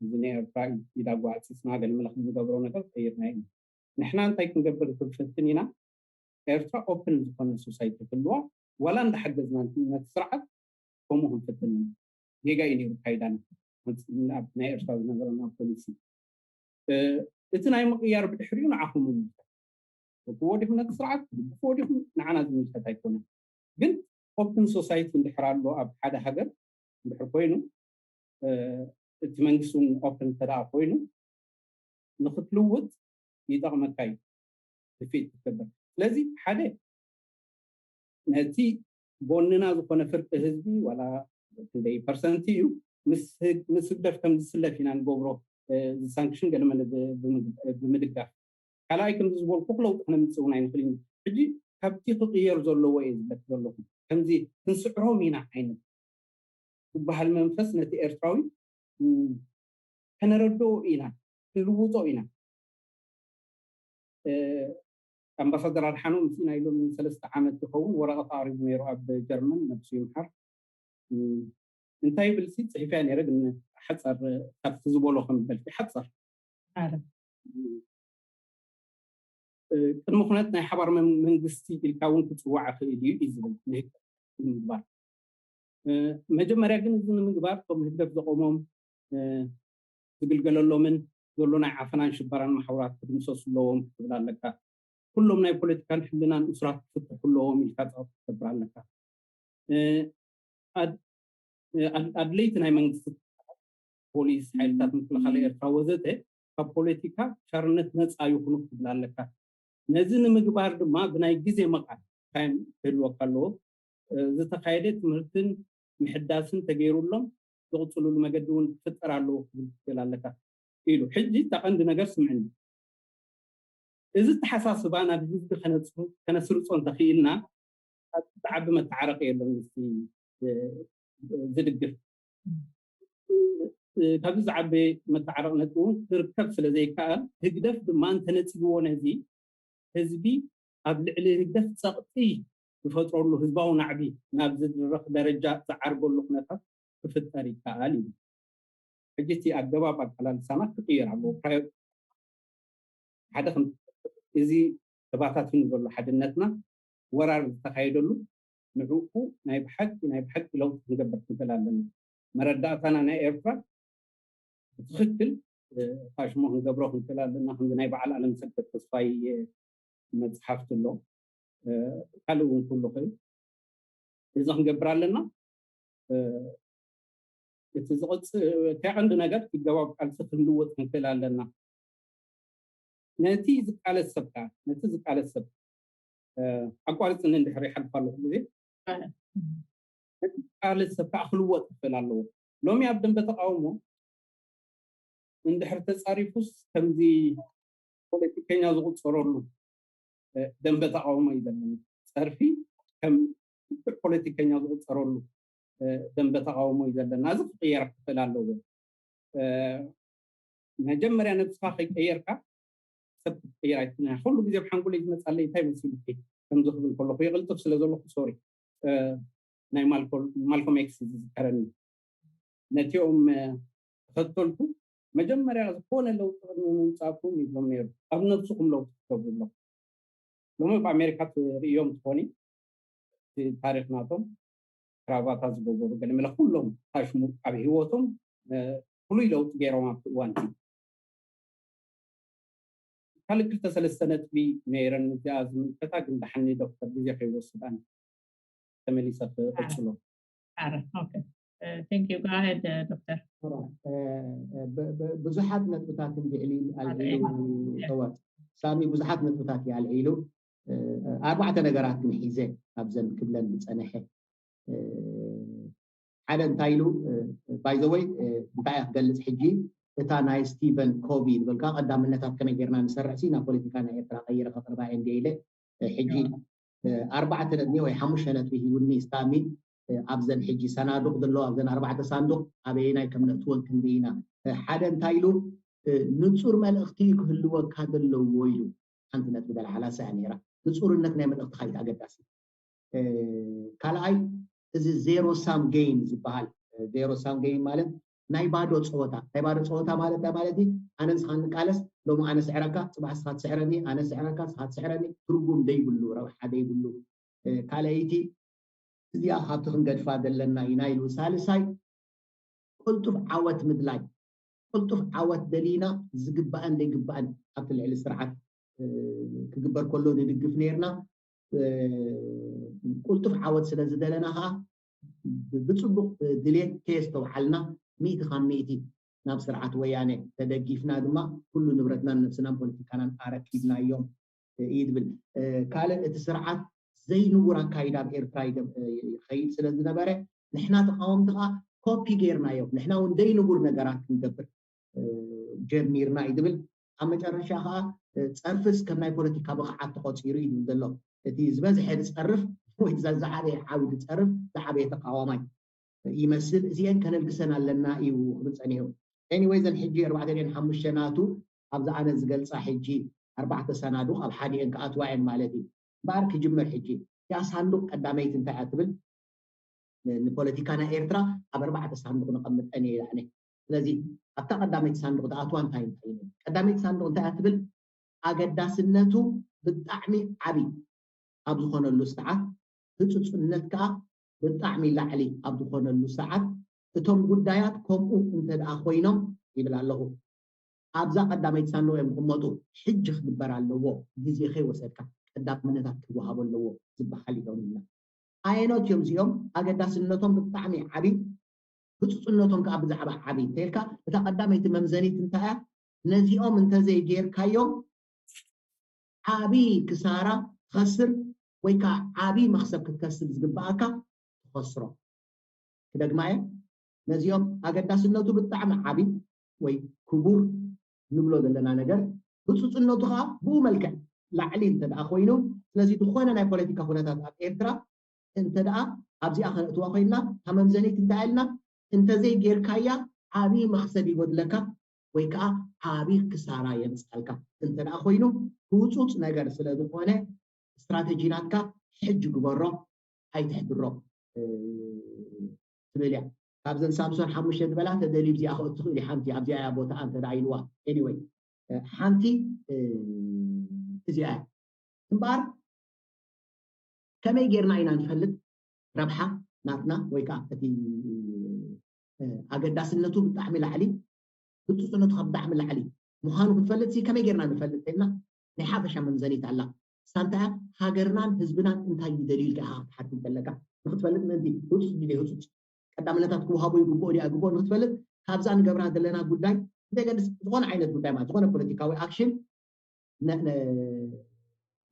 እዚ ናይ ኤርትራ ኢዳ ጓዕፂፅና ገለ መለ ክንገብሮ ነገር ቀይርናዮ ኢና። ንሕና እንታይ ክንገብር ክንፍትን ኢና? ኤርትራ ኦፕን ዝኾነ ሶሳይቲ ክህልዋ ዋላ እንዳሓገዝና ነቲ ስርዓት ከምኡ ክንፍትን ኢና። ጌጋ እዩ ነይሩ ካይዳና ኣብ ናይ ኤርትራ ዝነበረና ፖሊሲ። እቲ ናይ ምቕያር ብድሕሪኡ ንዓኹም ይምልከት። ትወዲኹም ነቲ ስርዓት ትወዲኹም ንዓና ዝምልከት ኣይኮነን። ግን ኦፕን ሶሳይቲ እንድሕር ኣሎ ኣብ ሓደ ሃገር እንድሕር ኮይኑ እቲ መንግስቲ እውን ኦፕን እንተ ደኣ ኮይኑ ንክትልውጥ ይጠቕመካ እዩ። ድፊት ክትገብር ስለዚ ሓደ ነቲ ጎንና ዝኾነ ፍርቂ ህዝቢ ዋላ ክንደይ ፐርሰንቲ እዩ ምስ ህግደፍ ከም ዝስለፍ ኢና ንገብሮ። ዝሳንክሽን ገለመለ ብምድጋፍ ካልኣይ ከምዚ ዝበልኩ ክለውጥ ክነምፅእ እውን ኣይንኽእል ኢና። ሕጂ ካብቲ ክቕየር ዘለዎ እየ ዝብለክ ዘለኹ። ከምዚ ክንስዕሮም ኢና ዓይነት ዝበሃል መንፈስ ነቲ ኤርትራዊ ከነረድኦ ኢና፣ ክንልውጦ ኢና። ኣምባሳደር ኣድሓኖም ምስ ናይ ሎሚ ሰለስተ ዓመት ዝኸውን ወረቐት ኣቕሪቡ ነይሩ ኣብ ጀርመን፣ ነብሱ ይምሓር። እንታይ ይብል ሲ ፅሒፍያ ነይረ፣ ግን ሓፃር ካብቲ ዝበሎ ከም በልቲ ሓፃር ቅድሚ ኩነት ናይ ሓባር መንግስቲ ኢልካ እውን ክፅዋዕ ክእል እዩ እዩ ዝብል ምግባር። መጀመርያ ግን እዚ ንምግባር እቶም ህግደፍ ዘቆሞም ዝግልገለሎምን ዘሎ ናይ ዓፈናን ሽበራን ማሕበራት ክድምሰሱ ኣለዎም ክትብል ኣለካ። ኩሎም ናይ ፖለቲካን ሕልናን እሱራት ክፍትሑ ኣለዎም ኢልካ ፀቕጢ ክትገብር ኣለካ። ኣድለይቲ ናይ መንግስቲ ፖሊስ፣ ሓይልታት ምክልኻል ኤርትራ ወዘተ ካብ ፖለቲካ ሻርነት ነፃ ይኹኑ ክትብል ኣለካ። ነዚ ንምግባር ድማ ብናይ ግዜ መቓን ታይም ክህልወካ ኣለዎ። ዝተኻየደ ትምህርትን ምሕዳስን ተገይሩሎም ዝቕፅሉሉ መገዲ እውን ክፍጠር ኣለዎ ክብል ትኽእል ኣለካ ኢሉ። ሕጂ እታ ቀንዲ ነገር ስምዕኒ። እዚ ተሓሳስባ ናብ ህዝቢ ከነስርፆ እንተኽኢልና ዝዓቢ መተዓረቂ የለን ምስቲ ዝድግፍ። ካብዚ ዝዓቢ መተዓረቂ ነጥቢ እውን ክርከብ ስለ ዘይከኣል ህግደፍ ድማ እንተነፂግዎ ነዚ ህዝቢ ኣብ ልዕሊ ህግደፍ ፀቕጢ ዝፈጥረሉ ህዝባዊ ናዕቢ ናብ ዝድረኽ ደረጃ ዝዓርገሉ ኩነታት ክፍጠር ይከኣል እዩ። ሕጂ እቲ ኣገባብ ኣቀላልሳና ክቕየር ኣለዎ። ሓደ እዚ ተባታቲኑ ዘሎ ሓድነትና ወራር ዝተካየደሉ ንዕኡ ናይ ብሓቂ ናይ ብሓቂ ለውጢ ክንገብር ክንክእል ኣለና። መረዳእታና ናይ ኤርትራ ብትኽክል ፋሽሞ ክንገብሮ ክንክእል ኣለና። ከምዚ ናይ በዓል ኣለምሰገድ ተስፋይ መፅሓፍቲ ኣሎ፣ ካልእ እውን ኩሉ ክእል እዚ ክንገብር ኣለና። እቲ ዝቕፅል እታ ቀንዲ ነገር ህጋዊ ቃልሲ ክንልወጥ ክንክእል ኣለና። ነቲ ዝቃለስ ሰብ ከዓ ነቲ ዝቃለስ ሰብ ኣቋርፅኒ እንድሕር ይሓልፍ ኣለኩ ግዜ ነቲ ዝቃለስ ሰብ ከዓ ክልወጥ ክኽእል ኣለዎ። ሎሚ ኣብ ደንበ ተቃውሞ እንድሕር ተፃሪፉስ ከምዚ ፖለቲከኛ ዝቁፀረሉ ደንበ ተቃውሞ እዩ ዘለና። ፀርፊ ከም ፖለቲከኛ ዝቁፀረሉ ደንበ ተቃውሞ እዩ ዘለና። እዚ ክቅየር ክኽእል ኣለዎ። መጀመርያ ነብስኻ ከይቀየርካ ሰብ ክትቀየር ኣይትኽእልን። ኩሉ ግዜ ብሓንጎለይ ዝመፃለይ እንታይ መሲሉ ከምዚ ክብል ከለኩ ይቅልጥፍ ስለ ዘለኩ ሶሪ ናይ ማልኮም ኤክስ ዝዝከረኒ ነቲኦም ተኸተልኩ መጀመርያ ዝኾነ ለውጢ ቅድሚ ምምፃእኩም ይብሎም ነይሩ። ኣብ ነብስኹም ለውጢ ክትገብሩ ኣለኩም። ሎሚ ኣብ ኣሜሪካ ትርእዮም ትኾኒ ታሪክ ናቶም ክራባታ ዝገበሩ ገለ መለ ኩሎም ታሽሙ ኣብ ህይወቶም ፍሉይ ለውጢ ገይሮም ኣብቲ እዋን ካልእ ክልተ ሰለስተ ነጥቢ ነይረን እዚኣ ዝምልከታ፣ ግን ደሓን ዶክተር ግዜ ከይወስድ ኣነ ተመሊሰ ክቕጽሎ። Thank you. Go ahead, ዶክተር። ብዙሓት ነጥብታት እንዲዕሊ ኣልዒሉ። ሳሚ ብዙሓት ነጥብታት እዩ ኣልዒሉ። ኣርባዕተ ነገራት ግን ሒዘ ኣብዘን ክብለን ዝፀነሐ ሓደ እንታይ ኢሉ፣ ባይዘወይ እንታይ እያ ክገልፅ ሕጂ፣ እታ ናይ ስቲቨን ኮቪ ዝበልካ ቀዳምነታት ከመይ ጌርና ንሰርዕ ሲ ናብ ፖለቲካ ናይ ኤርትራ ቀይረ ከቅርባ እየ እንደ ኢለ ሕጂ ኣርባዕተ ነጥቢ ወይ ሓሙሽተ ነጥቢ ሂቡኒ ስታሚ። ኣብዘን ሕጂ ሰናዱቅ ዘሎ ኣብዘን ኣርባዕተ ሳንዱቅ ኣበየናይ ከም ነእትወን ክንርኢ ኢና። ሓደ እንታይ ኢሉ፣ ንፁር መልእኽቲ ክህልወካ ዘለዎ ኢሉ። ሓንቲ ነጥቢ ደልዓላ ሰያ ነይራ። ንፁርነት ናይ መልእኽትካ እዩ ኣገዳሲ። ካልኣይ፣ እዚ ዜሮ ሳም ጌም ዝበሃል፣ ዜሮ ሳም ጌም ማለት ናይ ባዶ ፀወታ። ናይ ባዶ ፀወታ ማለት እንታይ ማለት እዩ? ኣነ ንስኻ ንቃለስ፣ ሎሚ ኣነ ስዕረካ፣ ፅባሕ ስኻ ትስዕረኒ፣ ኣነ ስዕረካ፣ ስኻ ትስዕረኒ፣ ትርጉም ዘይብሉ፣ ረብሓ ዘይብሉ። ካልኣይቲ እዚኣ ካብቲ ክንገድፋ ዘለና ኢና ኢሉ። ሳልሳይ፣ ቅልጡፍ ዓወት ምድላይ። ቅልጡፍ ዓወት ደሊና ዝግባእን ዘይግባእን ኣብቲ ልዕሊ ስርዓት ክግበር ከሎ ንድግፍ ነርና። ቅልጡፍ ዓወት ስለ ዝደለና ከዓ ብፅቡቅ ድሌት ከየስተውዓልና ሚእቲ ካብ ሚእቲ ናብ ስርዓት ወያነ ተደጊፍና ድማ ኩሉ ንብረትናን ነብስናን ፖለቲካናን ኣረኪብናዮም እዩ ዝብል። ካልእ እቲ ስርዓት ዘይንቡር ኣካይዳ ኣብ ኤርትራ ይኸይድ ስለ ዝነበረ ንሕና ተቃወምቲ ከዓ ኮፒ ጌርናዮ። ንሕና እውን ዘይንቡር ነገራት ክንገብር ጀሚርና እዩ ዝብል። ኣብ መጨረሻ ከዓ ፀርፍስ ከም ናይ ፖለቲካ ብቕዓት ተቆፂሩ እዩ ዝብል ዘሎ። እቲ ዝበዝሐ ዝፀርፍ ወይ ዝዓበየ ዓቢ ዝፀርፍ ዝዓበየ ተቃዋማይ ይመስል። እዚአን ከነልግሰን ኣለና እዩ ክብል ፀኒሑ። ኤኒወይ ዘን ሕጂ ኣርባዕተ ድን ሓሙሽተ ናቱ ኣብዚ ኣነ ዝገልፃ ሕጂ ኣርባዕተ ሳናዱቅ ኣብ ሓዲአን ክኣትዋ እየን ማለት እዩ። እምበኣር ክጅምር ሕጂ እያ ሳንዱቅ ቀዳመይቲ እንታይ እያ ትብል? ንፖለቲካ ናይ ኤርትራ ኣብ ኣርባዕተ ሳንዱቅ ነቐምጠን እየ ኢላነ። ስለዚ ኣብታ ቀዳመይቲ ሳንዱቅ ዝኣትዋ እንታይ እንታይ እዩ? ቀዳመይቲ ሳንዱቅ እንታይ እያ ትብል? ኣገዳስነቱ ብጣዕሚ ዓቢ ኣብ ዝኾነሉ ሰዓት፣ ህፁፅነት ከዓ ብጣዕሚ ላዕሊ ኣብ ዝኾነሉ ሰዓት እቶም ጉዳያት ከምኡ እንተ ደኣ ኮይኖም ይብል ኣለኹ። ኣብዛ ቀዳመይቲ ሳንዱቕ እዮም ክቕመጡ። ሕጂ ክግበር ኣለዎ፣ ግዜ ከይወሰድካ ቀዳምነታት ክወሃቦ ኣለዎ ዝበሃል እዮም ኢልና። ኣየኖት እዮም እዚኦም? ኣገዳስነቶም ብጣዕሚ ዓቢ፣ ህፁፅነቶም ከዓ ብዛዕባ ዓቢ እንተልካ፣ እታ ቀዳመይቲ መምዘኒት እንታይ እያ? ነዚኦም እንተዘይጌርካዮም ዓቢ ክሳራ ትኸስር ወይ ከዓ ዓቢ መኽሰብ ክትከስብ ዝግበኣካ ትኸስሮ። ክደግማ እየ፣ ነዚኦም ኣገዳስነቱ ብጣዕሚ ዓቢ ወይ ክቡር ንብሎ ዘለና ነገር ህፁፅነቱ ከዓ ብኡ መልክዕ ላዕሊ እንተ ደኣ ኮይኑ፣ ስለዚ ዝኾነ ናይ ፖለቲካ ኩነታት ኣብ ኤርትራ እንተ ደኣ ኣብዚኣ ከነእትዋ ኮይንና፣ እታ መምዘኒት እንታይ ኢልና፣ እንተዘይ ጌርካያ ዓቢ መኽሰብ ይጎድለካ ወይ ከዓ ዓቢ ክሳራ የምፅኣልካ እንተ ደኣ ኮይኑ፣ ህፁፅ ነገር ስለ ዝኾነ ስትራተጂ ናትካ ሕጂ ግበሮ፣ ኣይትሕድሮ ትብል እያ። ካብዘን ሳምሶን ሓሙሽተ ዝበላ ተደልዩ እዚኣ ክእቱ ትኽእል እዩ። ሓንቲ ኣብዚኣ እያ ቦታኣ እንተ ደኣ ኢልዋ። ኤኒወይ ሓንቲ እዚኣ እያ። እምበኣር ከመይ ጌርና ኢና ንፈልጥ ረብሓ ናትና ወይ ከዓ እቲ ኣገዳስነቱ ብጣዕሚ ላዕሊ ህፁፅነቱ ካብ ብጣዕሚ ላዕሊ ምዃኑ ክትፈልጥ ሲ ከመይ ጌርና ንፈልጥ ተልና ናይ ሓፈሻ መምዘኒት ኣላ። ሳንታ እያ ሃገርናን ህዝብናን እንታይ ይደልዩ ኢልካ ኢኻ ክትሓትት ዘለካ። ንክትፈልጥ ምእንቲ ህፁፅ ድዩ ዘይህፁፅ ቀዳምነታት ክወሃቦ ይግብኦ ድዩ ኣይግብኦ ንክትፈልጥ ካብዛ ንገብራ ዘለና ጉዳይ ዘይገድስ ዝኾነ ዓይነት ጉዳይ ማለት ዝኾነ ፖለቲካዊ ኣክሽን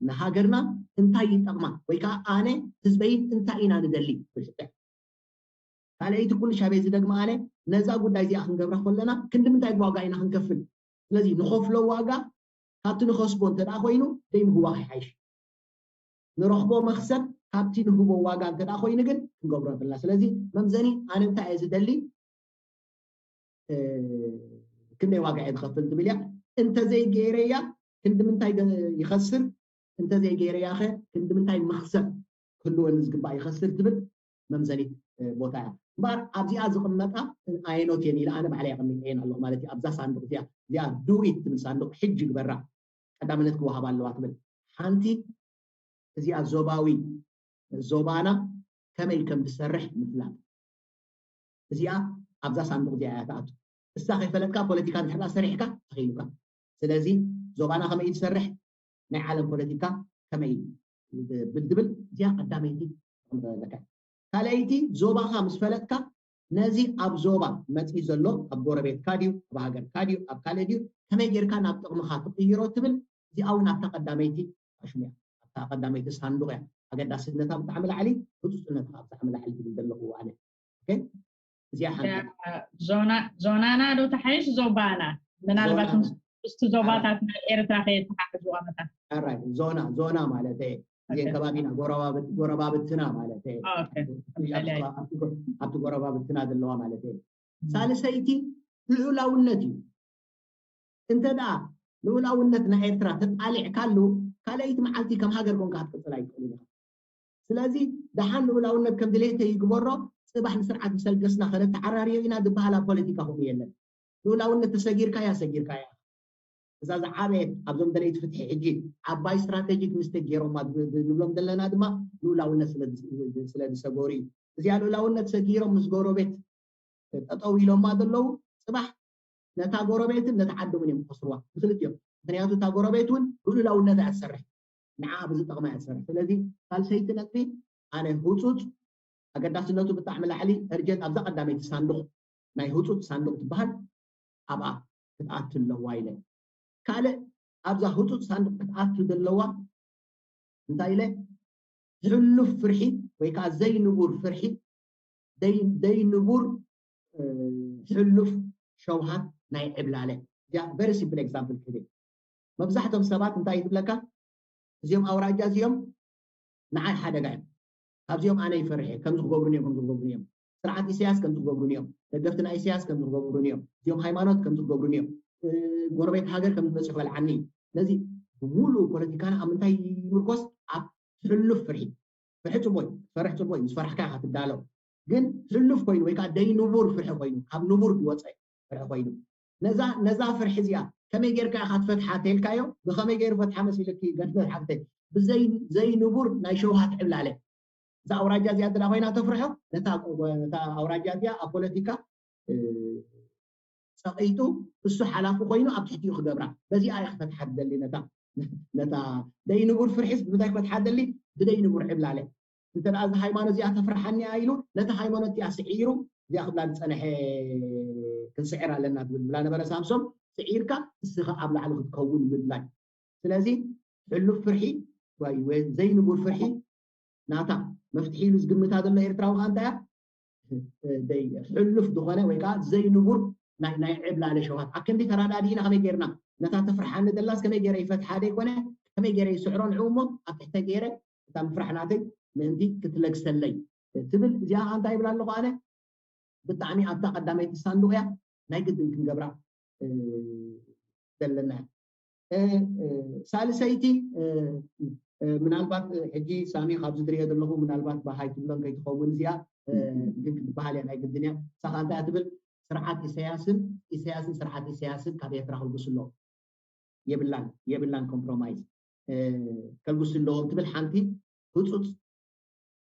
ንሃገርና እንታይ ይጠቕማ ወይ ከዓ ኣነ ህዝበይን እንታይ ኢና ንደሊ ብልሕትዕ ካልኣይቲ ኩሉ ሻበይ ዝደግማ ኣነ ነዛ ጉዳይ እዚኣ ክንገብራ ከለና ክንዲ ምንታይ ዋጋ ኢና ክንከፍል? ስለዚ ንኸፍሎ ዋጋ ካብቲ ንኸስቦ እንተ ደኣ ኮይኑ ዘይምህዋኽ ይሓይሽ። ንረኽቦ መኽሰብ ካብቲ ንህቦ ዋጋ እንተ ደኣ ኮይኑ ግን ክንገብሮ ንኽእልና። ስለዚ መምዘኒ ኣነ እንታይ እየ ዝደሊ ክንደይ ዋጋ እየ ዝኸፍል ትብል እያ። እንተዘይገይረያ ክንዲ ምንታይ ይኸስር፣ እንተዘይገይረያ ኸ ክንዲ ምንታይ መኽሰብ ክህልወኒ ዝግባእ ይኸስር ትብል መምዘኒት ቦታ እያ። እምበኣር ኣብዚኣ ዝቕመጣ ኣየኖት እየን ኢለ ኣነ ባዕለይ ኣቐሚጠየን ኣለኹ ማለት እዩ። ኣብዛ ሳንዱቕ እዚኣ እዚኣ ዱኢት ትብል ሳንዱቕ ሕጂ ግበራ ቀዳምነት ክወሃባ ኣለዋ ትብል ሓንቲ እዚኣ ዞባዊ ዞባና ከመይ ከም ትሰርሕ ምፍላጥ እዚኣ ኣብዛ ሳንዱቕ እዚኣ እያ ትኣቱ። እሳ ከይፈለጥካ ፖለቲካ እንድሕር ሰሪሕካ ተኺሉካ ስለዚ ዞባና ከመይ እዩ ዝሰርሕ፣ ናይ ዓለም ፖለቲካ ከመይ እዩ ብል ዝብል እዚኣ ቀዳመይቲ ኣለካ። ካልኣይቲ ዞባኻ ምስ ፈለጥካ ነዚ ኣብ ዞባ መፂ ዘሎ ኣብ ጎረቤትካ ድዩ ኣብ ሃገርካ ድዩ ኣብ ካልእ ድዩ ከመይ ጌርካ ናብ ጥቕምኻ ትቕይሮ ትብል እዚኣ እውን ኣብታ ቀዳመይቲ ኣሽሙ እያ። ኣብታ ቀዳመይቲ ሳንዱቕ እያ። ኣገዳስነታ ብጣዕሚ ላዕሊ፣ ህፁፅነታ ብጣዕሚ ላዕሊ ትብል ዘለኹ ኣነ። እዚኣ ሓንቲ ዞናና ዶ ተሓይሽ ዞባና? ምናልባት ምስቲ ዞባታት ናይ ኤርትራ ከየተሓሕዝዋ መታ ዞና ዞና ማለት እየ። እዚን ከባቢና ጎረባብትና ማለት እየ። ኣብቲ ጎረባብትና ዘለዋ ማለት እየ። ሳልሰይቲ ልዑላውነት እዩ። እንተ ደኣ ልዑላውነት ናይ ኤርትራ ተጣሊዕካሉ ካልኣይቲ መዓልቲ ከም ሃገር ኮንካ ክትቅፅል ኣይትኽእልን ኢኻ። ስለዚ ደሓን ልዑላውነት ከም ድሌተ ይግበሮ፣ ፅባሕ ንስርዓት ምስ ኣልገስና ከነተዓራርዮ ኢና ዝበሃል ኣብ ፖለቲካ ከምኡ የለን። ልዑላውነት ተሰጊርካያ ሰጊርካያ። እዛ ዝዓበየት ኣብዞም ደለይቲ ፍትሒ ሕጂ ዓባይ ስትራቴጂክ ሚስቴክ ገይሮማ ንብሎም ዘለና ድማ ልዑላውነት ስለ ዝሰገሩ እዩ። እዚኣ ልዑላውነት ሰጊሮም ምስ ጎረቤት ጠጠው ኢሎማ ዘለዉ ፅባሕ ነታ ጎረቤትን ነታ ዓዲ እውን እዮም ክኸስርዋ ብክልቲኦም። ምክንያቱ እታ ጎረቤት እውን ብልዑላውነት እያ ትሰርሕ፣ ንዓ ብዝጠቕማ እያ ትሰርሕ። ስለዚ ሳልሰይቲ ነጥቢ ኣነ ህፁፅ ኣገዳስነቱ ብጣዕሚ ላዕሊ እርጀንት ኣብዛ ቀዳመይቲ ሳንዱቕ ናይ ህፁፅ ሳንዱቕ ትበሃል ኣብኣ ክትኣቱ ኣለዋ ኢለ። ካልእ ኣብዛ ህፁፅ ሳንዱቕ ክትኣቱ ዘለዋ እንታይ ኢለ፣ ሕሉፍ ፍርሒ ወይ ከዓ ዘይንቡር ፍርሒ፣ ዘይንቡር ሕሉፍ ሸውሃት ናይ ዕብላለ። ቨሪ ሲምፕል ኤግዛምፕል ክህብ። መብዛሕቶም ሰባት እንታይ ትብለካ፣ እዚኦም ኣውራጃ እዚኦም ንዓይ ሓደጋ እዮም፣ ካብዚኦም ኣነ ይፈርሕ እየ፣ ከምዚ ክገብሩኒ እዮም፣ ከምዚ ክገብሩኒ እዮም፣ ስርዓት ኢሳያስ ከምዚ ክገብሩኒ እዮም፣ ደገፍቲ ናይ ኢሳያስ ከምዚ ክገብሩኒ እዮም፣ እዚኦም ሃይማኖት ከምዚ ክገብሩኒ እዮም፣ ጎረቤት ሃገር ከምዚ መፅኡ ክበልዓኒ እዩ። ስለዚ ብሙሉእ ፖለቲካና ኣብ ምንታይ ይምርኮስ? ኣብ ሕሉፍ ፍርሒ። ፍርሒ ፅቡቅ እዩ፣ ትፈርሕ ፅቡቅ እዩ፣ ምስ ፈራሕካ ኢኻ ትዳሎ። ግን ሕሉፍ ኮይኑ ወይ ከዓ ደይንቡር ፍርሒ ኮይኑ፣ ካብ ንቡር ዝወፀ ፍርሒ ኮይኑ፣ ነዛ ነዛ ፍርሒ እዚኣ ከመይ ጌርካ ኢኻ ትፈትሓ ተልካዮ፣ ብኸመይ ገይሩ ፈትሓ መሲልኪ ገንዘብ ሓፍተይ? ብዘይንቡር ናይ ሸውሃት ዕብላለ። እዛ ኣውራጃ እዚኣ እንተ ኮይና ተፍርሖ፣ ነታ ኣውራጃ እዚኣ ኣብ ፖለቲካ ፀቒጡ እሱ ሓላፊ ኮይኑ ኣብ ትሕቲኡ ክገብራ፣ በዚኣ እየ ክፈትሓ ትደሊ። ነታ ነታ ደይንቡር ፍርሒስ ብምንታይ ክፈትሓ ትደሊ? ብደይንቡር ዕብላለ። እንተ ደኣ እዚ ሃይማኖት እዚኣ ተፍርሓኒ እያ ኢሉ ነቲ ሃይማኖት እዚኣ ስዒሩ እዚኣ ክብላ ዝፀንሐ ክንስዕር ኣለና ትብል ብላ ነበረ ሳምሶም። ስዒርካ እስኻ ኣብ ላዕሊ ክትከውን ምድላይ። ስለዚ ሕሉፍ ፍርሒ ወይ ዘይንቡር ፍርሒ ናታ መፍትሒ ኢሉ ዝግምታ ዘሎ ኤርትራዊ ከዓ እንታይ ሕሉፍ ዝኾነ ወይ ከዓ ዘይንቡር ናይ ዕብላለ ሸውሃት ኣክንዲ ተራዳዲእና ከመይ ጌርና ነታ ተፍርሓኒ ዘላስ ከመይ ገይረ ይፈትሓ ዘይኮነ ከመይ ገይረ ይስዕሮ ንዕኡ እሞ ኣብ ትሕተ ገይረ እታ ምፍራሕ ናተይ ምእንቲ ክትለግሰለይ ትብል እዚኣ ከዓ እንታይ ይብል ኣለኹ ኣነ ብጣዕሚ ኣብታ ቀዳመይቲ ሳንዱቅ እያ ናይ ግድን ክንገብራ ዘለና ሳልሰይቲ ምናልባት ሕጂ ሳሚ ካብዚ ዝሪኦ ዘለኹ ምናልባት ባሃይ ትብሎን ከይትኸውን እዚኣ ግን ክትበሃል እያ ናይ ግድን እያ ሳኻ እንታይ ትብል ስርዓት ኢሳያስን ኢሳያስን ስርዓት ኢሳያስን ካብ ኤርትራ ክልግሱ ኣለዎ የብላን የብላን ኮምፕሮማይዝ ከልግሱ ኣለዎም ትብል ሓንቲ ህፁፅ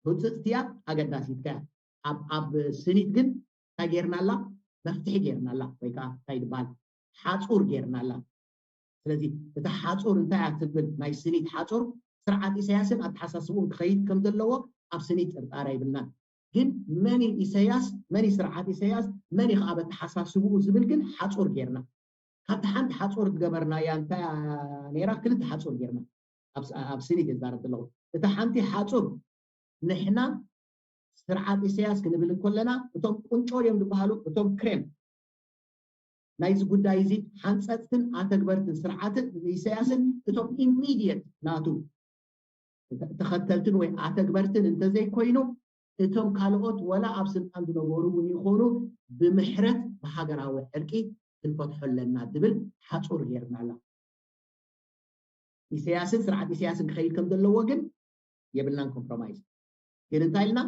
ህፅፅቲ እያ ኣገዳሲት እያ ኣብ ስኒት ግን እንታይ ጌርና ኣላ መፍትሒ ጌርና ኣላ ወይ ከዓ እንታይ ዝበሃል ሓፁር ጌርና ኣላ ስለዚ እቲ ሓፁር እንታይ እያ ትብል ናይ ስኒት ሓፁር ስርዓት ኢሳያስን ኣተሓሳስብኡን ክኸይድ ከም ዘለዎ ኣብ ስኒት ጥርጣረ ይብልናን ግን መን ኢሳያስ መን ስርዓት ኢሳያስ መን ከዓ በተሓሳስብኡ ዝብል ግን ሓፁር ጌርና ካብቲ ሓንቲ ሓፁር ዝገበርናያ እንታይ ነራ ክልተ ሓፁር ጌርና ኣብ ስኒት የዛረብ ዘለኹ እታ ሓንቲ ሓፁር ንሕና ስርዓት ኢሳያስ ክንብል እንከለና እቶም ቁንጮ እዮም ዝበሃሉ እቶም ክሬም ናይዚ ጉዳይ እዚ ሓንፀፅትን ኣተግበርትን ስርዓትን ኢሳያስን እቶም ኢሚድየት ናቱ ተኸተልትን ወይ ኣተግበርትን እንተዘይኮይኑ እቶም ካልኦት ወላ ኣብ ስልጣን ዝነበሩ እውን ይኾኑ ብምሕረት ብሃገራዊ ዕርቂ ክንፈትሖ ኣለና ዝብል ሓፁር ጌርና ኣላ ኢሳያስን ስርዓት ኢሳያስን ክኸይድ ከም ዘለዎ ግን የብልናን ኮምፕሮማይዝ ግን እንታይ ኢልና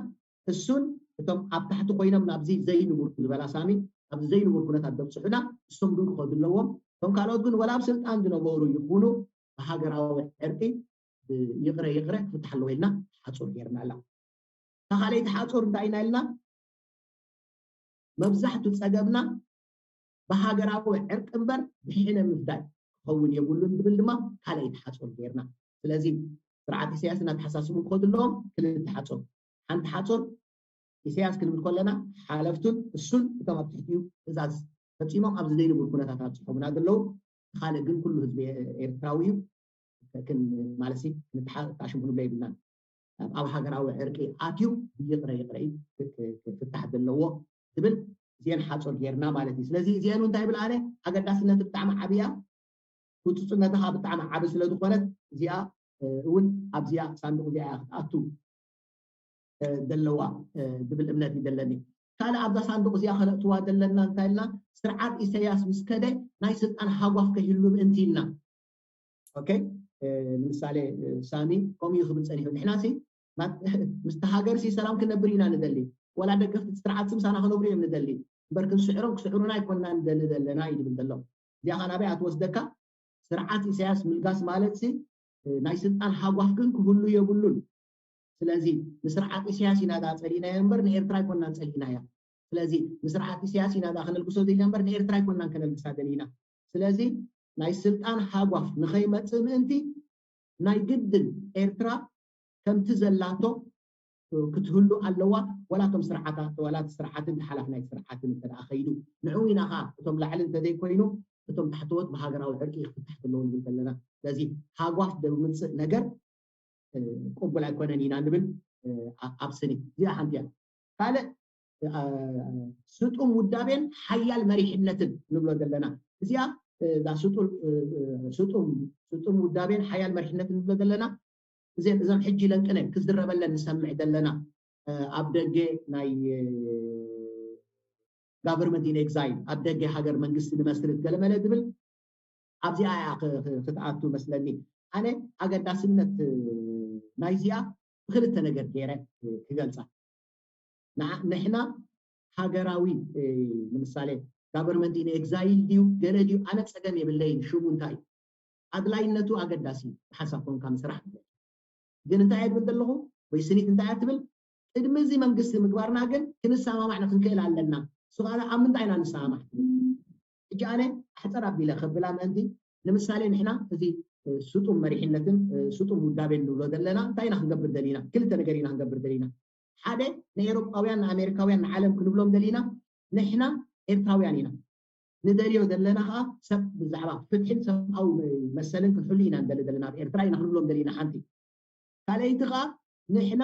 እሱን እቶም ኣብ ታሕቲ ኮይኖም ናብዚ ዘይንቡር ዝበላ ሳሚ ኣብዚ ዘይንቡር ኩነታት ዘብፅሑና እሶም ግን ክኸዱ ኣለዎም እቶም ካልኦት ግን ወላ ኣብ ስልጣን ዝነበሩ ይኹኑ ብሃገራዊ ዕርቂ ይቕረ ይቕረ ክፍትሓ ኣለዎ ኢልና ሓፁር ጌርና ኣላ ተኻለይቲ ሓፁር እንታይ ኢና ኢልና መብዛሕቱ ፀገምና ብሃገራዊ ዕርቂ እምበር ብሕነ ምፍዳይ ክኸውን የብሉን ዝብል ድማ ካልኣይቲ ሓጾር ጌርና። ስለዚ ስርዓት ኢሳያስ እናተሓሳስቡ ከድለዎም ክልተ ሓጾር፣ ሓንቲ ሓጾር ኢሳያስ ክንብል ከለና ሓለፍቱን እሱን እቶም ኣብ ትሕቲኡ ትእዛዝ ፈጺሞም ኣብዚ ዘይንቡር ኩነታት ኣብፅሖምና ዘለዉ፣ ካልእ ግን ኩሉ ህዝቢ ኤርትራዊ እዩ። ማለት ክንተሓሽም ክንብሎ የብልናን። ኣብ ሃገራዊ ዕርቂ ኣትዩ ይቕረ ይቕረ ፍታሕ ዘለዎ ትብል እዚአን ሓፆር ጌርና ማለት እዩ። ስለዚ እዚአን እንታይ ይብል ኣነ ኣገዳስነት ብጣዕሚ ዓብያ ውፅፅነታ ከዓ ብጣዕሚ ዓቢ ስለዝኾነት እዚኣ እውን ኣብዚኣ ሳንዱቕ እዚኣ ክትኣቱ ዘለዋ ዝብል እምነት እዩ ዘለኒ። ካልእ ኣብዛ ሳንዱቕ እዚኣ ከነእትዋ ዘለና እንታይ ኢልና ስርዓት ኢሳያስ ምስ ከደ ናይ ስልጣን ሃጓፍ ከይህሉ ምእንቲ ኢልና። ኦኬ ንምሳሌ ሳሚ ከምኡ ክብል ፀኒሑ ንሕና ሲ ምስቲ ሃገር ሲ ሰላም ክነብር ኢና ንደሊ ወላ ደገፍቲ ስርዓት ሲ ምሳና ክነብሩ እዮም ንደሊ እምበር ክንስዕሮም ክስዕሩና ኣይኮንና ንደሊ ዘለና እዩ ዝብል ዘሎ። እዚኣ ከዓ ናበይ ኣትወስደካ? ስርዓት ኢሳያስ ምልጋስ ማለት ሲ ናይ ስልጣን ሃጓፍ ግን ክህሉ የብሉን። ስለዚ ንስርዓት ኢሳያስ ኢና ዳ ፀሊእናዮ እምበር ንኤርትራ ኣይኮንናን ፀሊእናያ። ስለዚ ንስርዓት ኢሳያስ ኢና ዳ ከነልግሶ ደሊና እምበር ንኤርትራ ኣይኮንናን ከነልግሳ ደሊና። ስለዚ ናይ ስልጣን ሃጓፍ ንኸይመፅእ ምእንቲ ናይ ግድን ኤርትራ ከምቲ ዘላቶ ክትህሉ ኣለዋ። ዋላ እቶም ስርዓታት ዋላ እቲ ስርዓትን ሓላፍ ናይ ስርዓትን እንተ ደኣ ከይዱ ንዕኡ ኢና ኸዓ እቶም ላዕሊ እንተዘይኮይኑ እቶም ታሕተዎት ብሃገራዊ ዕርቂ ክፍታሕ ዘለዎ ንብል ዘለና። ስለዚ ሃጓፍ ደምፅእ ነገር ቅቡል ኣይኮነን ኢና ንብል። ኣብ ስኒ እዚኣ ሓንቲ እያ። ካልእ ስጡም ውዳቤን ሓያል መሪሕነትን ንብሎ ዘለና እዚኣ ስጡም ውዳቤን ሓያል መሪሕነትን ንብሎ ዘለና እዘን እዞም ሕጂ ለንቅነ ክዝረበለን ንሰምዕ ዘለና ኣብ ደገ ናይ government in exile ኣብ ደገ ሃገር መንግስቲ ንመስርት ገለመለ ዝብል ኣብዚኣ እያ ክትኣቱ መስለኒ። ኣነ ኣገዳስነት ናይዚኣ ብክልተ ነገር ገይረ ክገልፃ። ንሕና ሃገራዊ ንምሳሌ government in exile ድዩ ገለ ድዩ ኣነ ፀገም የብለይን ሽሙ እንታይ እዩ ኣድላይነቱ ኣገዳሲ ሓሳብ ኮንካ ምስራሕ ግን እንታይ እየ ትብል ዘለኹ ወይ ስኒት እንታይ እያ ትብል ቅድሚ እዚ መንግስቲ ምግባርና ግን ክንሰማማዕ ንክንክእል ኣለና። እሱ ከዓ ኣብ ምንታይ ኢና ንሰማማዕ ትብል? ሕጂ ኣነ ኣሕፀር ኣቢለ ከብላ ምእንቲ ንምሳሌ ንሕና እዚ ስጡም መሪሕነትን ስጡም ውዳቤን ንብሎ ዘለና እንታይ ኢና ክንገብር ደሊና? ክልተ ነገር ኢና ክንገብር ደሊና። ሓደ ንኤሮጳውያን ንኣሜሪካውያን ንዓለም ክንብሎም ደሊና ንሕና ኤርትራውያን ኢና ንደልዮ ዘለና ከዓ ሰብ ብዛዕባ ፍትሕን ሰብኣዊ መሰልን ክንሕሉ ኢና ንደሊ ዘለና ኣብ ኤርትራ ኢና ክንብሎም ደሊና ሓንቲ ካልኣይቲ ከዓ ንሕና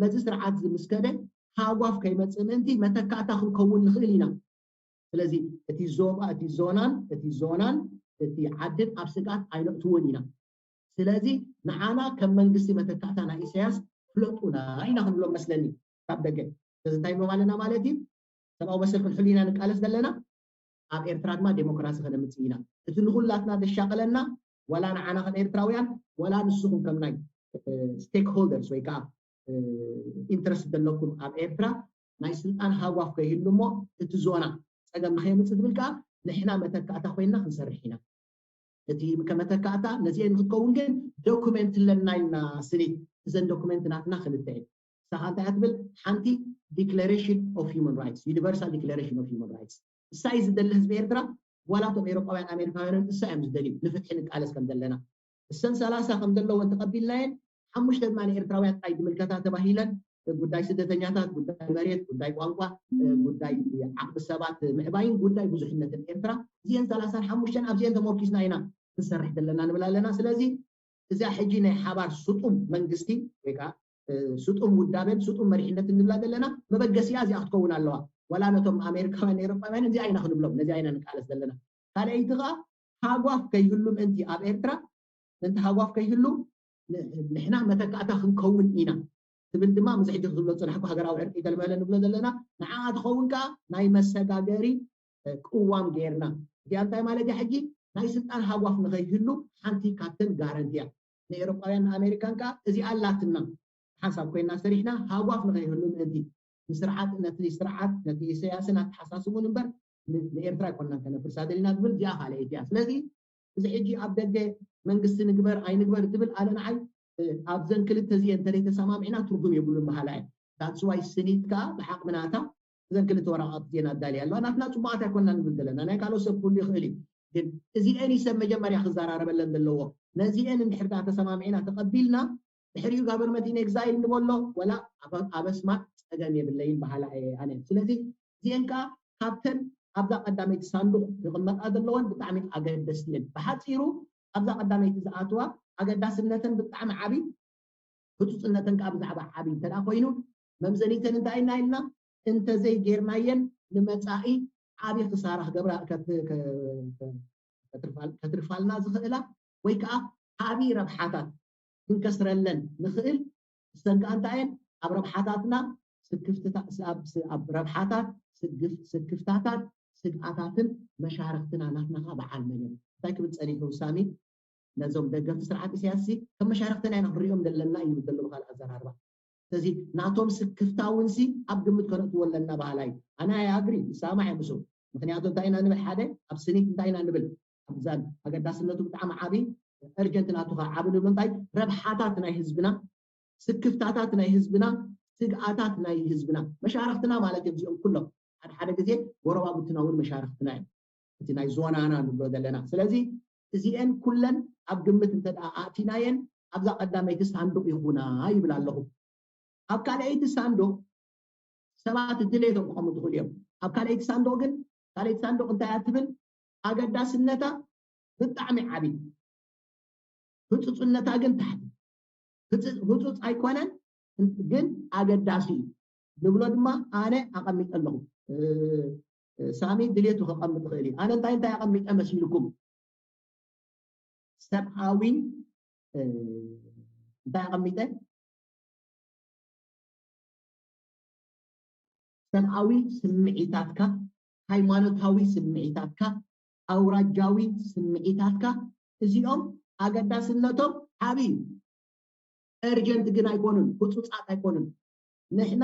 ነዚ ስርዓት እዚ ምስ ከደ ሃጓፍ ከይመፅእ ምእንቲ መተካእታ ክንከውን ንኽእል ኢና። ስለዚ እቲ ዞባ እቲ ዞናን እቲ ዞናን እቲ ዓድን ኣብ ስግኣት ኣይነእትዎን ኢና። ስለዚ ንዓና ከም መንግስቲ መተካእታ ናይ ኢሳያስ ፍለጡና ኢና ክንብሎም መስለኒ ካብ ደገ። ስለዚ እንታይ ንብሎም ኣለና ማለት እዩ? ሰብኣዊ መሰል ክንሕሉ ኢና ንቃለስ ዘለና ኣብ ኤርትራ ድማ ዴሞክራሲ ከነምፅእ ኢና። እቲ ንኩላትና ዘሻቐለና ዋላ ንዓና ከም ኤርትራውያን ዋላ ንስኹም ከም ናይ stakeholders ወይ ከዓ interest ዘለኩም ኣብ ኤርትራ ናይ ስልጣን ሃጓፍ ከይህሉ እሞ እቲ ዞና ፀገም ንከየምፅእ ትብል ከዓ ንሕና መተካእታ ኮይንና ክንሰርሕ ኢና። እቲ ከመተካእታ ነዚአን ንክትከውን ግን document ኣለና ኢልና ስኒት እዘን document ናትና ክልተ እየን። ንሳኻ እንታይ እያ ትብል ሓንቲ declaration of human rights universal declaration of human rights እሳ እዩ ዝደሊ ህዝቢ ኤርትራ ዋላ እቶም ኤሮጳውያን ኣሜሪካውያንን እሳ እዮም ዝደልዩ ንፍትሒ ንቃለስ ከም ዘለና እሰን ሰላሳ ከም ዘለወን ተቐቢልናየን ሓሙሽተ ድማ ንኤርትራውያን ጥራይ ዝምልከታ ተባሂለን ጉዳይ ስደተኛታት ጉዳይ መሬት ጉዳይ ቋንቋ ጉዳይ ዓቕሚ ሰባት ምዕባይን ጉዳይ ብዙሕነትን ኤርትራ እዚአን ሰላሳን ሓሙሽተን ኣብዚአን ተመርኪስና ኢና ክንሰርሕ ዘለና ንብል ኣለና ስለዚ እዚኣ ሕጂ ናይ ሓባር ስጡም መንግስቲ ወይ ከዓ ስጡም ውዳቤን ስጡም መሪሕነትን ንብላ ዘለና መበገሲኣ እዚኣ ክትከውን ኣለዋ ዋላ ነቶም ኣሜሪካውያን ኤሮጳውያን እዚኣ ኢና ክንብሎም ነዚኣ ኢና ንቃለስ ዘለና ካልኣይቲ ከዓ ሃጓፍ ከይህሉ ምእንቲ ኣብ ኤርትራ ምእንቲ ሃጓፍ ከይህሉ ንሕና መተካእታ ክንከውን ኢና ትብል ድማ ምስ ሕጂ ክትብሎ ዝፅናሕኩ ሃገራዊ ዕርቂ ገልመለ ንብሎ ዘለና ንዓ ትኸውን ከዓ ናይ መሰጋገሪ ቅዋም ገይርና እዚኣ እንታይ ማለት እያ ሕጂ ናይ ስልጣን ሃጓፍ ንኸይህሉ ሓንቲ ካብተን ጋረንቲ እያ ንኤሮጳውያን ንኣሜሪካን ከዓ እዚኣ ኣላትና ሓንሳብ ኮይና ሰሪሕና ሃጓፍ ንኸይህሉ ምእንቲ ንስርዓት ነቲ ስርዓት ነቲ ኢሳያስን ኣተሓሳስቡን እምበር ንኤርትራ ኣይኮንና ከነፍርሳ ደሊና ትብል እዚኣ ካልአይቲ እያ ስለዚ እዚ ሕጂ ኣብ ደገ መንግስቲ ንግበር ኣይንግበር ትብል ኣነ ንዓይ ኣብዘን ክልተ እዚአን እንተለይ ተሰማሚዕና ትርጉም የብሉን በሃላ እየ that's why ስኒት ከዓ ብሓቕሚ ናታ እዘን ክልተ ወረቓቕቲ እዚአን ኣዳልያ ኣለዋ ናትና ፅቡቓት ኣይኮንና ንብል ዘለና ናይ ካልኦት ሰብ ክህሉ ይኽእል እዩ ግን እዚአን እዩ ሰብ መጀመርያ ክዘራረበለን ዘለዎ። ነዚአን እንድሕር ዳ ተሰማሚዕና ተቐቢልና ድሕሪኡ ጋቨርመንት ኢን ኤግዛይል ንበሎ ወላ ኣበስማት ጸገም የብለይን በሃላ እየ ኣነ። ስለዚ እዚአን ከዓ ካብተን ኣብዛ ቀዳመይቲ ሳንዱቕ ክቕመጣ ዘለወን ብጣዕሚ ኣገደስቲ እየን። ብሓፂሩ ኣብዛ ቀዳመይቲ ዝኣትዋ ኣገዳስነተን ብጣዕሚ ዓብይ፣ ህፁፅነተን ከዓ ብዛዕባ ዓብይ እንተ ኮይኑ መምዘኒተን እንታይ ኢና ኢልና እንተዘይ ጌርናየን ንመፃኢ ዓብይ ክሳራ ክገብራ ከትርፋልና ዝኽእላ ወይ ከዓ ዓብይ ረብሓታት ክንከስረለን ንኽእል። እሰን ከዓ እንታይ እየን? ኣብ ረብሓታትና ኣብ ረብሓታት ስክፍታታት ስግኣታትን መሻርክትና ናትና ከዓ በዓል መን እዮም? እንታይ ክብል ፀኒሑ ሳሚ? ነዞም ደገፍቲ ስርዓት ኢሳያስ ከም መሻርክትና ኢና ክንሪኦም ዘለና እዩ ዝብል ዘሎ ብካልእ ኣዘራርባ። ስለዚ ናቶም ስክፍታ እውን ሲ ኣብ ግምት ከነእትዎ ኣለና በሃላይ። ኣነ ኣይ ኣግሪ ይሰማማዕ እየ ምስኡ። ምክንያቱ እንታይ ኢና ንብል? ሓደ ኣብ ስኒት እንታይ ኢና ንብል? ኣብዛን ኣገዳስነቱ ብጣዕሚ ዓብይ፣ እርጀንት ናቱ ከዓ ዓቢ ንብሎ እንታይ? ረብሓታት ናይ ህዝብና፣ ስክፍታታት ናይ ህዝብና፣ ስግኣታት ናይ ህዝብና፣ መሻርክትና ማለት እዮም እዚኦም ኩሎም። ሓደ ሓደ ግዜ ጎረባብትና እውን መሻርክትና እዮም። እቲ ናይ ዞናና ንብሎ ዘለና። ስለዚ እዚኤን ኩለን ኣብ ግምት እንተ ኣእቲናየን ኣብዛ ቀዳመይቲ ሳንዱቕ ይኹና ይብል ኣለኹ። ኣብ ካልኣይቲ ሳንዱቕ ሰባት ድሌቶም ክቐምጡ ይኽእሉ እዮም። ኣብ ካልኣይቲ ሳንዱቕ ግን ካልኣይቲ ሳንዱቕ እንታይ እያ ትብል? ኣገዳስነታ ብጣዕሚ ዓብዪ፣ ህፁፅነታ ግን ታሕቲ። ህፁፅ ኣይኮነን ግን ኣገዳሲ እዩ ንብሎ ድማ ኣነ ኣቐሚጠ ኣለኹ። ሳሚ ድሌቱ ከቐምጥ ይኽእል እዩ። ኣነ እንታይ እንታይ ኣቐሚጠ መሲልኩም? ሰብኣዊ እንታይ ኣቐሚጠ? ሰብኣዊ ስምዒታትካ፣ ሃይማኖታዊ ስምዒታትካ፣ ኣውራጃዊ ስምዒታትካ፣ እዚኦም ኣገዳስነቶም ዓብዪ እዩ። እርጀንት ግን ኣይኮኑን፣ ህፁፃት ኣይኮኑን። ንሕና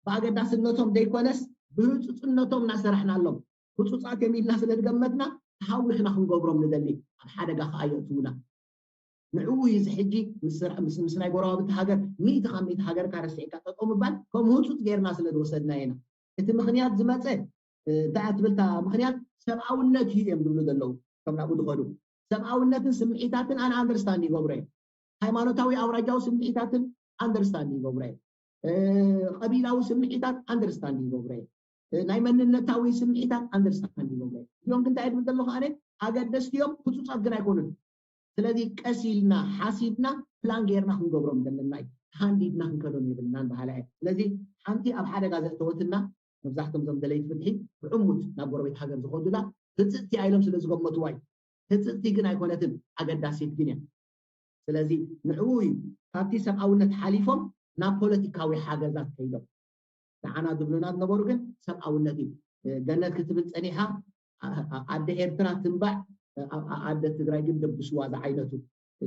ብኣገዳስነቶም ዘይኮነስ ብህፁፅነቶም እናሰራሕናሎም፣ ህፁፃት እዮም ኢልና ስለ ዝገመትና ተሃዊኽና ክንገብሮም ንደሊ፣ ኣብ ሓደጋ ከዓ የእትዉና። ንዕኡ እዩ እዚ ሕጂ ምስ ናይ ጎረባብቲ ሃገር ሚእቲ ካብ ሚእቲ ሃገርካ ረሲዕካ ጠጠው ምባል ከም ህፁፅ ጌርና ስለ ዝወሰድናዮ ኢና። እቲ ምኽንያት ዝመፀ እንታይ እያ ትብል እታ ምኽንያት? ሰብኣውነት እዩ እዮም ዝብሉ ዘለዉ። ከም ናብኡ ዝኸዱ ሰብኣውነትን ስምዒታትን ኣነ ኣንደርስታንድ ይገብሮ እየ። ሃይማኖታዊ ኣውራጃዊ ስምዒታትን ኣንደርስታንድ ይገብሮ እየ። ቀቢላዊ ስምዒታት ኣንደርስታንድ ይገብሮ እየ። ናይ መንነታዊ ስምዒታት ኣንደርስታንድ ይገብሮ እየ። እዚኦም ግን እንታይ ድብል ዘለኹ ኣነ ኣገደስቲ እዮም፣ ህፁፃት ግን ኣይኮኑን። ስለዚ ቀስ ኢልና ሓሲብና ፕላን ጌርና ክንገብሮም ዘለና እዩ። ተሃንዲድና ክንከዶም የብልናን በሃላ እየ። ስለዚ ሓንቲ ኣብ ሓደጋ ዘእተወትና መብዛሕቶም እዞም ደለይቲ ፍትሒ ብዕሙት ናብ ጎረቤት ሃገር ዝኸዱላ ህፅፅቲ ኢሎም ስለ ዝገመትዋ እዩ። ህፅፅቲ ግን ኣይኮነትን፣ ኣገዳሲት ግን እያ። ስለዚ ንዕኡ እዩ ካብቲ ሰብኣውነት ሓሊፎም ናብ ፖለቲካዊ ሓገዛት ከይዶም ንዓና ዝብሉና ዝነበሩ ግን ሰብኣውነት እዩ። ገነት ክትብል ፀኒሓ ኣደ ኤርትራ ትንባዕ፣ ኣደ ትግራይ ግን ደብስዋ ዝዓይነቱ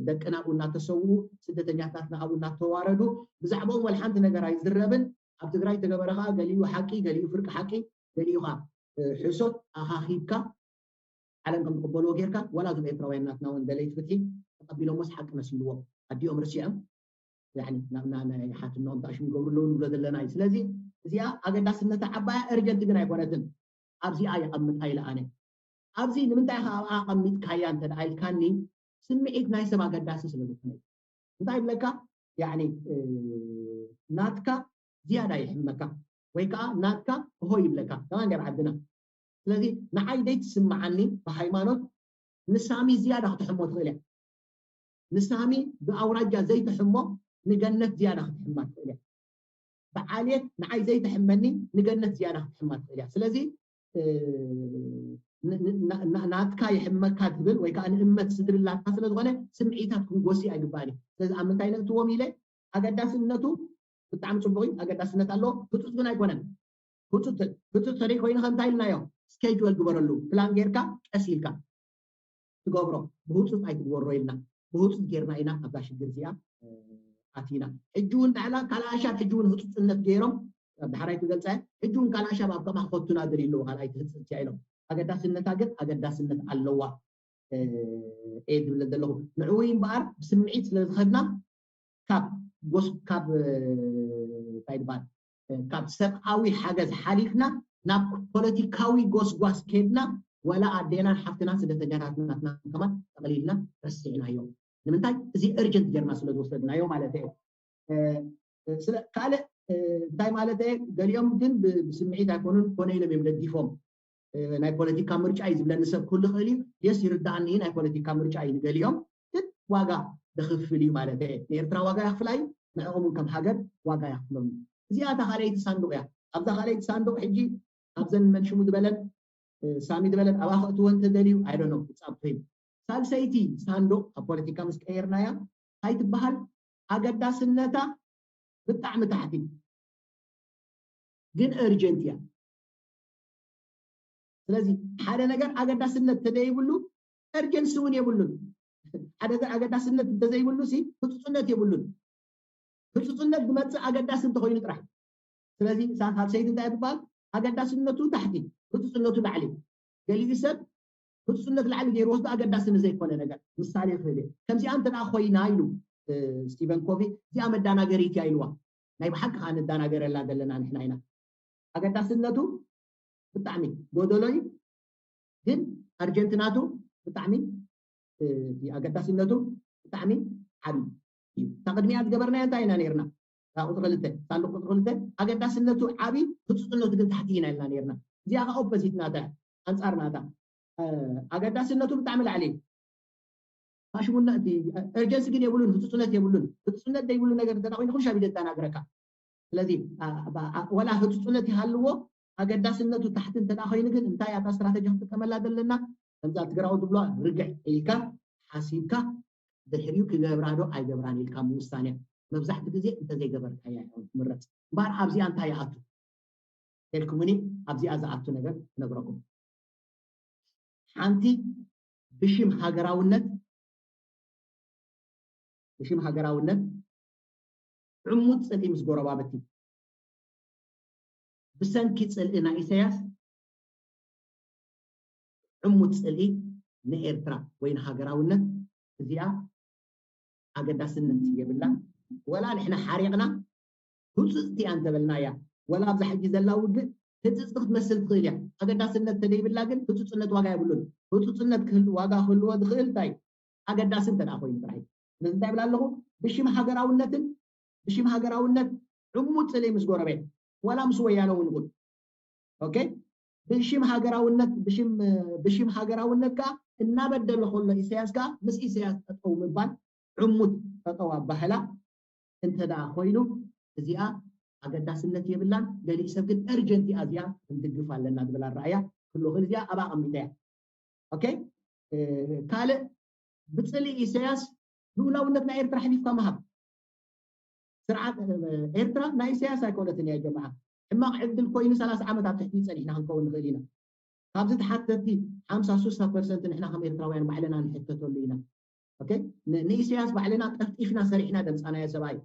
ደቅና ኣብኡ እናተሰውኡ፣ ስደተኛታትና ኣብኡ እናተዋረዱ ብዛዕባኦም ወላ ሓንቲ ነገር ኣይዝረብን። ኣብ ትግራይ ተገበረ ከዓ ገሊኡ ሓቂ፣ ገሊኡ ፍርቂ ሓቂ፣ ገሊኡ ከዓ ሕሶት ኣኻኺብካ ዓለም ከም ዝቕበልዎ ጌርካ፣ ዋላ እዞም ኤርትራውያን ናትና እውን ደለይቲ ፍትሒ ተቐቢሎሞስ ሓቂ መሲልዎም ኣዲኦም ርሲዖም ናብና ናይ ሓትኖም ተኣሽሙ ይገብሩ ኣለዉ ንብሎ ዘለና እዩ። ስለዚ እዚኣ ኣገዳስነታ ዓባያ እርጀንት ግን ኣይኮነትን። ኣብዚኣ የቐምጣ ኢለ ኣነ። ኣብዚ ንምንታይ ኢኻ ኣብኣ ኣቐሚጥካያ እንተ ደኣ ኢልካኒ፣ ስምዒት ናይ ሰብ ኣገዳሲ ስለ ዝኾነ እዩ። እንታይ ይብለካ? ያዕኒ ናትካ ዝያዳ ይሕመካ ወይ ከዓ ናትካ እሆ ይብለካ። ከማን ዲያ ዓድና። ስለዚ ንዓይ ዘይትስምዓኒ ብሃይማኖት ንሳሚ ዝያዳ ክትሕሞ ትኽእል እያ። ንሳሚ ብኣውራጃ ዘይትሕሞ ንገነት ዝያዳ ክትሕማ ትኽእል እያ። ብዓልየት ንዓይ ዘይትሕመኒ ንገነት ዝያዳ ክትሕማ ትኽእል እያ። ስለዚ ናትካ ይሕመካ ትብል ወይ ከዓ ንእመት ስድርላታ ስለ ዝኾነ ስምዒታት ክንጎሲ ኣይግባእን እዩ። ስለዚ ኣብ ምንታይ ነእትዎም ኢለ ኣገዳስነቱ ብጣዕሚ ፅቡቅ እዩ፣ ኣገዳስነት ኣለዎ። ህፁፅ ግን ኣይኮነን። ህፁፅ ተደይ ኮይኑ ከምታይ ኢልናዮ ስኬጅል ግበረሉ፣ ፕላን ጌርካ ቀስ ኢልካ ትገብሮ፣ ብህፁፅ ኣይትግበሮ ኢልና ብህፁፅ ጌርና ኢና ኣብዛ ሽግር እዚኣ ኣቲና። ሕጂ እውን ዳዕላ ካልኣሻት ሕጂ እውን ህፁፅነት ገይሮም ዳሕራይ ክገልፀ ሕጂ እውን ካልኣሻብ ኣብ ከምኣ ክኸቱና ደልዩ ኣለዉ ካልኣይቲ ህፅፅቲ ኢሎም ኣገዳስነታ ግን ኣገዳስነት ኣለዋ እየ ዝብለ ዘለኹ። ንዕኡ እምበኣር ብስምዒት ስለ ዝኸድና ካብ ጎስ ካብ እንታይ ድባል ካብ ሰብኣዊ ሓገዝ ሓሊፍና ናብ ፖለቲካዊ ጎስጓስ ከድና ወላ ኣዴናን ሓፍትና ስደተኛታት ናትና ከማን ጠቕሊልና ረሲዕናዮ። ንምንታይ? እዚ እርጀንት ጌርና ስለ ዝወሰድናዮ ማለት እዩ። ካልእ እንታይ ማለት እየ? ገሊኦም ግን ብስምዒት ኣይኮኑን፣ ኮነ ኢሎም እዮም ደጊፎም። ናይ ፖለቲካ ምርጫ እዩ ዝብለኒ ሰብ ኩሉ ክእል እዩ። የስ ይርዳእኒ፣ ናይ ፖለቲካ ምርጫ እዩ ንገሊኦም፣ ግን ዋጋ ደኽፍል እዩ ማለት እየ። ንኤርትራ ዋጋ የኽፍላ እዩ፣ ንዕኦም እውን ከም ሃገር ዋጋ የኽፍሎም እዩ። እዚኣ እታ ካልኣይቲ ሳንዱቕ እያ። ኣብዛ ካልኣይቲ ሳንዱቕ ሕጂ ኣብዘን መን ሽሙ ዝበለን ሳሚ ዝበለን ኣብኣ ከእትወ እንተደልዩ ኣይደኖ ክጻብቶ እዩ። ሳልሰይቲ ሳንዱቕ ኣብ ፖለቲካ ምስ ቀየርናያ እንታይ ትበሃል? ኣገዳስነታ ብጣዕሚ ታሕቲ ግን እርጀንት እያ። ስለዚ ሓደ ነገር ኣገዳስነት ተዘይብሉ እርጀንሲ እውን የብሉን። ሓደ ኣገዳስነት እንተዘይብሉ ሲ ህፁፅነት የብሉን። ህፁፅነት ዝመፅእ ኣገዳሲ እንተኮይኑ ጥራሕ። ስለዚ ሳልሰይቲ እንታይ ትበሃል? ኣገዳስነቱ ታሕቲ ህፁፅነቱ ላዕሊ። ገሊኡ ሰብ ህፁፅነት ላዕሊ ገይሩ ወስዶ ኣገዳሲ ንዘይኮነ ነገር ምሳሌ ክህብ እየ። ከምዚኣ እንተ ኮይና ኢሉ ስቲቨን ኮቪ፣ እዚኣ መዳናገሪት እያ ኢልዋ። ናይ ብሓቂ ከዓ ንዳናገረላ ዘለና ንሕና ኢና። ኣገዳስነቱ ብጣዕሚ ጎደሎ እዩ፣ ግን ኣርጀንትናቱ ብጣዕሚ ኣገዳስነቱ ብጣዕሚ ዓብዪ እዩ። እታ ቅድሚያ ዝገበርናዮ እንታይ ኢና ነርና? ቁፅሪ ክልተ፣ ሳንዱቅ ቁፅሪ ክልተ ኣገዳስነቱ ዓብዪ ህፁፅነቱ ግን ታሕቲ ኢና ኢልና ነርና። እዚኣ ከዓ ኦፖዚት ናታ፣ ኣንፃር ናታ። ኣገዳስነቱ ብጣዕሚ ላዕሊ እዩ። ፋሽሙና እቲ እርጀንሲ ግን የብሉን፣ ህፁፅነት የብሉን። ህፁፅነት ዘይብሉ ነገር እንተ ኮይኑ ኩሉ ሻብ ይደዳናግረካ። ስለዚ ወላ ህፁፅነት ይሃልዎ ኣገዳስነቱ ታሕቲ እንተ ኮይኑ ግን እንታይ ኣታ ስትራተጂ ክንጥቀመላ ዘለና? ከምዛ ትግራዊ ትብሎ ርግዕ ኢልካ ሓሲብካ ድሕሪኡ ክገብራ ዶ ኣይገብራን ኢልካ ምውሳን እያ። መብዛሕቲ ግዜ እንተዘይገበርካያ ትምረፅ እምበር ኣብዚኣ እንታይ ይኣቱ? ኢልኩምኒ ኣብዚኣ ዝኣቱ ነገር ክነግረኩም። ሓንቲ ብሽም ሃገራውነት ብሽም ሃገራውነት ዕሙት ፅልኢ ምስ ጎረባብቲ ብሰንኪ ፅልኢ ናይ ኢሳያስ ዕሙት ፅልኢ ንኤርትራ ወይ ንሃገራውነት እዚኣ ኣገዳስነት የብላ። ወላ ንሕና ሓሪቕና ህፁፅቲ እያ እንተበልና እያ። ወላ ኣብዛ ሕጂ ዘላ ውግእ ህፅፅቲ ክትመስል ትኽእል እያ። ኣገዳስነት ተደይብላ ግን ህፁፅነት ዋጋ የብሉን። ህፁፅነት ዋጋ ክህልዎ ዝኽእል እንታይ ኣገዳሲ እንተ ኮይኑ ጥራይ። ስለዚ እንታይ ብላ ኣለኹ? ብሽም ሃገራውነትን ብሽም ሃገራውነት ዕሙት ፅልኢ ምስ ጎረቤት ዋላ ምስ ወያነ እውን ይኹን ኦኬ ብሽም ሃገራውነት ብሽም ብሽም ሃገራውነት ከዓ እናበደለ ከሎ ኢሳያስ ከዓ ምስ ኢሳያስ ጠጠው ምባል ዕሙት ጠጠው ኣባህላ እንተ ደኣ ኮይኑ እዚኣ ኣገዳስነት የብላን። ገሊእ ሰብ ግን እርጀንት እያ እዚኣ ክንድግፍ ኣለና ዝብል ኣረኣያ ክህሉ ክእል እዚኣ ኣብኣ ኣቐሚጠ እያ። ኦኬ ካልእ ብፅሊ ኢሳያስ ልኡላውነት ናይ ኤርትራ ሕሊፍካ ምሃብ ስርዓት ኤርትራ ናይ ኢሳያስ ኣይኮነትን እያ ጀማዓ። ሕማቕ ዕድል ኮይኑ ሰላሳ ዓመት ኣብ ትሕቲ ፀኒሕና ክንከውን ንኽእል ኢና። ካብዚ ተሓተቲ ሓምሳ ስሳ ፐርሰንት ንሕና ከም ኤርትራውያን ባዕልና ንሕተተሉ ኢና። ንኢሳያስ ባዕልና ጠፍጢፍና ሰሪሕና ደምፃናዮ ሰብኣይ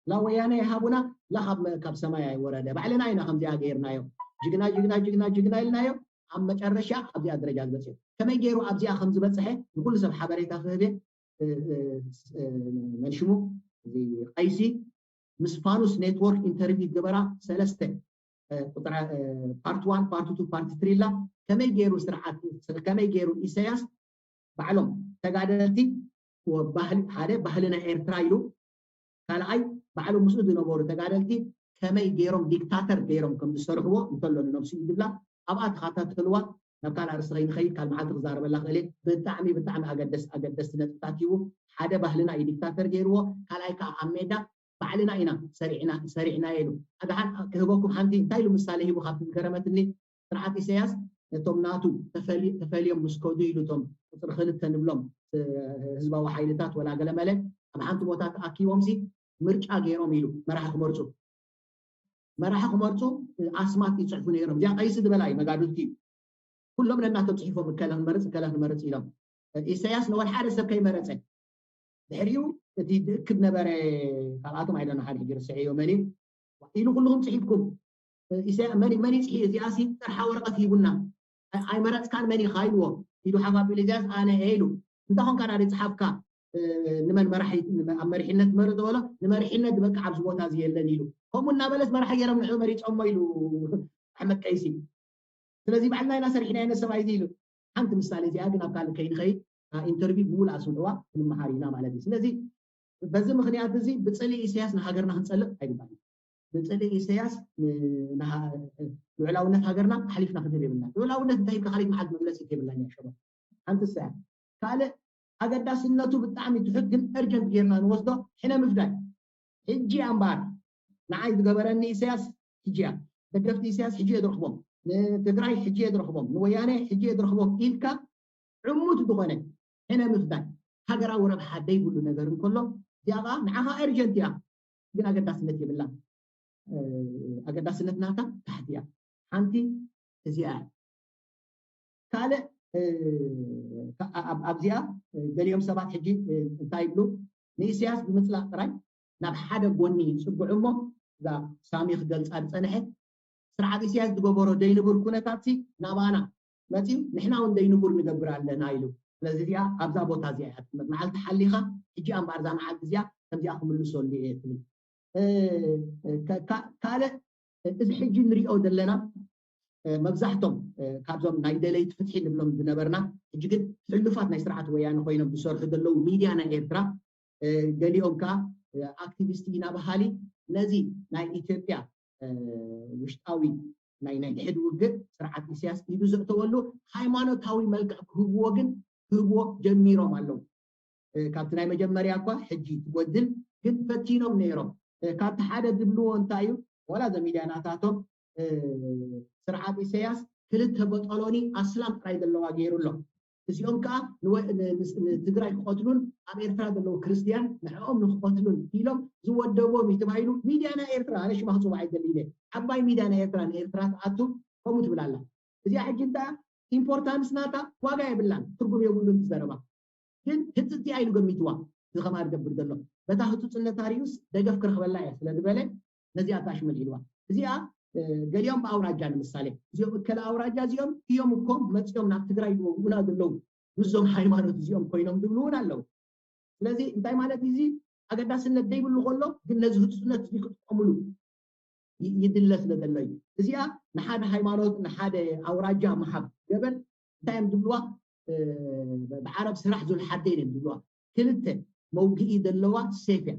ላ ወያነ ይሃቡና ላ ካብ ሰማይ ኣይወረደ ባዕልና ኢና ከምዚኣ ገይርናዮ። ጅግና ጅግና ጅግና ጅግና ኢልናዮ ኣብ መጨረሻ ኣብዚኣ ደረጃ ዝበፅሑ። ከመይ ገይሩ ኣብዚኣ ከም ዝበፅሐ ንኩሉ ሰብ ሓበሬታ ክህብ እየ። መንሽሙ እዚ ቀይሲ ምስ ፋኑስ ኔትወርክ ኢንተርቪው ገበራ ሰለስተ ቁጥራ ፓርት ዋን ፓርት ቱ ፓርት ትሪ ላ ከመይ ገይሩ ስርዓት ከመይ ገይሩ ኢሳያስ ባዕሎም ተጋደልቲ ባህሊ ሓደ ባህልና ኤርትራ ኢሉ ካልኣይ ባዕሎም ምስኡ ዝነበሩ ተጋደልቲ ከመይ ገይሮም ዲክታተር ገይሮም ከም ዝሰርሕዎ እንተሎ ንነብሱ እዩ ዝብላ ኣብኣ ተኸታተልዋ ናብ ካልእ ኣርእስቲ ከይንኸይድ ካልእ መዓልቲ ክዛረበላ ክእል እየ ብጣዕሚ ብጣዕሚ ኣገደስ ኣገደስቲ ነጥብታት ሂቡ ሓደ ባህልና እዩ ዲክታተር ገይርዎ ካልኣይ ከዓ ኣብ ሜዳ ባዕልና ኢና ሰሪዕና ሰሪዕና ኢሉ ኣድሓን ክህበኩም ሓንቲ እንታይ ኢሉ ምሳሌ ሂቡ ካብቲ ዝገረመትኒ ስርዓት ኢሳያስ ነቶም ናቱ ተፈልዮም ምስ ከዱ ኢሉ እቶም ቁፅሪ ክልተ ንብሎም ህዝባዊ ሓይልታት ወላ ገለመለ ኣብ ሓንቲ ቦታ ተኣኪቦም ሲ ምርጫ ገይሮም ኢሉ መራሒ ክመርፁ መራሒ ክመርፁ ኣስማት ይፅሕፉ ነይሮም እዚኣ ቀይሲ ዝበላ እዩ መጋድልቲ እዩ ኩሎም ነናቶም ፅሒፎም እከለ ክንመርፅ እከለ ክንመርፅ ኢሎም ኢሳያስ ንወል ሓደ ሰብ ከይመረፀ ድሕሪኡ እቲ ዝእክብ ነበረ ካብኣቶም ኣይደነ ሓደ ሕጂ ርስዐዮ መን እዩ ኢሉ ኩልኹም ፅሒፍኩም መን መን ይፅሒ እዚኣሲ ጥርሓ ወረቐት ሂቡና ኣይመረፅካን መን ኢኻ ኢልዎ ኢሉ ሓፍ ኣቢሉ እዚኣስ ኣነ እየ ኢሉ እንታይ ኮንካ ናደ ፀሓፍካ ንመን መራሒ ኣብ መሪሕነት መርጥ በሎ ንመሪሕነት ዝበቅዕ ኣብዚ ቦታ እዚ የለን ኢሉ ከምኡ እናበለስ መራሒ ገይሮም ንዑ መሪፆሞ ኢሉ ኣሕመድ ቀይሲ ስለዚ ባዕልና ኢና ሰሪሕና የነ ሰብኣይ ኢሉ ሓንቲ ምሳሌ እዚኣ ግን ኣብ ካልእ ከይንኸይድ ኢንተርቪው ብውል ኣስምዕዋ ክንመሃር ኢና ማለት እዩ። ስለዚ በዚ ምክንያት እዚ ብፅልኢ ኢሳያስ ንሃገርና ክንፀልእ ኣይግባእ። ብፅልኢ ኢሳያስ ልዑላውነት ሃገርና ሓሊፍና ክንህብ የብልና። ልዑላውነት እንታይ ካ ካልእ መዓልቲ መግለፂ የብላን እያ ሸባ ሓንቲ ሰያ ካልእ ኣገዳስነቱ ብጣዕሚ ትሑት ግን እርጀንት ጌርና ንወስዶ ሕነ ምፍዳይ ሕጂ እምበኣር ንዓይ ዝገበረኒ ኢሳያስ ሕጂ እያ። ደገፍቲ ኢሳያስ ሕጂ እየ ዝረኽቦም፣ ንትግራይ ሕጂ እየ ዝረኽቦም፣ ንወያነ ሕጂ እየ ዝረኽቦም ኢልካ ዕሙት ዝኾነ ሕነ ምፍዳይ ሃገራዊ ረብሓ ደይብሉ ነገር እንከሎ እዚኣ ከዓ ንዓኻ እርጀንት እያ ግን ኣገዳስነት የብላ። ኣገዳስነት ናታ ታሕቲ እያ። ሓንቲ እዚኣ እያ። ካልእ ኣብዚኣ ገሊኦም ሰባት ሕጂ እንታይ ይብሉ ንኢሳያስ ብምፅላእ ጥራይ ናብ ሓደ ጎኒ ይፅግዑ እሞ እዛ ሳሚ ክገልፃ ዝፀንሐ ስርዓት ኢሳያስ ዝገበሮ ደይንቡር ኩነታት ናባና መፅዩ ንሕና እውን ደይንቡር ንገብር ኣለና ኢሉ። ስለዚ እዚኣ ኣብዛ ቦታ እዚኣ እያ ትቅመጥ። መዓልቲ ሓሊኻ ሕጂ እምበኣር እዛ መዓልቲ እዚኣ ከምዚኣ ክምልሰሉ እየ ትብል። ካልእ እዚ ሕጂ ንሪኦ ዘለና መብዛሕቶም ካብዞም ናይ ደለይቲ ፍትሒ ንብሎም ዝነበርና ሕጂ ግን ሕሉፋት ናይ ስርዓት ወያነ ኮይኖም ዝሰርሑ ዘለዉ ሚድያ ናይ ኤርትራ ገሊኦም ከዓ ኣክቲቪስት ኢና በሃሊ ነዚ ናይ ኢትዮጵያ ውሽጣዊ ናይ ናይ ድሕድ ውግእ ስርዓት ኢሳያስ ኢዱ ዘእተወሉ ሃይማኖታዊ መልክዕ ክህብዎ ግን ክህብዎ ጀሚሮም ኣለዉ። ካብቲ ናይ መጀመርያ እኳ ሕጂ ትጎድል ግን ፈቲኖም ነይሮም። ካብቲ ሓደ ዝብልዎ እንታይ እዩ ዋላ ዘሚድያ ናታቶም ስርዓት ኢሳያስ ክልተ በጠሎኒ ኣስላም ጥራይ ዘለዋ ገይሩ ኣሎ። እዚኦም ከዓ ንትግራይ ክቐትሉን ኣብ ኤርትራ ዘለዉ ክርስትያን ንዕኦም ንክቐትሉን ኢሎም ዝወደቦም እዩ ተባሂሉ ሚድያ ናይ ኤርትራ ኣነ ሽማ ክፅዋዕ ኣይደልይነ ዓባይ ሚድያ ናይ ኤርትራ ንኤርትራ ትኣቱ ከምኡ ትብል ኣላ። እዚኣ ሕጂ እንታ ኢምፖርታንስ ናታ ዋጋ የብላን ትርጉም የብሉን ትዘረባ ግን ህፅፅቲ ኣይሉ ገሚትዋ እዚ ከምኣ ዝገብር ዘሎ በታ ህፁፅነታ ሪኡስ ደገፍ ክረኽበላ እያ ስለ ዝበለ ነዚኣ ታሽመል ኢልዋ። እዚኣ ገሊኦም ብኣውራጃ ንምሳሌ እዚኦም እከለ ኣውራጃ እዚኦም እዮም እኮ መፂኦም ናብ ትግራይ ዝወግኡና ዘለዉ ምስዞም ሃይማኖት እዚኦም ኮይኖም ዝብሉ እውን ኣለዉ። ስለዚ እንታይ ማለት እዚ ኣገዳስነት ዘይብሉ ከሎ ግን ነዚ ህፁፅነት እዚ ክጥቀምሉ ይድለ ስለ ዘሎ እዩ። እዚኣ ንሓደ ሃይማኖት ንሓደ ኣውራጃ ምሃብ ገበን እንታይ እዮም ዝብልዋ ብዓረብ ስራሕ ዙል ሓደይን እዮም ዝብልዋ ክልተ መውግኢ ዘለዋ ሴፍ እያ።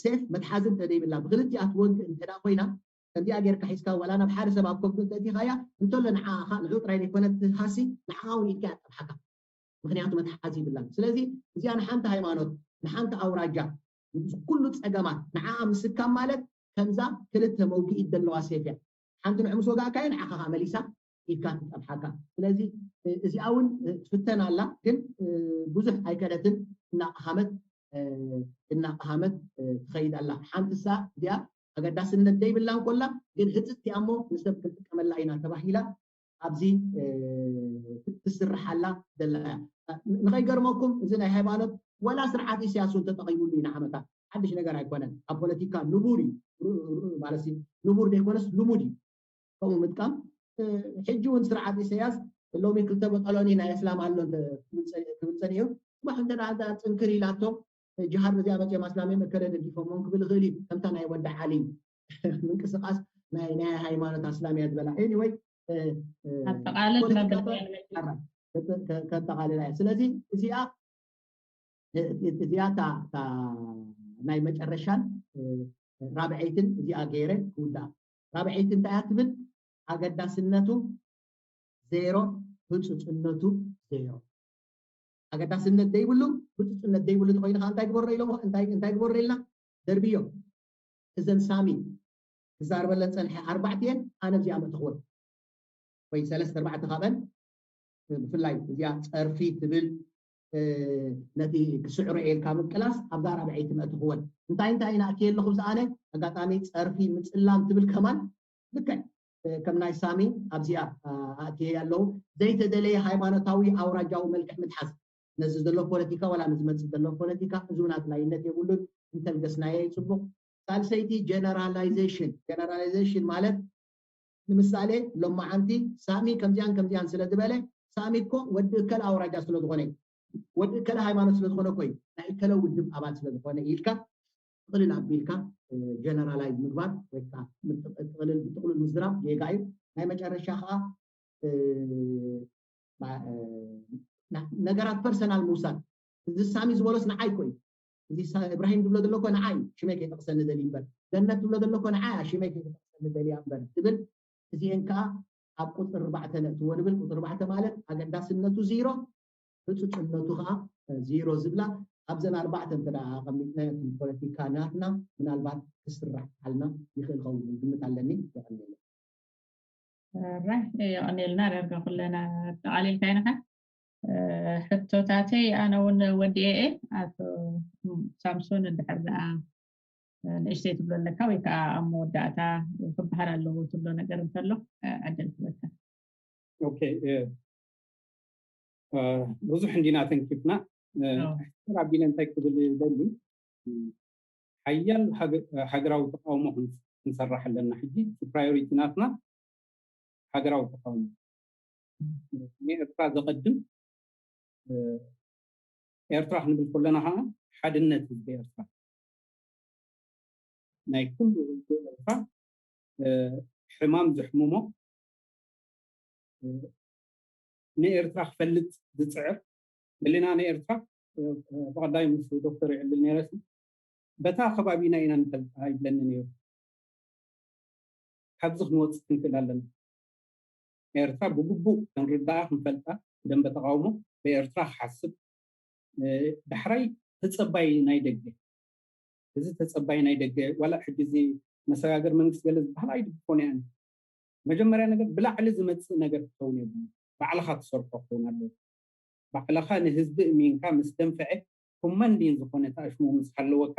ሴፍ መትሓዚ እንተደይብላ ብክልቲኣ ትወግእ እንተ ኮይና ከምዚኣ ጌርካ ሒዝካ ዋላ ናብ ሓደ ሰብ ኣብ ከብዱ እንተእቲኻያ እንተሎ ንዓኻ ንዑ ጥራይ ዘይኮነት ሃሲ ንዓኻ እውን ኢድካ ያጠብሓካ ምክንያቱ መትሓዚ ይብላን ስለዚ እዚኣ ንሓንቲ ሃይማኖት ንሓንቲ ኣውራጃ ኩሉ ፀገማት ንዓኣ ምስካም ማለት ከምዛ ክልተ መውግኢት ዘለዋ ሴፍ እያ ሓንቲ ንዑ ምስ ወጋእካዮ ንዓኻ ከዓ መሊሳ ኢድካ ትጠብሓካ ስለዚ እዚኣ እውን ትፍተን ኣላ ግን ብዙሕ ኣይከደትን እናቕሃመት እናቕሃመት ትኸይድ ኣላ ሓንቲ ሳ እዚኣ ኣገዳስነት ደይብላ እንኮላ ግን ህፅቲ እሞ ንሰብ ክንጥቀመላ ኢና ተባሂላ ኣብዚ ትስርሓላ ዘላ እያ። ንኸይገርመኩም እዚ ናይ ሃይማኖት ወላ ስርዓት ኢሳያስ እውን ተጠቒሙሉ ኢና ዓመታት ሓድሽ ነገር ኣይኮነን። ኣብ ፖለቲካ ንቡር እዩ ማለት ንቡር ዘይኮነስ ልሙድ እዩ ከምኡ ምጥቃም። ሕጂ እውን ስርዓት ኢሳያስ ሎሚ ክልተ በጠሎኒ ናይ እስላም ኣሎ ክብል ፀኒሑ ባሕ እንተ ፅንክር ኢላቶ ጅሃድ በዚኣ መፅኦም ኣስላም እዮም እከለ ደጊፎሞም ክብል ይኽእል እዩ ከምታ ናይ ወዲ ዓሊ ምንቅስቃስ ናይ ናይ ሃይማኖት ኣስላም እያ ዝበላ anyway ኣጠቃልል ከጠቃልላ እያ ስለዚ እዚኣ እዚኣ ናይ መጨረሻን ራብዐይትን እዚኣ ገይረ ክውዳእ ራብዐይቲ እንታይ እያ ትብል ኣገዳስነቱ ዜሮ ህፁፅነቱ ዜሮ ኣገዳስነት ዘይብሉ ህፁፅነት ዘይብሉ ተኮይኑ ከዓ እንታይ ግበሮ ኢሎም እንታይ ግበሮ ኢልና ደርብዮ እዘን ሳሚ ክዛርበለን ፀንሐ ኣርባዕትኤን ኣነ እዚኣ መእተኽወን ወይ ሰለስተ ኣርባዕተ ካብአን ብፍላይ እዚኣ ፀርፊ ትብል ነቲ ክስዕሮ እየ ኢልካ ምቅላስ ኣብዛ ራብዐይቲ መእትኽወን እንታይ እንታይ ኢና ኣትየ ኣለኹ ዝኣነ ኣጋጣሚ ፀርፊ ምፅላም ትብል ከማን ልክዕ ከም ናይ ሳሚ ኣብዚኣ ኣእትየ ኣለዉ ዘይተደለየ ሃይማኖታዊ ኣውራጃዊ መልክዕ ምትሓዝ ነዚ ዘሎ ፖለቲካ ዋላ ንዝመፅእ ዘሎ ፖለቲካ እዙን ኣድላይነት የብሉን እንተልገስናዮ ይፅቡቅ ሳልሰይቲ ጀነራላይዜሽን ጀነራላይዜሽን ማለት ንምሳሌ ሎማዓንቲ ሳሚ ከምዚኣን ከምዚኣን ስለ ዝበለ ሳሚ እኮ ወዲ እከለ ኣውራጃ ስለ ዝኾነ እዩ ወዲ እከለ ሃይማኖት ስለ ዝኾነ እኮ እዩ ናይ እከለ ውድብ ኣባል ስለ ዝኾነ ኢልካ ጥቅልል ኣቢልካ ጀነራላይዝ ምግባር ወይ ከዓ ጥቅልል ብጥቅልል ምዝራብ ጌጋ እዩ ናይ መጨረሻ ከዓ ነገራት ፐርሰናል ምውሳድ። እዚ ሳሚ ዝበሎስ ንዓይ እኮ እዩ። እዚ እብራሂም ዝብሎ ዘሎ እኮ ንዓይ እዩ። ሽመይ ከይጠቕሰኒ ደልዩ እምበር፣ ገነት ዝብሎ ዘሎ እኮ ንዓይ እያ። ሽመይ ከይጠቕሰኒ ደልያ እምበር ትብል። እዚአን ከዓ ኣብ ቁፅሪ ኣርባዕተ ነእትዎ ንብል። ቁፅሪ ኣርባዕተ ማለት ኣገዳስነቱ ዜሮ፣ ህፁፅነቱ ከዓ ዜሮ ዝብላ። ኣብዘን ኣርባዕተ እንተ ኣቐሚጥና እቲ ፖለቲካ ናትና ምናልባት ክስራሕ ሓልና ይኽእል ኸውን ግምት ኣለኒ። ይቐንየለ። ራይ የቐኔልና ዳርጋ ኩለና ኣጠቓሊልካ ኢንኻ። ሕቶታተይ ኣነ እውን ወዲኤ እየ። ኣቶ ሳምሶን እንድሕር ደኣ ንእሽተይ ትብሎ ኣለካ ወይ ከዓ ኣብ መወዳእታ ክበሃል ኣለዎ ትብሎ ነገር እንተሎ ዕድል ክበካ። ኦኬ፣ ብዙሕ እንዲና ተንኪፍና። ሕር ኣቢለ እንታይ ክብል ደሊ፣ ሓያል ሃገራዊ ተቃውሞ ክንሰርሕ ኣለና። ሕጂ ፕራዮሪቲ ናትና ሃገራዊ ተቃውሞ፣ ንኤርትራ ዘቐድም ኤርትራ ክንብል ከለና ከዓ ሓድነት ህዝቢ ኤርትራ፣ ናይ ኩሉ ህዝቢ ኤርትራ ሕማም ዘሕምሞ፣ ንኤርትራ ክፈልጥ ዝፅዕር፣ ህሊና ንኤርትራ ብቐዳይ ምስ ዶክተር ይዕልል ነይረ። በታ ከባቢና ኢና ንፈልጣ ይብለኒ ነይሩ። ካብዚ ክንወፅእ ክንክእል ኣለና። ኤርትራ ብግቡእ ክንርዳኣ ክንፈልጣ፣ ደንበ ተቃውሞ ብኤርትራ ክሓስብ፣ ዳሕራይ ተፀባይ ናይ ደገ፣ እዚ ተፀባይ ናይ ደገ ዋላ ሕጂ እዚ መሰጋገር መንግስቲ ገለ ዝበሃል ኣይድግፎን እየ። መጀመርያ ነገር ብላዕሊ ዝመፅእ ነገር ክኸውን የብሉ። ባዕልኻ ትሰርሖ ክኸውን ኣለዎ። ባዕልኻ ንህዝቢ እሚንካ ምስ ደንፍዐ ኮማንዲን ዝኾነ ተኣሽሙ ምስ ሃለወካ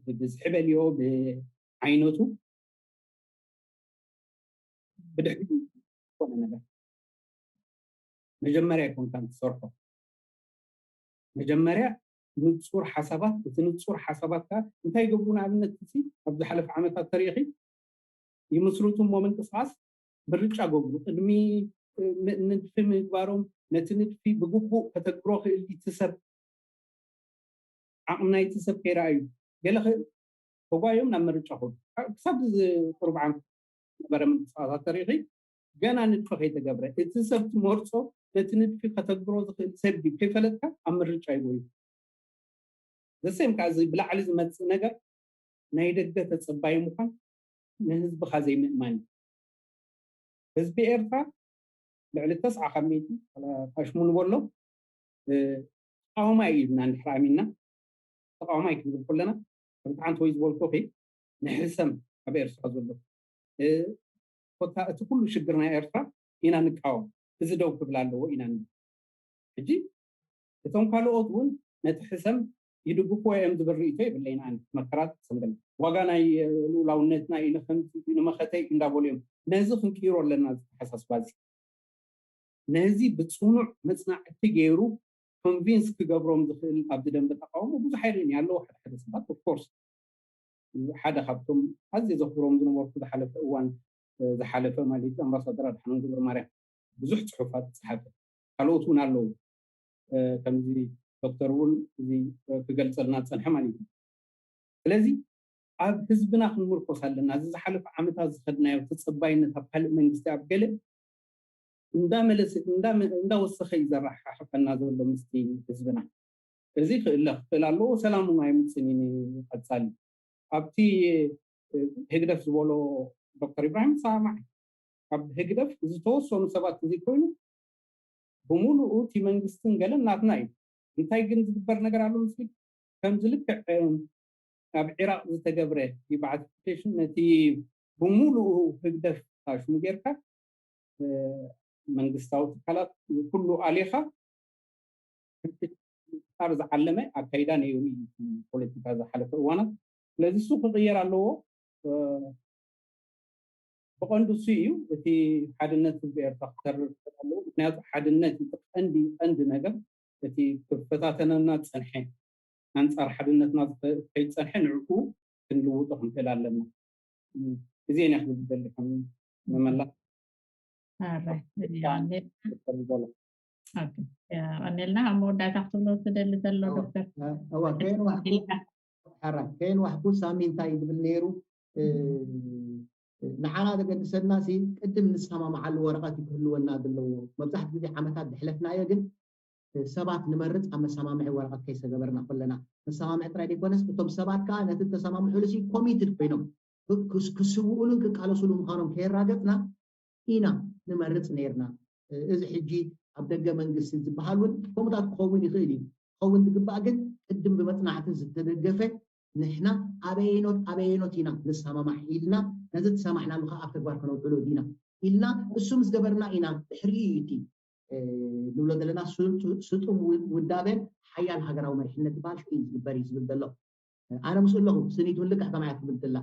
ብብዝሒ በልዮ ብዓይነቱ ብድሕሪ ዝኾነ ነገር መጀመርያ ይኮንካ ትሰርሖ። መጀመርያ ንፁር ሓሳባት፣ እቲ ንፁር ሓሳባት ከዓ እንታይ ይገብሩ? ንኣብነት እዚ ኣብ ዝሓለፈ ዓመታት ተሪኢኺ ይምስርቱ እሞ ምንቅስቃስ ምርጫ ገብሩ። ቅድሚ ንድፊ ምግባሮም ነቲ ንድፊ ብግቡእ ከተግብሮ ክእል እቲ ሰብ ዓቕሚ ናይቲ ሰብ ከይረኣዩ ገለ ተጓዮም ናብ ምርጫ ከዱ። ክሳብ ቁሩብ ዓመት ነበረ ምንቅስቃሳት ተሪኺ ገና ንድፊ ከይተገብረ እቲ ሰብ ትመርፆ ነቲ ንድፊ ከተግብሮ ዝኽእል ሰብ ድዩ ከይፈለጥካ ኣብ ምርጫ ይጎዩ። ዘሰም ከዓ እዚ ብላዕሊ ዝመፅእ ነገር ናይ ደገ ተፀባይ ምዃን ንህዝብኻ ዘይምእማን እዩ። ህዝቢ ኤርትራ ልዕሊ ተስዓ ካብ ሚእቲ ታሽሙ ንበሎ ተቃዋማይ እዩ ኢልና እንድሕር ኣሚንና፣ ተቃዋማይ ክንብል ከለና ከምቲ ሓንቲ ወይ ዝበልኩኺ ንሕሰም ኣብ ኤርትራ ዘሎ ኮታ እቲ ኩሉ ሽግር ናይ ኤርትራ ኢና ንቃወም፣ እዚ ደው ክብል ኣለዎ ኢና ንብል። ሕጂ እቶም ካልኦት እውን ነቲ ሕሰም ይድግፍዎ እዮም ዝብል ርእይቶ የብለይን። ኣነ መከራት ሰንበል ዋጋ ናይ ልኡላውነትና ኢሉ ከምዚ ንመኸተ እንዳበሉ እዮም። ነዚ ክንቅይሮ ኣለና። ዝተሓሳስባ እዚ ነዚ ብፅኑዕ መፅናዕቲ ገይሩ ኮንቪንስ ክገብሮም ዝኽእል ኣብዚ ደንበ ተቃውሞ ብዙሕ ኣይርእን ኣለዎ። ሓደ ሓደ ሰባት ኦፍኮርስ ሓደ ካብቶም ኣዝየ ዘኽብሮም ዝነበርኩ ዝሓለፈ እዋን ዝሓለፈ ማለት ኣምባሳደር ኣድሓኖም ገብረ ማርያም ብዙሕ ፅሑፋት ዝፀሓፈ ካልኦት እውን ኣለዉ። ከምዚ ዶክተር እውን እዚ ክገልፀልና ዝፀንሐ ማለት እዩ። ስለዚ ኣብ ህዝብና ክንምርኮስ ኣለና። እዚ ዝሓለፈ ዓመታት ዝኸድናዮ ተፀባይነት ኣብ ካልእ መንግስቲ ኣብ ገለ እንዳመለሰ እንዳወሰኸ እዩ ዘረሓሕፈና ዘሎ ምስቲ ህዝብና። እዚ ክእለ ክኽእል ኣለዎ። ሰላም እውን ኣይምፅን እዩ ንቐፃሊ። ኣብቲ ህግደፍ ዝበሎ ዶክተር ኢብራሂም ሰማዕ ኣብ ህግደፍ ዝተወሰኑ ሰባት እዚ ኮይኑ ብምሉኡ እቲ መንግስትን ገለን ናትና እዩ። እንታይ ግን ዝግበር ነገር ኣሎ ምስል ከምዚ ልክዕ ኣብ ዒራቅ ዝተገብረ ዲባዕቲፊኬሽን ነቲ ብምሉኡ ህግደፍ ሽሙ ጌርካ መንግስታዊ ትካላት ኩሉ ኣሊኻ ምፍጣር ዝዓለመ ኣካይዳ ነይሩ እዩ ፖለቲካ ዝሓለፈ እዋናት። ስለዚ እሱ ክቕየር ኣለዎ። ብቐንዱ እሱ እዩ እቲ ሓድነት ህዝቢ ኤርትራ ክተርር ኣለዎ። ምክንያቱ ሓድነት እቲ ቀንዲ ቀንዲ ነገር እቲ ክፈታተነና ዝፀንሐ ኣንፃር ሓድነትና ከይፀንሐ ንዕኡ ክንልውጦ ክንክእል ኣለና። እዚ እየ ክብል ዝደሊ ከም መመላ ቀኒልና ኣብ መወዳእታ ክትብሎ ትደሊ ዘሎ ዶክተር ከይን ዋሕኩ ሳሚ እንታይ ዝብል ነይሩ ንዓና ዘገድሰና ሲ ቅድም ንሰማማዓሉ ወረቐት እዩ ክህልወና ዘለዎ። መብዛሕትኡ ግዜ ዓመታት ዝሕለፍናዮ ግን ሰባት ንመርጽ ኣብ መሰማምዒ ወረቐት ከይሰገበርና ከለና መሰማምዒ ጥራይ ዘይኮነስ እቶም ሰባት ከዓ ነቲ ተሰማምዕሉ ሲ ኮሚትድ ኮይኖም ክስውኡሉን ክቃለሱሉ ምዃኖም ከየራገጽና ኢና ንመርጽ ነርና። እዚ ሕጂ ኣብ ደገ መንግስቲ ዝበሃል እውን ከምኡታት ክኸውን ይኽእል እዩ። ክኸውን ዝግባእ ግን ቅድም ብመጽናዕቲ ዝተደገፈ ንሕና ኣበየኖት ኣበየኖት ኢና ንሰማማዕ ኢልና ነዚ ዝሰማዕናሉ ከዓ ኣብ ተግባር ከነውዕሎ ዲና ኢልና እሱ ምስ ገበርና ኢና ድሕሪኡ እዩ እቲ ንብሎ ዘለና ስጡም ውዳበን ሓያል ሃገራዊ መሪሕነት ዝበሃል ሽዑ ዝግበር እዩ ዝብል ዘሎ። ኣነ ምስ ኣለኹ ስኒት እውን ልክዕ ከማያ ትብል ትላ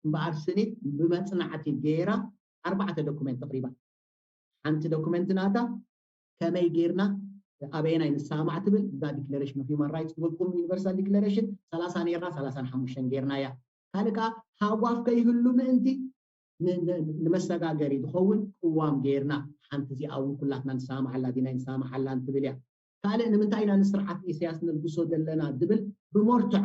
እምበኣር ስኒት ብመፅናዕቲ ገይራ ኣርባዕተ ዶኩመንት ኣቕሪባ። ሓንቲ ዶኩመንት ናታ ከመይ ጌርና ኣበየናይ ንሰማማዕ ትብል እዛ ዲክለሬሽን ኦፍ ሂማን ራይትስ ዝበልኩም ዩኒቨርሳል ዲክለሬሽን ሰላሳ ነይራ ሰላሳን ሓሙሽተን ጌርና እያ። ካልእ ከዓ ሃጓፍ ከይህሉ ምእንቲ ንመሰጋገሪ ዝኸውን ቅዋም ጌርና ሓንቲ እዚኣ እውን ኩላትና ንሰማማዓላ ዲና ንሰማማዓላ እንትብል እያ። ካልእ ንምንታይ ኢና ንስርዓት ኢሳያስ ነልግሶ ዘለና ዝብል ብመርትዖ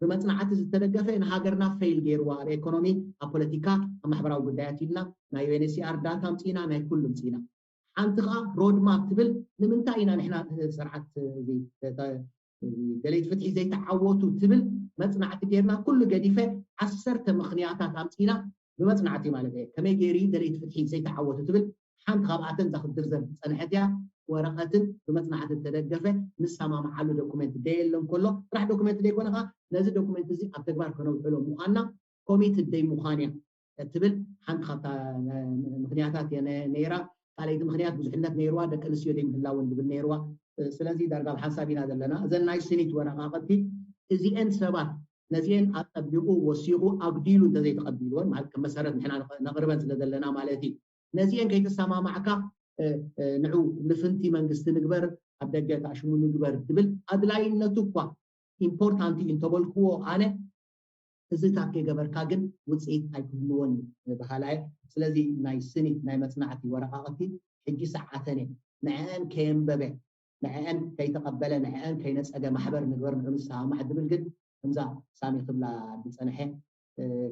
ብመፅናዕቲ ዝተደገፈ ንሃገርና ፌል ገይርዋ ኣብ ኤኮኖሚ ኣብ ፖለቲካ ኣብ ማሕበራዊ ጉዳያት ኢልና ናይ ዩኤንኤስሲኣር ዳታ ኣምፅእና ናይ ኩሉ ኣምፅእና ሓንቲ ከዓ ሮድማፕ ትብል ንምንታይ ኢና ንሕና ስርዓት ደለይቲ ፍትሒ ዘይተዓወቱ ትብል መፅናዕቲ ጌርና ኩሉ ገዲፈ ዓሰርተ ምክንያታት ኣምፅእና ብመፅናዕቲ ማለት እየ ከመይ ገይሩ ደለይቲ ፍትሒ ዘይተዓወቱ ትብል ሓንቲ ካብኣተን እዛ ክትዝርዘር ዝፀንሐት እያ። ወረቐትን ብመፅናዕቲ ዝተደገፈ ንሰማምዓሉ ዶኩመንት ደየለ እንከሎ ጥራሕ ዶኩመንት ደይኮነ ከዓ ነዚ ዶኩመንት እዚ ኣብ ተግባር ከነውዕሎ ምዃንና ኮሚትድ ደይ ምዃን እያ ትብል ሓንቲ ካብታ ምክንያታት እየ ነይራ። ካልኣይቲ ምክንያት ብዙሕነት ነይርዋ፣ ደቂ ኣንስትዮ ደይ ምህላውን ዝብል ነይርዋ። ስለዚ ዳርጋ ኣብ ሓንሳብ ኢና ዘለና። እዘን ናይ ስኒት ወረቃቅቲ እዚኤን ሰባት ነዚኤን ኣጸቢቑ ወሲቑ ኣጉዲሉ እንተዘይተቐቢልወን ማለት ከም መሰረት ንሕና ነቕርበን ስለ ዘለና ማለት እዩ። ነዚኤን ከይተሰማማዕካ ንዑ ልፍንቲ መንግስቲ ንግበር ኣብ ደገ ታሽሙ ንግበር ትብል ኣድላይነቱ እኳ ኢምፖርታንት እዩ እንተበልክዎ ኣነ እዚታት ከይገበርካ ግን ውፅኢት ኣይክህልዎን እዩ በሃላየ። ስለዚ ናይ ስኒት ናይ መፅናዕቲ ወረቃቅቲ ሕጂ ሰዓተን እየ ንዕአን ከየንበበ ንዕአን ከይተቐበለ ንዕአን ከይነፀገ ማሕበር ንግበር ንዑ ንሰማማዕ ዝብል ግን ከምዛ ሳሚ ክብላ ዝፀንሐ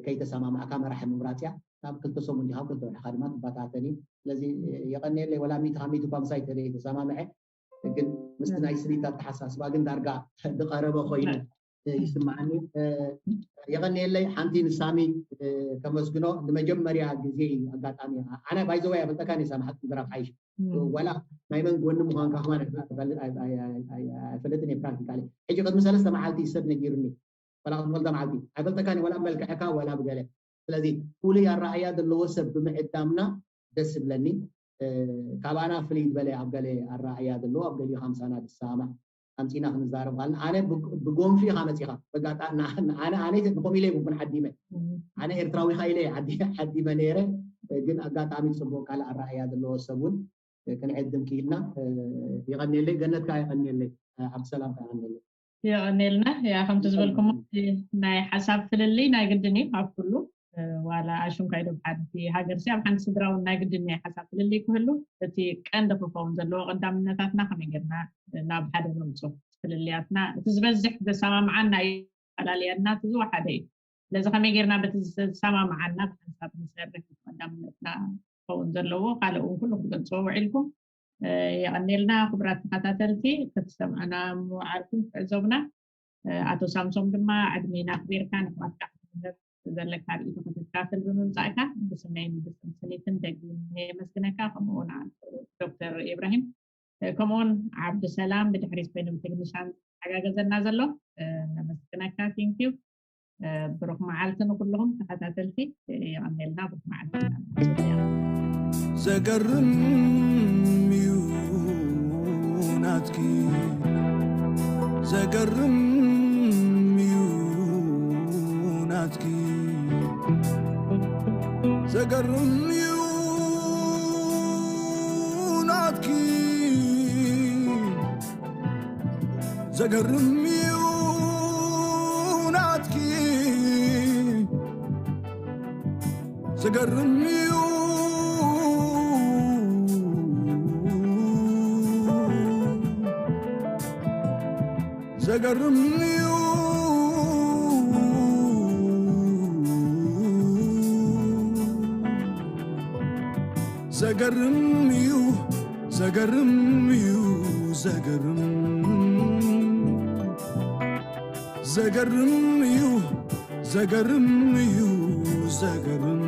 ከይተሰማማዕካ መራሒ ምምራፅ እያ። ካብ ክልተ ሰሙን ዲካ ክልተ ወርሕካ ድማ ትበታተን እዩ። ስለዚ የቐንየለይ ወላ ሚእቲ ካብ ሚእቲ እኳ ምሳይ ተዘይተሰማምዐ ግን ምስቲ ናይ ስኒት ኣተሓሳስባ ግን ዳርጋ ዝቐረበ ኮይኑ ይስማዓኒ። የቐንየለይ ሓንቲ ንሳሚ ከመስግኖ ንመጀመርያ ግዜ እዩ ኣጋጣሚ ኣነ ባይዘወይ ኣፈልጠካ ኒ ሳሚ ሓቂ ምዕራፍ ሓይሽ ዋላ ናይ መን ጎኒ ምዃንካ ከማን ኣይፈልጥን እየ ፕራክቲካሊ ሕጂ ቅድሚ ሰለስተ መዓልቲ ሰብ ነጊሩኒ ዋላ ቅድሚ ክልተ መዓልቲ ኣይፈልጠካን ዋላ ብመልክዕካ ዋላ ብገለ ስለዚ ፍሉይ ኣረኣእያ ዘለዎ ሰብ ብምዕዳምና ደስ ይብለኒ። ካባና ፍልይ ዝበለ ኣብ ገለ ኣረኣእያ ዘለዎ ኣብ ገሊኡ ከምሳና ዝሰማማዕ ኣምፂና ክንዛረብ ካልና ኣነ ብጎንፊ ኢኻ መፂኻ ኣነ ኣነ ንኸምኡ ኢለ ይብኩን ዓዲመ ኣነ ኤርትራዊ ኢኻ ኢለ ዓዲመ ነይረ ግን ኣጋጣሚ ፅቡቅ ካልእ ኣረኣእያ ዘለዎ ሰብ እውን ክንዕድም ክኢልና። የቐንየለይ ገነት ከዓ የቐንየለይ ዓብዲ ሰላም ከዓ የቐንየለይ። የቐንየልና ያ ከምቲ ዝበልኩሞ ናይ ሓሳብ ፍልልይ ናይ ግድን እዩ ኣብ ኩሉ ዋላ ኣሹም ካይዶ ብሓንቲ ሃገር ሲ ኣብ ሓንቲ ስድራ እውን ናይ ግድን ናይ ሓሳብ ፍልልይ ክህሉ እቲ ቀንዲ ክኸውን ዘለዎ ቀዳምነታትና ከመይ ጌርና ናብ ሓደ ነምፅኦ ፍልልያትና እቲ ዝበዝሕ ዘሰማምዓና እዩ ኣላለያና እቲ ዝወሓደ እዩ ስለዚ ከመይ ጌርና በቲ ዝሰማምዓና ብሓንሳብ ንሰርሕ ቀዳምነትና ክኸውን ዘለዎ ካልእ እውን ኩሉ ክትገልፅዎ ውዒልኩም የቐኔልና ክቡራት ተኸታተልቲ ክትሰምዑና ምውዓልኩም ትዕዘቡና ኣቶ ሳምሶም ድማ ዕድሜና ኣክቢርካ ንሕዋትካ ክትምህር ዘለካ ርእይቶ ክትካፈል ብምምፃእካ ብስመይን ብስም ስኒትን ደጊም የመስግነካ ከምኡውን ዶክተር ኢብራሂም ከምኡውን ዓብዲ ሰላም ብድሕሪት ኮይኑ ብቴክኒሻን ሓጋገዘና ዘሎ ነመስግነካ ቴንኪዩ ብሩኽ መዓልቲ ንኩልኹም ተኸታተልቲ የቐኔልና ብሩኽ መዓልቲ ዘገርም እዩ ናትኪ ዘገርም እዩ ናትኪ ዘገርም እዩ ናትኪ ዘገርም እዩ ናትኪ ዘገርም እዩ ዘገርም እዩ ዘገርም እዩ፣ ዘገርም እዩ፣ ዘገርም። ዘገርም እዩ፣ ዘገርም እዩ፣ ዘገርም።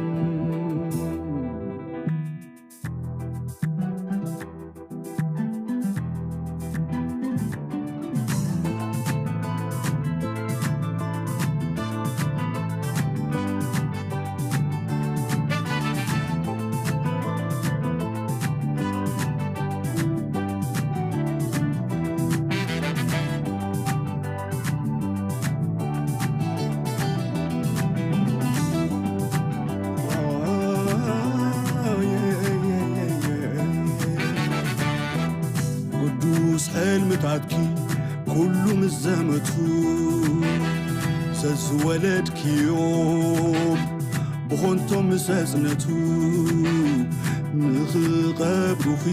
ቅዱስ ሕልምታትኪ ኩሉ ምስ ዘመቱ፣ ሰዝወለድክዮም ብኾንቶም ምስ ኣጽነቱ፣ ንኽቐብሩኺ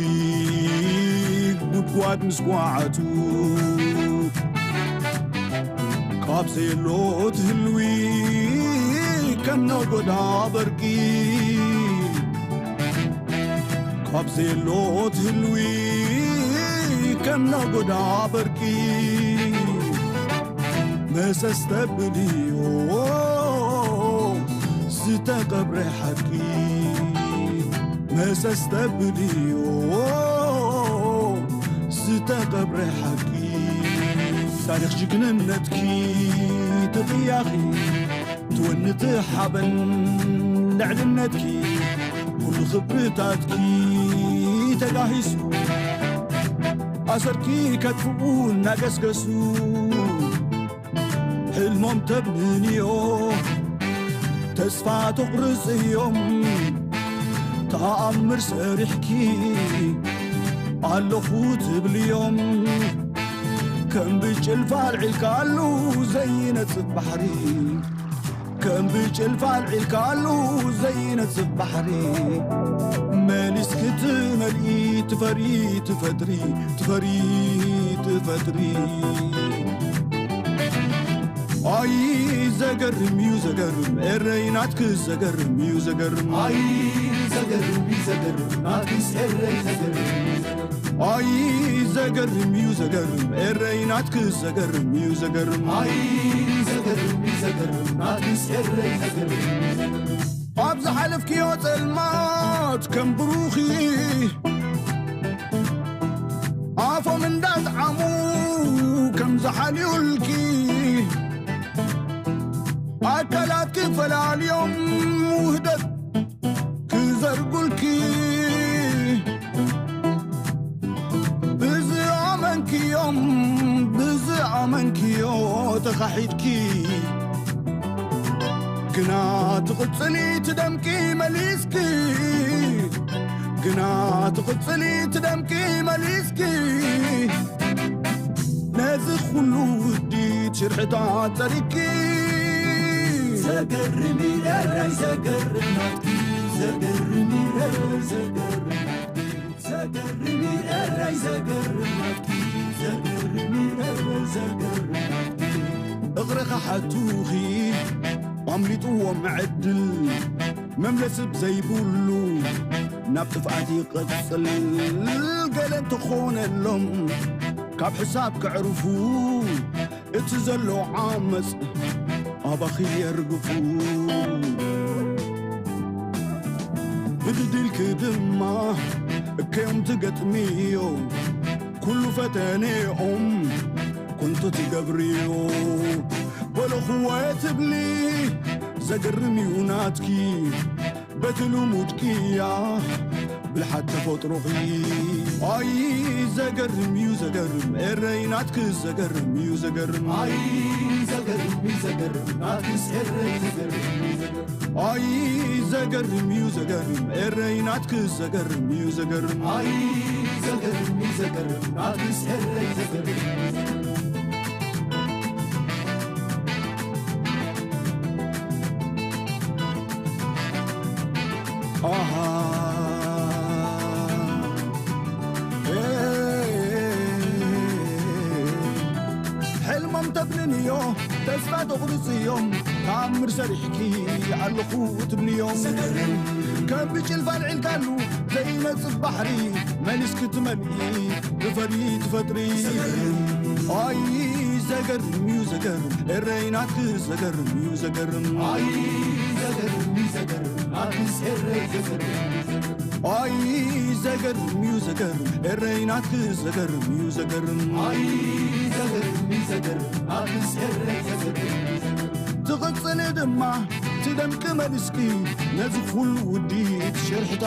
ጉድጓድ ምስ ጓዓቱ፣ ካብ ዘየሎ ትህልዊ ከም ነጎዳ በርቂ፣ ካብ ዘየሎ ትህልዊ ከም ነጎዳ በርቂ፣ መሰስ ተብልዮ ዝተቐብረ ሓቂ፣ መሰስ ተብልዮ ዝተቐብረ ሓቂ። ታሪኽ ጅግንነትኪ ተጥያኺ፣ ትወንት ሓበን ልዕልነትኪ፣ ኩሉ ክብርታትኪ ተጋሂሱ፣ ኣሰርኪ ከጥፍኡ እናገስገሱ፣ ሕልሞም ተብንንዮ ተስፋ ተቑርጽ እዮም፣ ተኣምር ሰሪሕኪ ኣለኹ ትብልዮም። ከም ብጭልፋ ኣልዒልካሉ ዘይነጽፍ ባሕሪ፣ ከም ብጭልፋ ኣልዒልካሉ ዘይነጽፍ ባሕሪ፣ መሊስኪ ትመልኢ ትፈሪ ትፈጥሪ፣ ትፈሪ ትፈጥሪ። ኣይ ዘገርም እዩ ዘገርም፣ ኤረይ ናትኪ ዘገርም እዩ ዘገርም። ኣይ ዘገርም እዩ ዘገርም፣ ናትኪስ ኤረይ ዘገርም እዩ ዘገርም። ኣይ ዘገርም እዩ ዘገርም፣ ኤረይ ናትኪ ዘገርም እዩ ዘገርም። ኣይ ዘገርም እዩ ዘገርም፣ ናትኪስ ኤረይ ዘገርም እዩ ዘገርም። ኣብ ዝሓለፍክዮ ጸልማት ከም ብሩኺ ኣፎም እንዳጥዓሙ ከም ዝሓልዩልኪ፣ ኣካላት ክፈላልዮም ውህደት ክዘርጉልኪ፣ ብዝኣመንክዮም ብዝኣመንክዮ ተኻሒድኪ፣ ግና ትቕጽሊ ትደምቂ መሊስኪ፣ ግና ትቕጽሊ ትደምቂ መሊስኪ፣ ነዚ ኩሉ ውዲት ሽርሕታት ጸሪግኪ። ዘገርም እዩ ኤረይ ዘገርም ናትኪ፣ ዘገርም እዩ ኤረይ ዘገርም ናትኪ፣ ዘገርም እዩ ኤረይ ዘገርም ናትኪ፣ ዘገርም እዩ ኤረይ ዘገርም ናትኪ። እቕርኻ ሓቱኺ ኣምሊጥዎም ዕድል፣ መምለሲ ብዘይብሉ ናብ ጥፍኣት ይቕጽል። ገለ እንተኾነሎም ካብ ሕሳብ ከዕርፉ፣ እቲ ዘሎ ዓመጽ ኣባኺ የርግፉ። ብድድልኪ ድማ እከዮም ትገጥምዮ፣ ኩሉ ፈተነኦም ኮንቶ ትገብርዮ። በለኽዎ ትብሊ ዘገርም እዩ ናትኪ፣ በቲ ልሙድ ቅያ ብልሓት ተፈጥሮኺ። ኣይ ዘገርም እዩ ዘገርም፣ ኤረይ ናትኪ ዘገርም እዩ ዘገርም። ኣይ ዘገርም እዩ ዘገርም፣ ናትኪስ ኤረይ ዘገርም እዩ ዘገርም። ኣይ ዘገርም እዩ ዘገርም፣ ኤረይ ናትኪ ዘገርም እዩ ዘገርም። ኣይ ዘገርም እዩ ዘገርም፣ ናትኪስ ኤረይ ዘገርም እዩ ዘገርም። ኣሃ። ኤ፣ ሕልሞም ተብንንዮ፣ ተስፋ ተቑርጽዮም፣ ተኣምር ሰሪሕኪ ኣለኹ ትብልዮም። ዘገርም። ከም ብጭልፋ ኣልዒልካሉ፣ ዘይነጽብ ባሕሪ መሊስኪ ትመልኢ፣ ትፈሪ ትፈጥሪ። ኣይ ዘገርም እዩ ዘገርም፣ ኤረይ ናትኪ ዘገርም እዩ ዘገርም። ኣይ ዘገርም እዩ ዘገርም፣ ናትኪስ ኤረይ ዘገርም እዩ ዘገርም። ኣይ ዘገርም እዩ ዘገርም፣ ኤረይ ናትኪ ዘገርም እዩ ዘገርም። ኣይ ዘገርም እዩ ዘገርም፣ ናትኪስ ኤረይ ዘገርም እዩ ዘገርም። ትቕጽሊ ድማ ትደምቂ መሊስኪ ነዚ ኩሉ ውዲት ሽርሕታ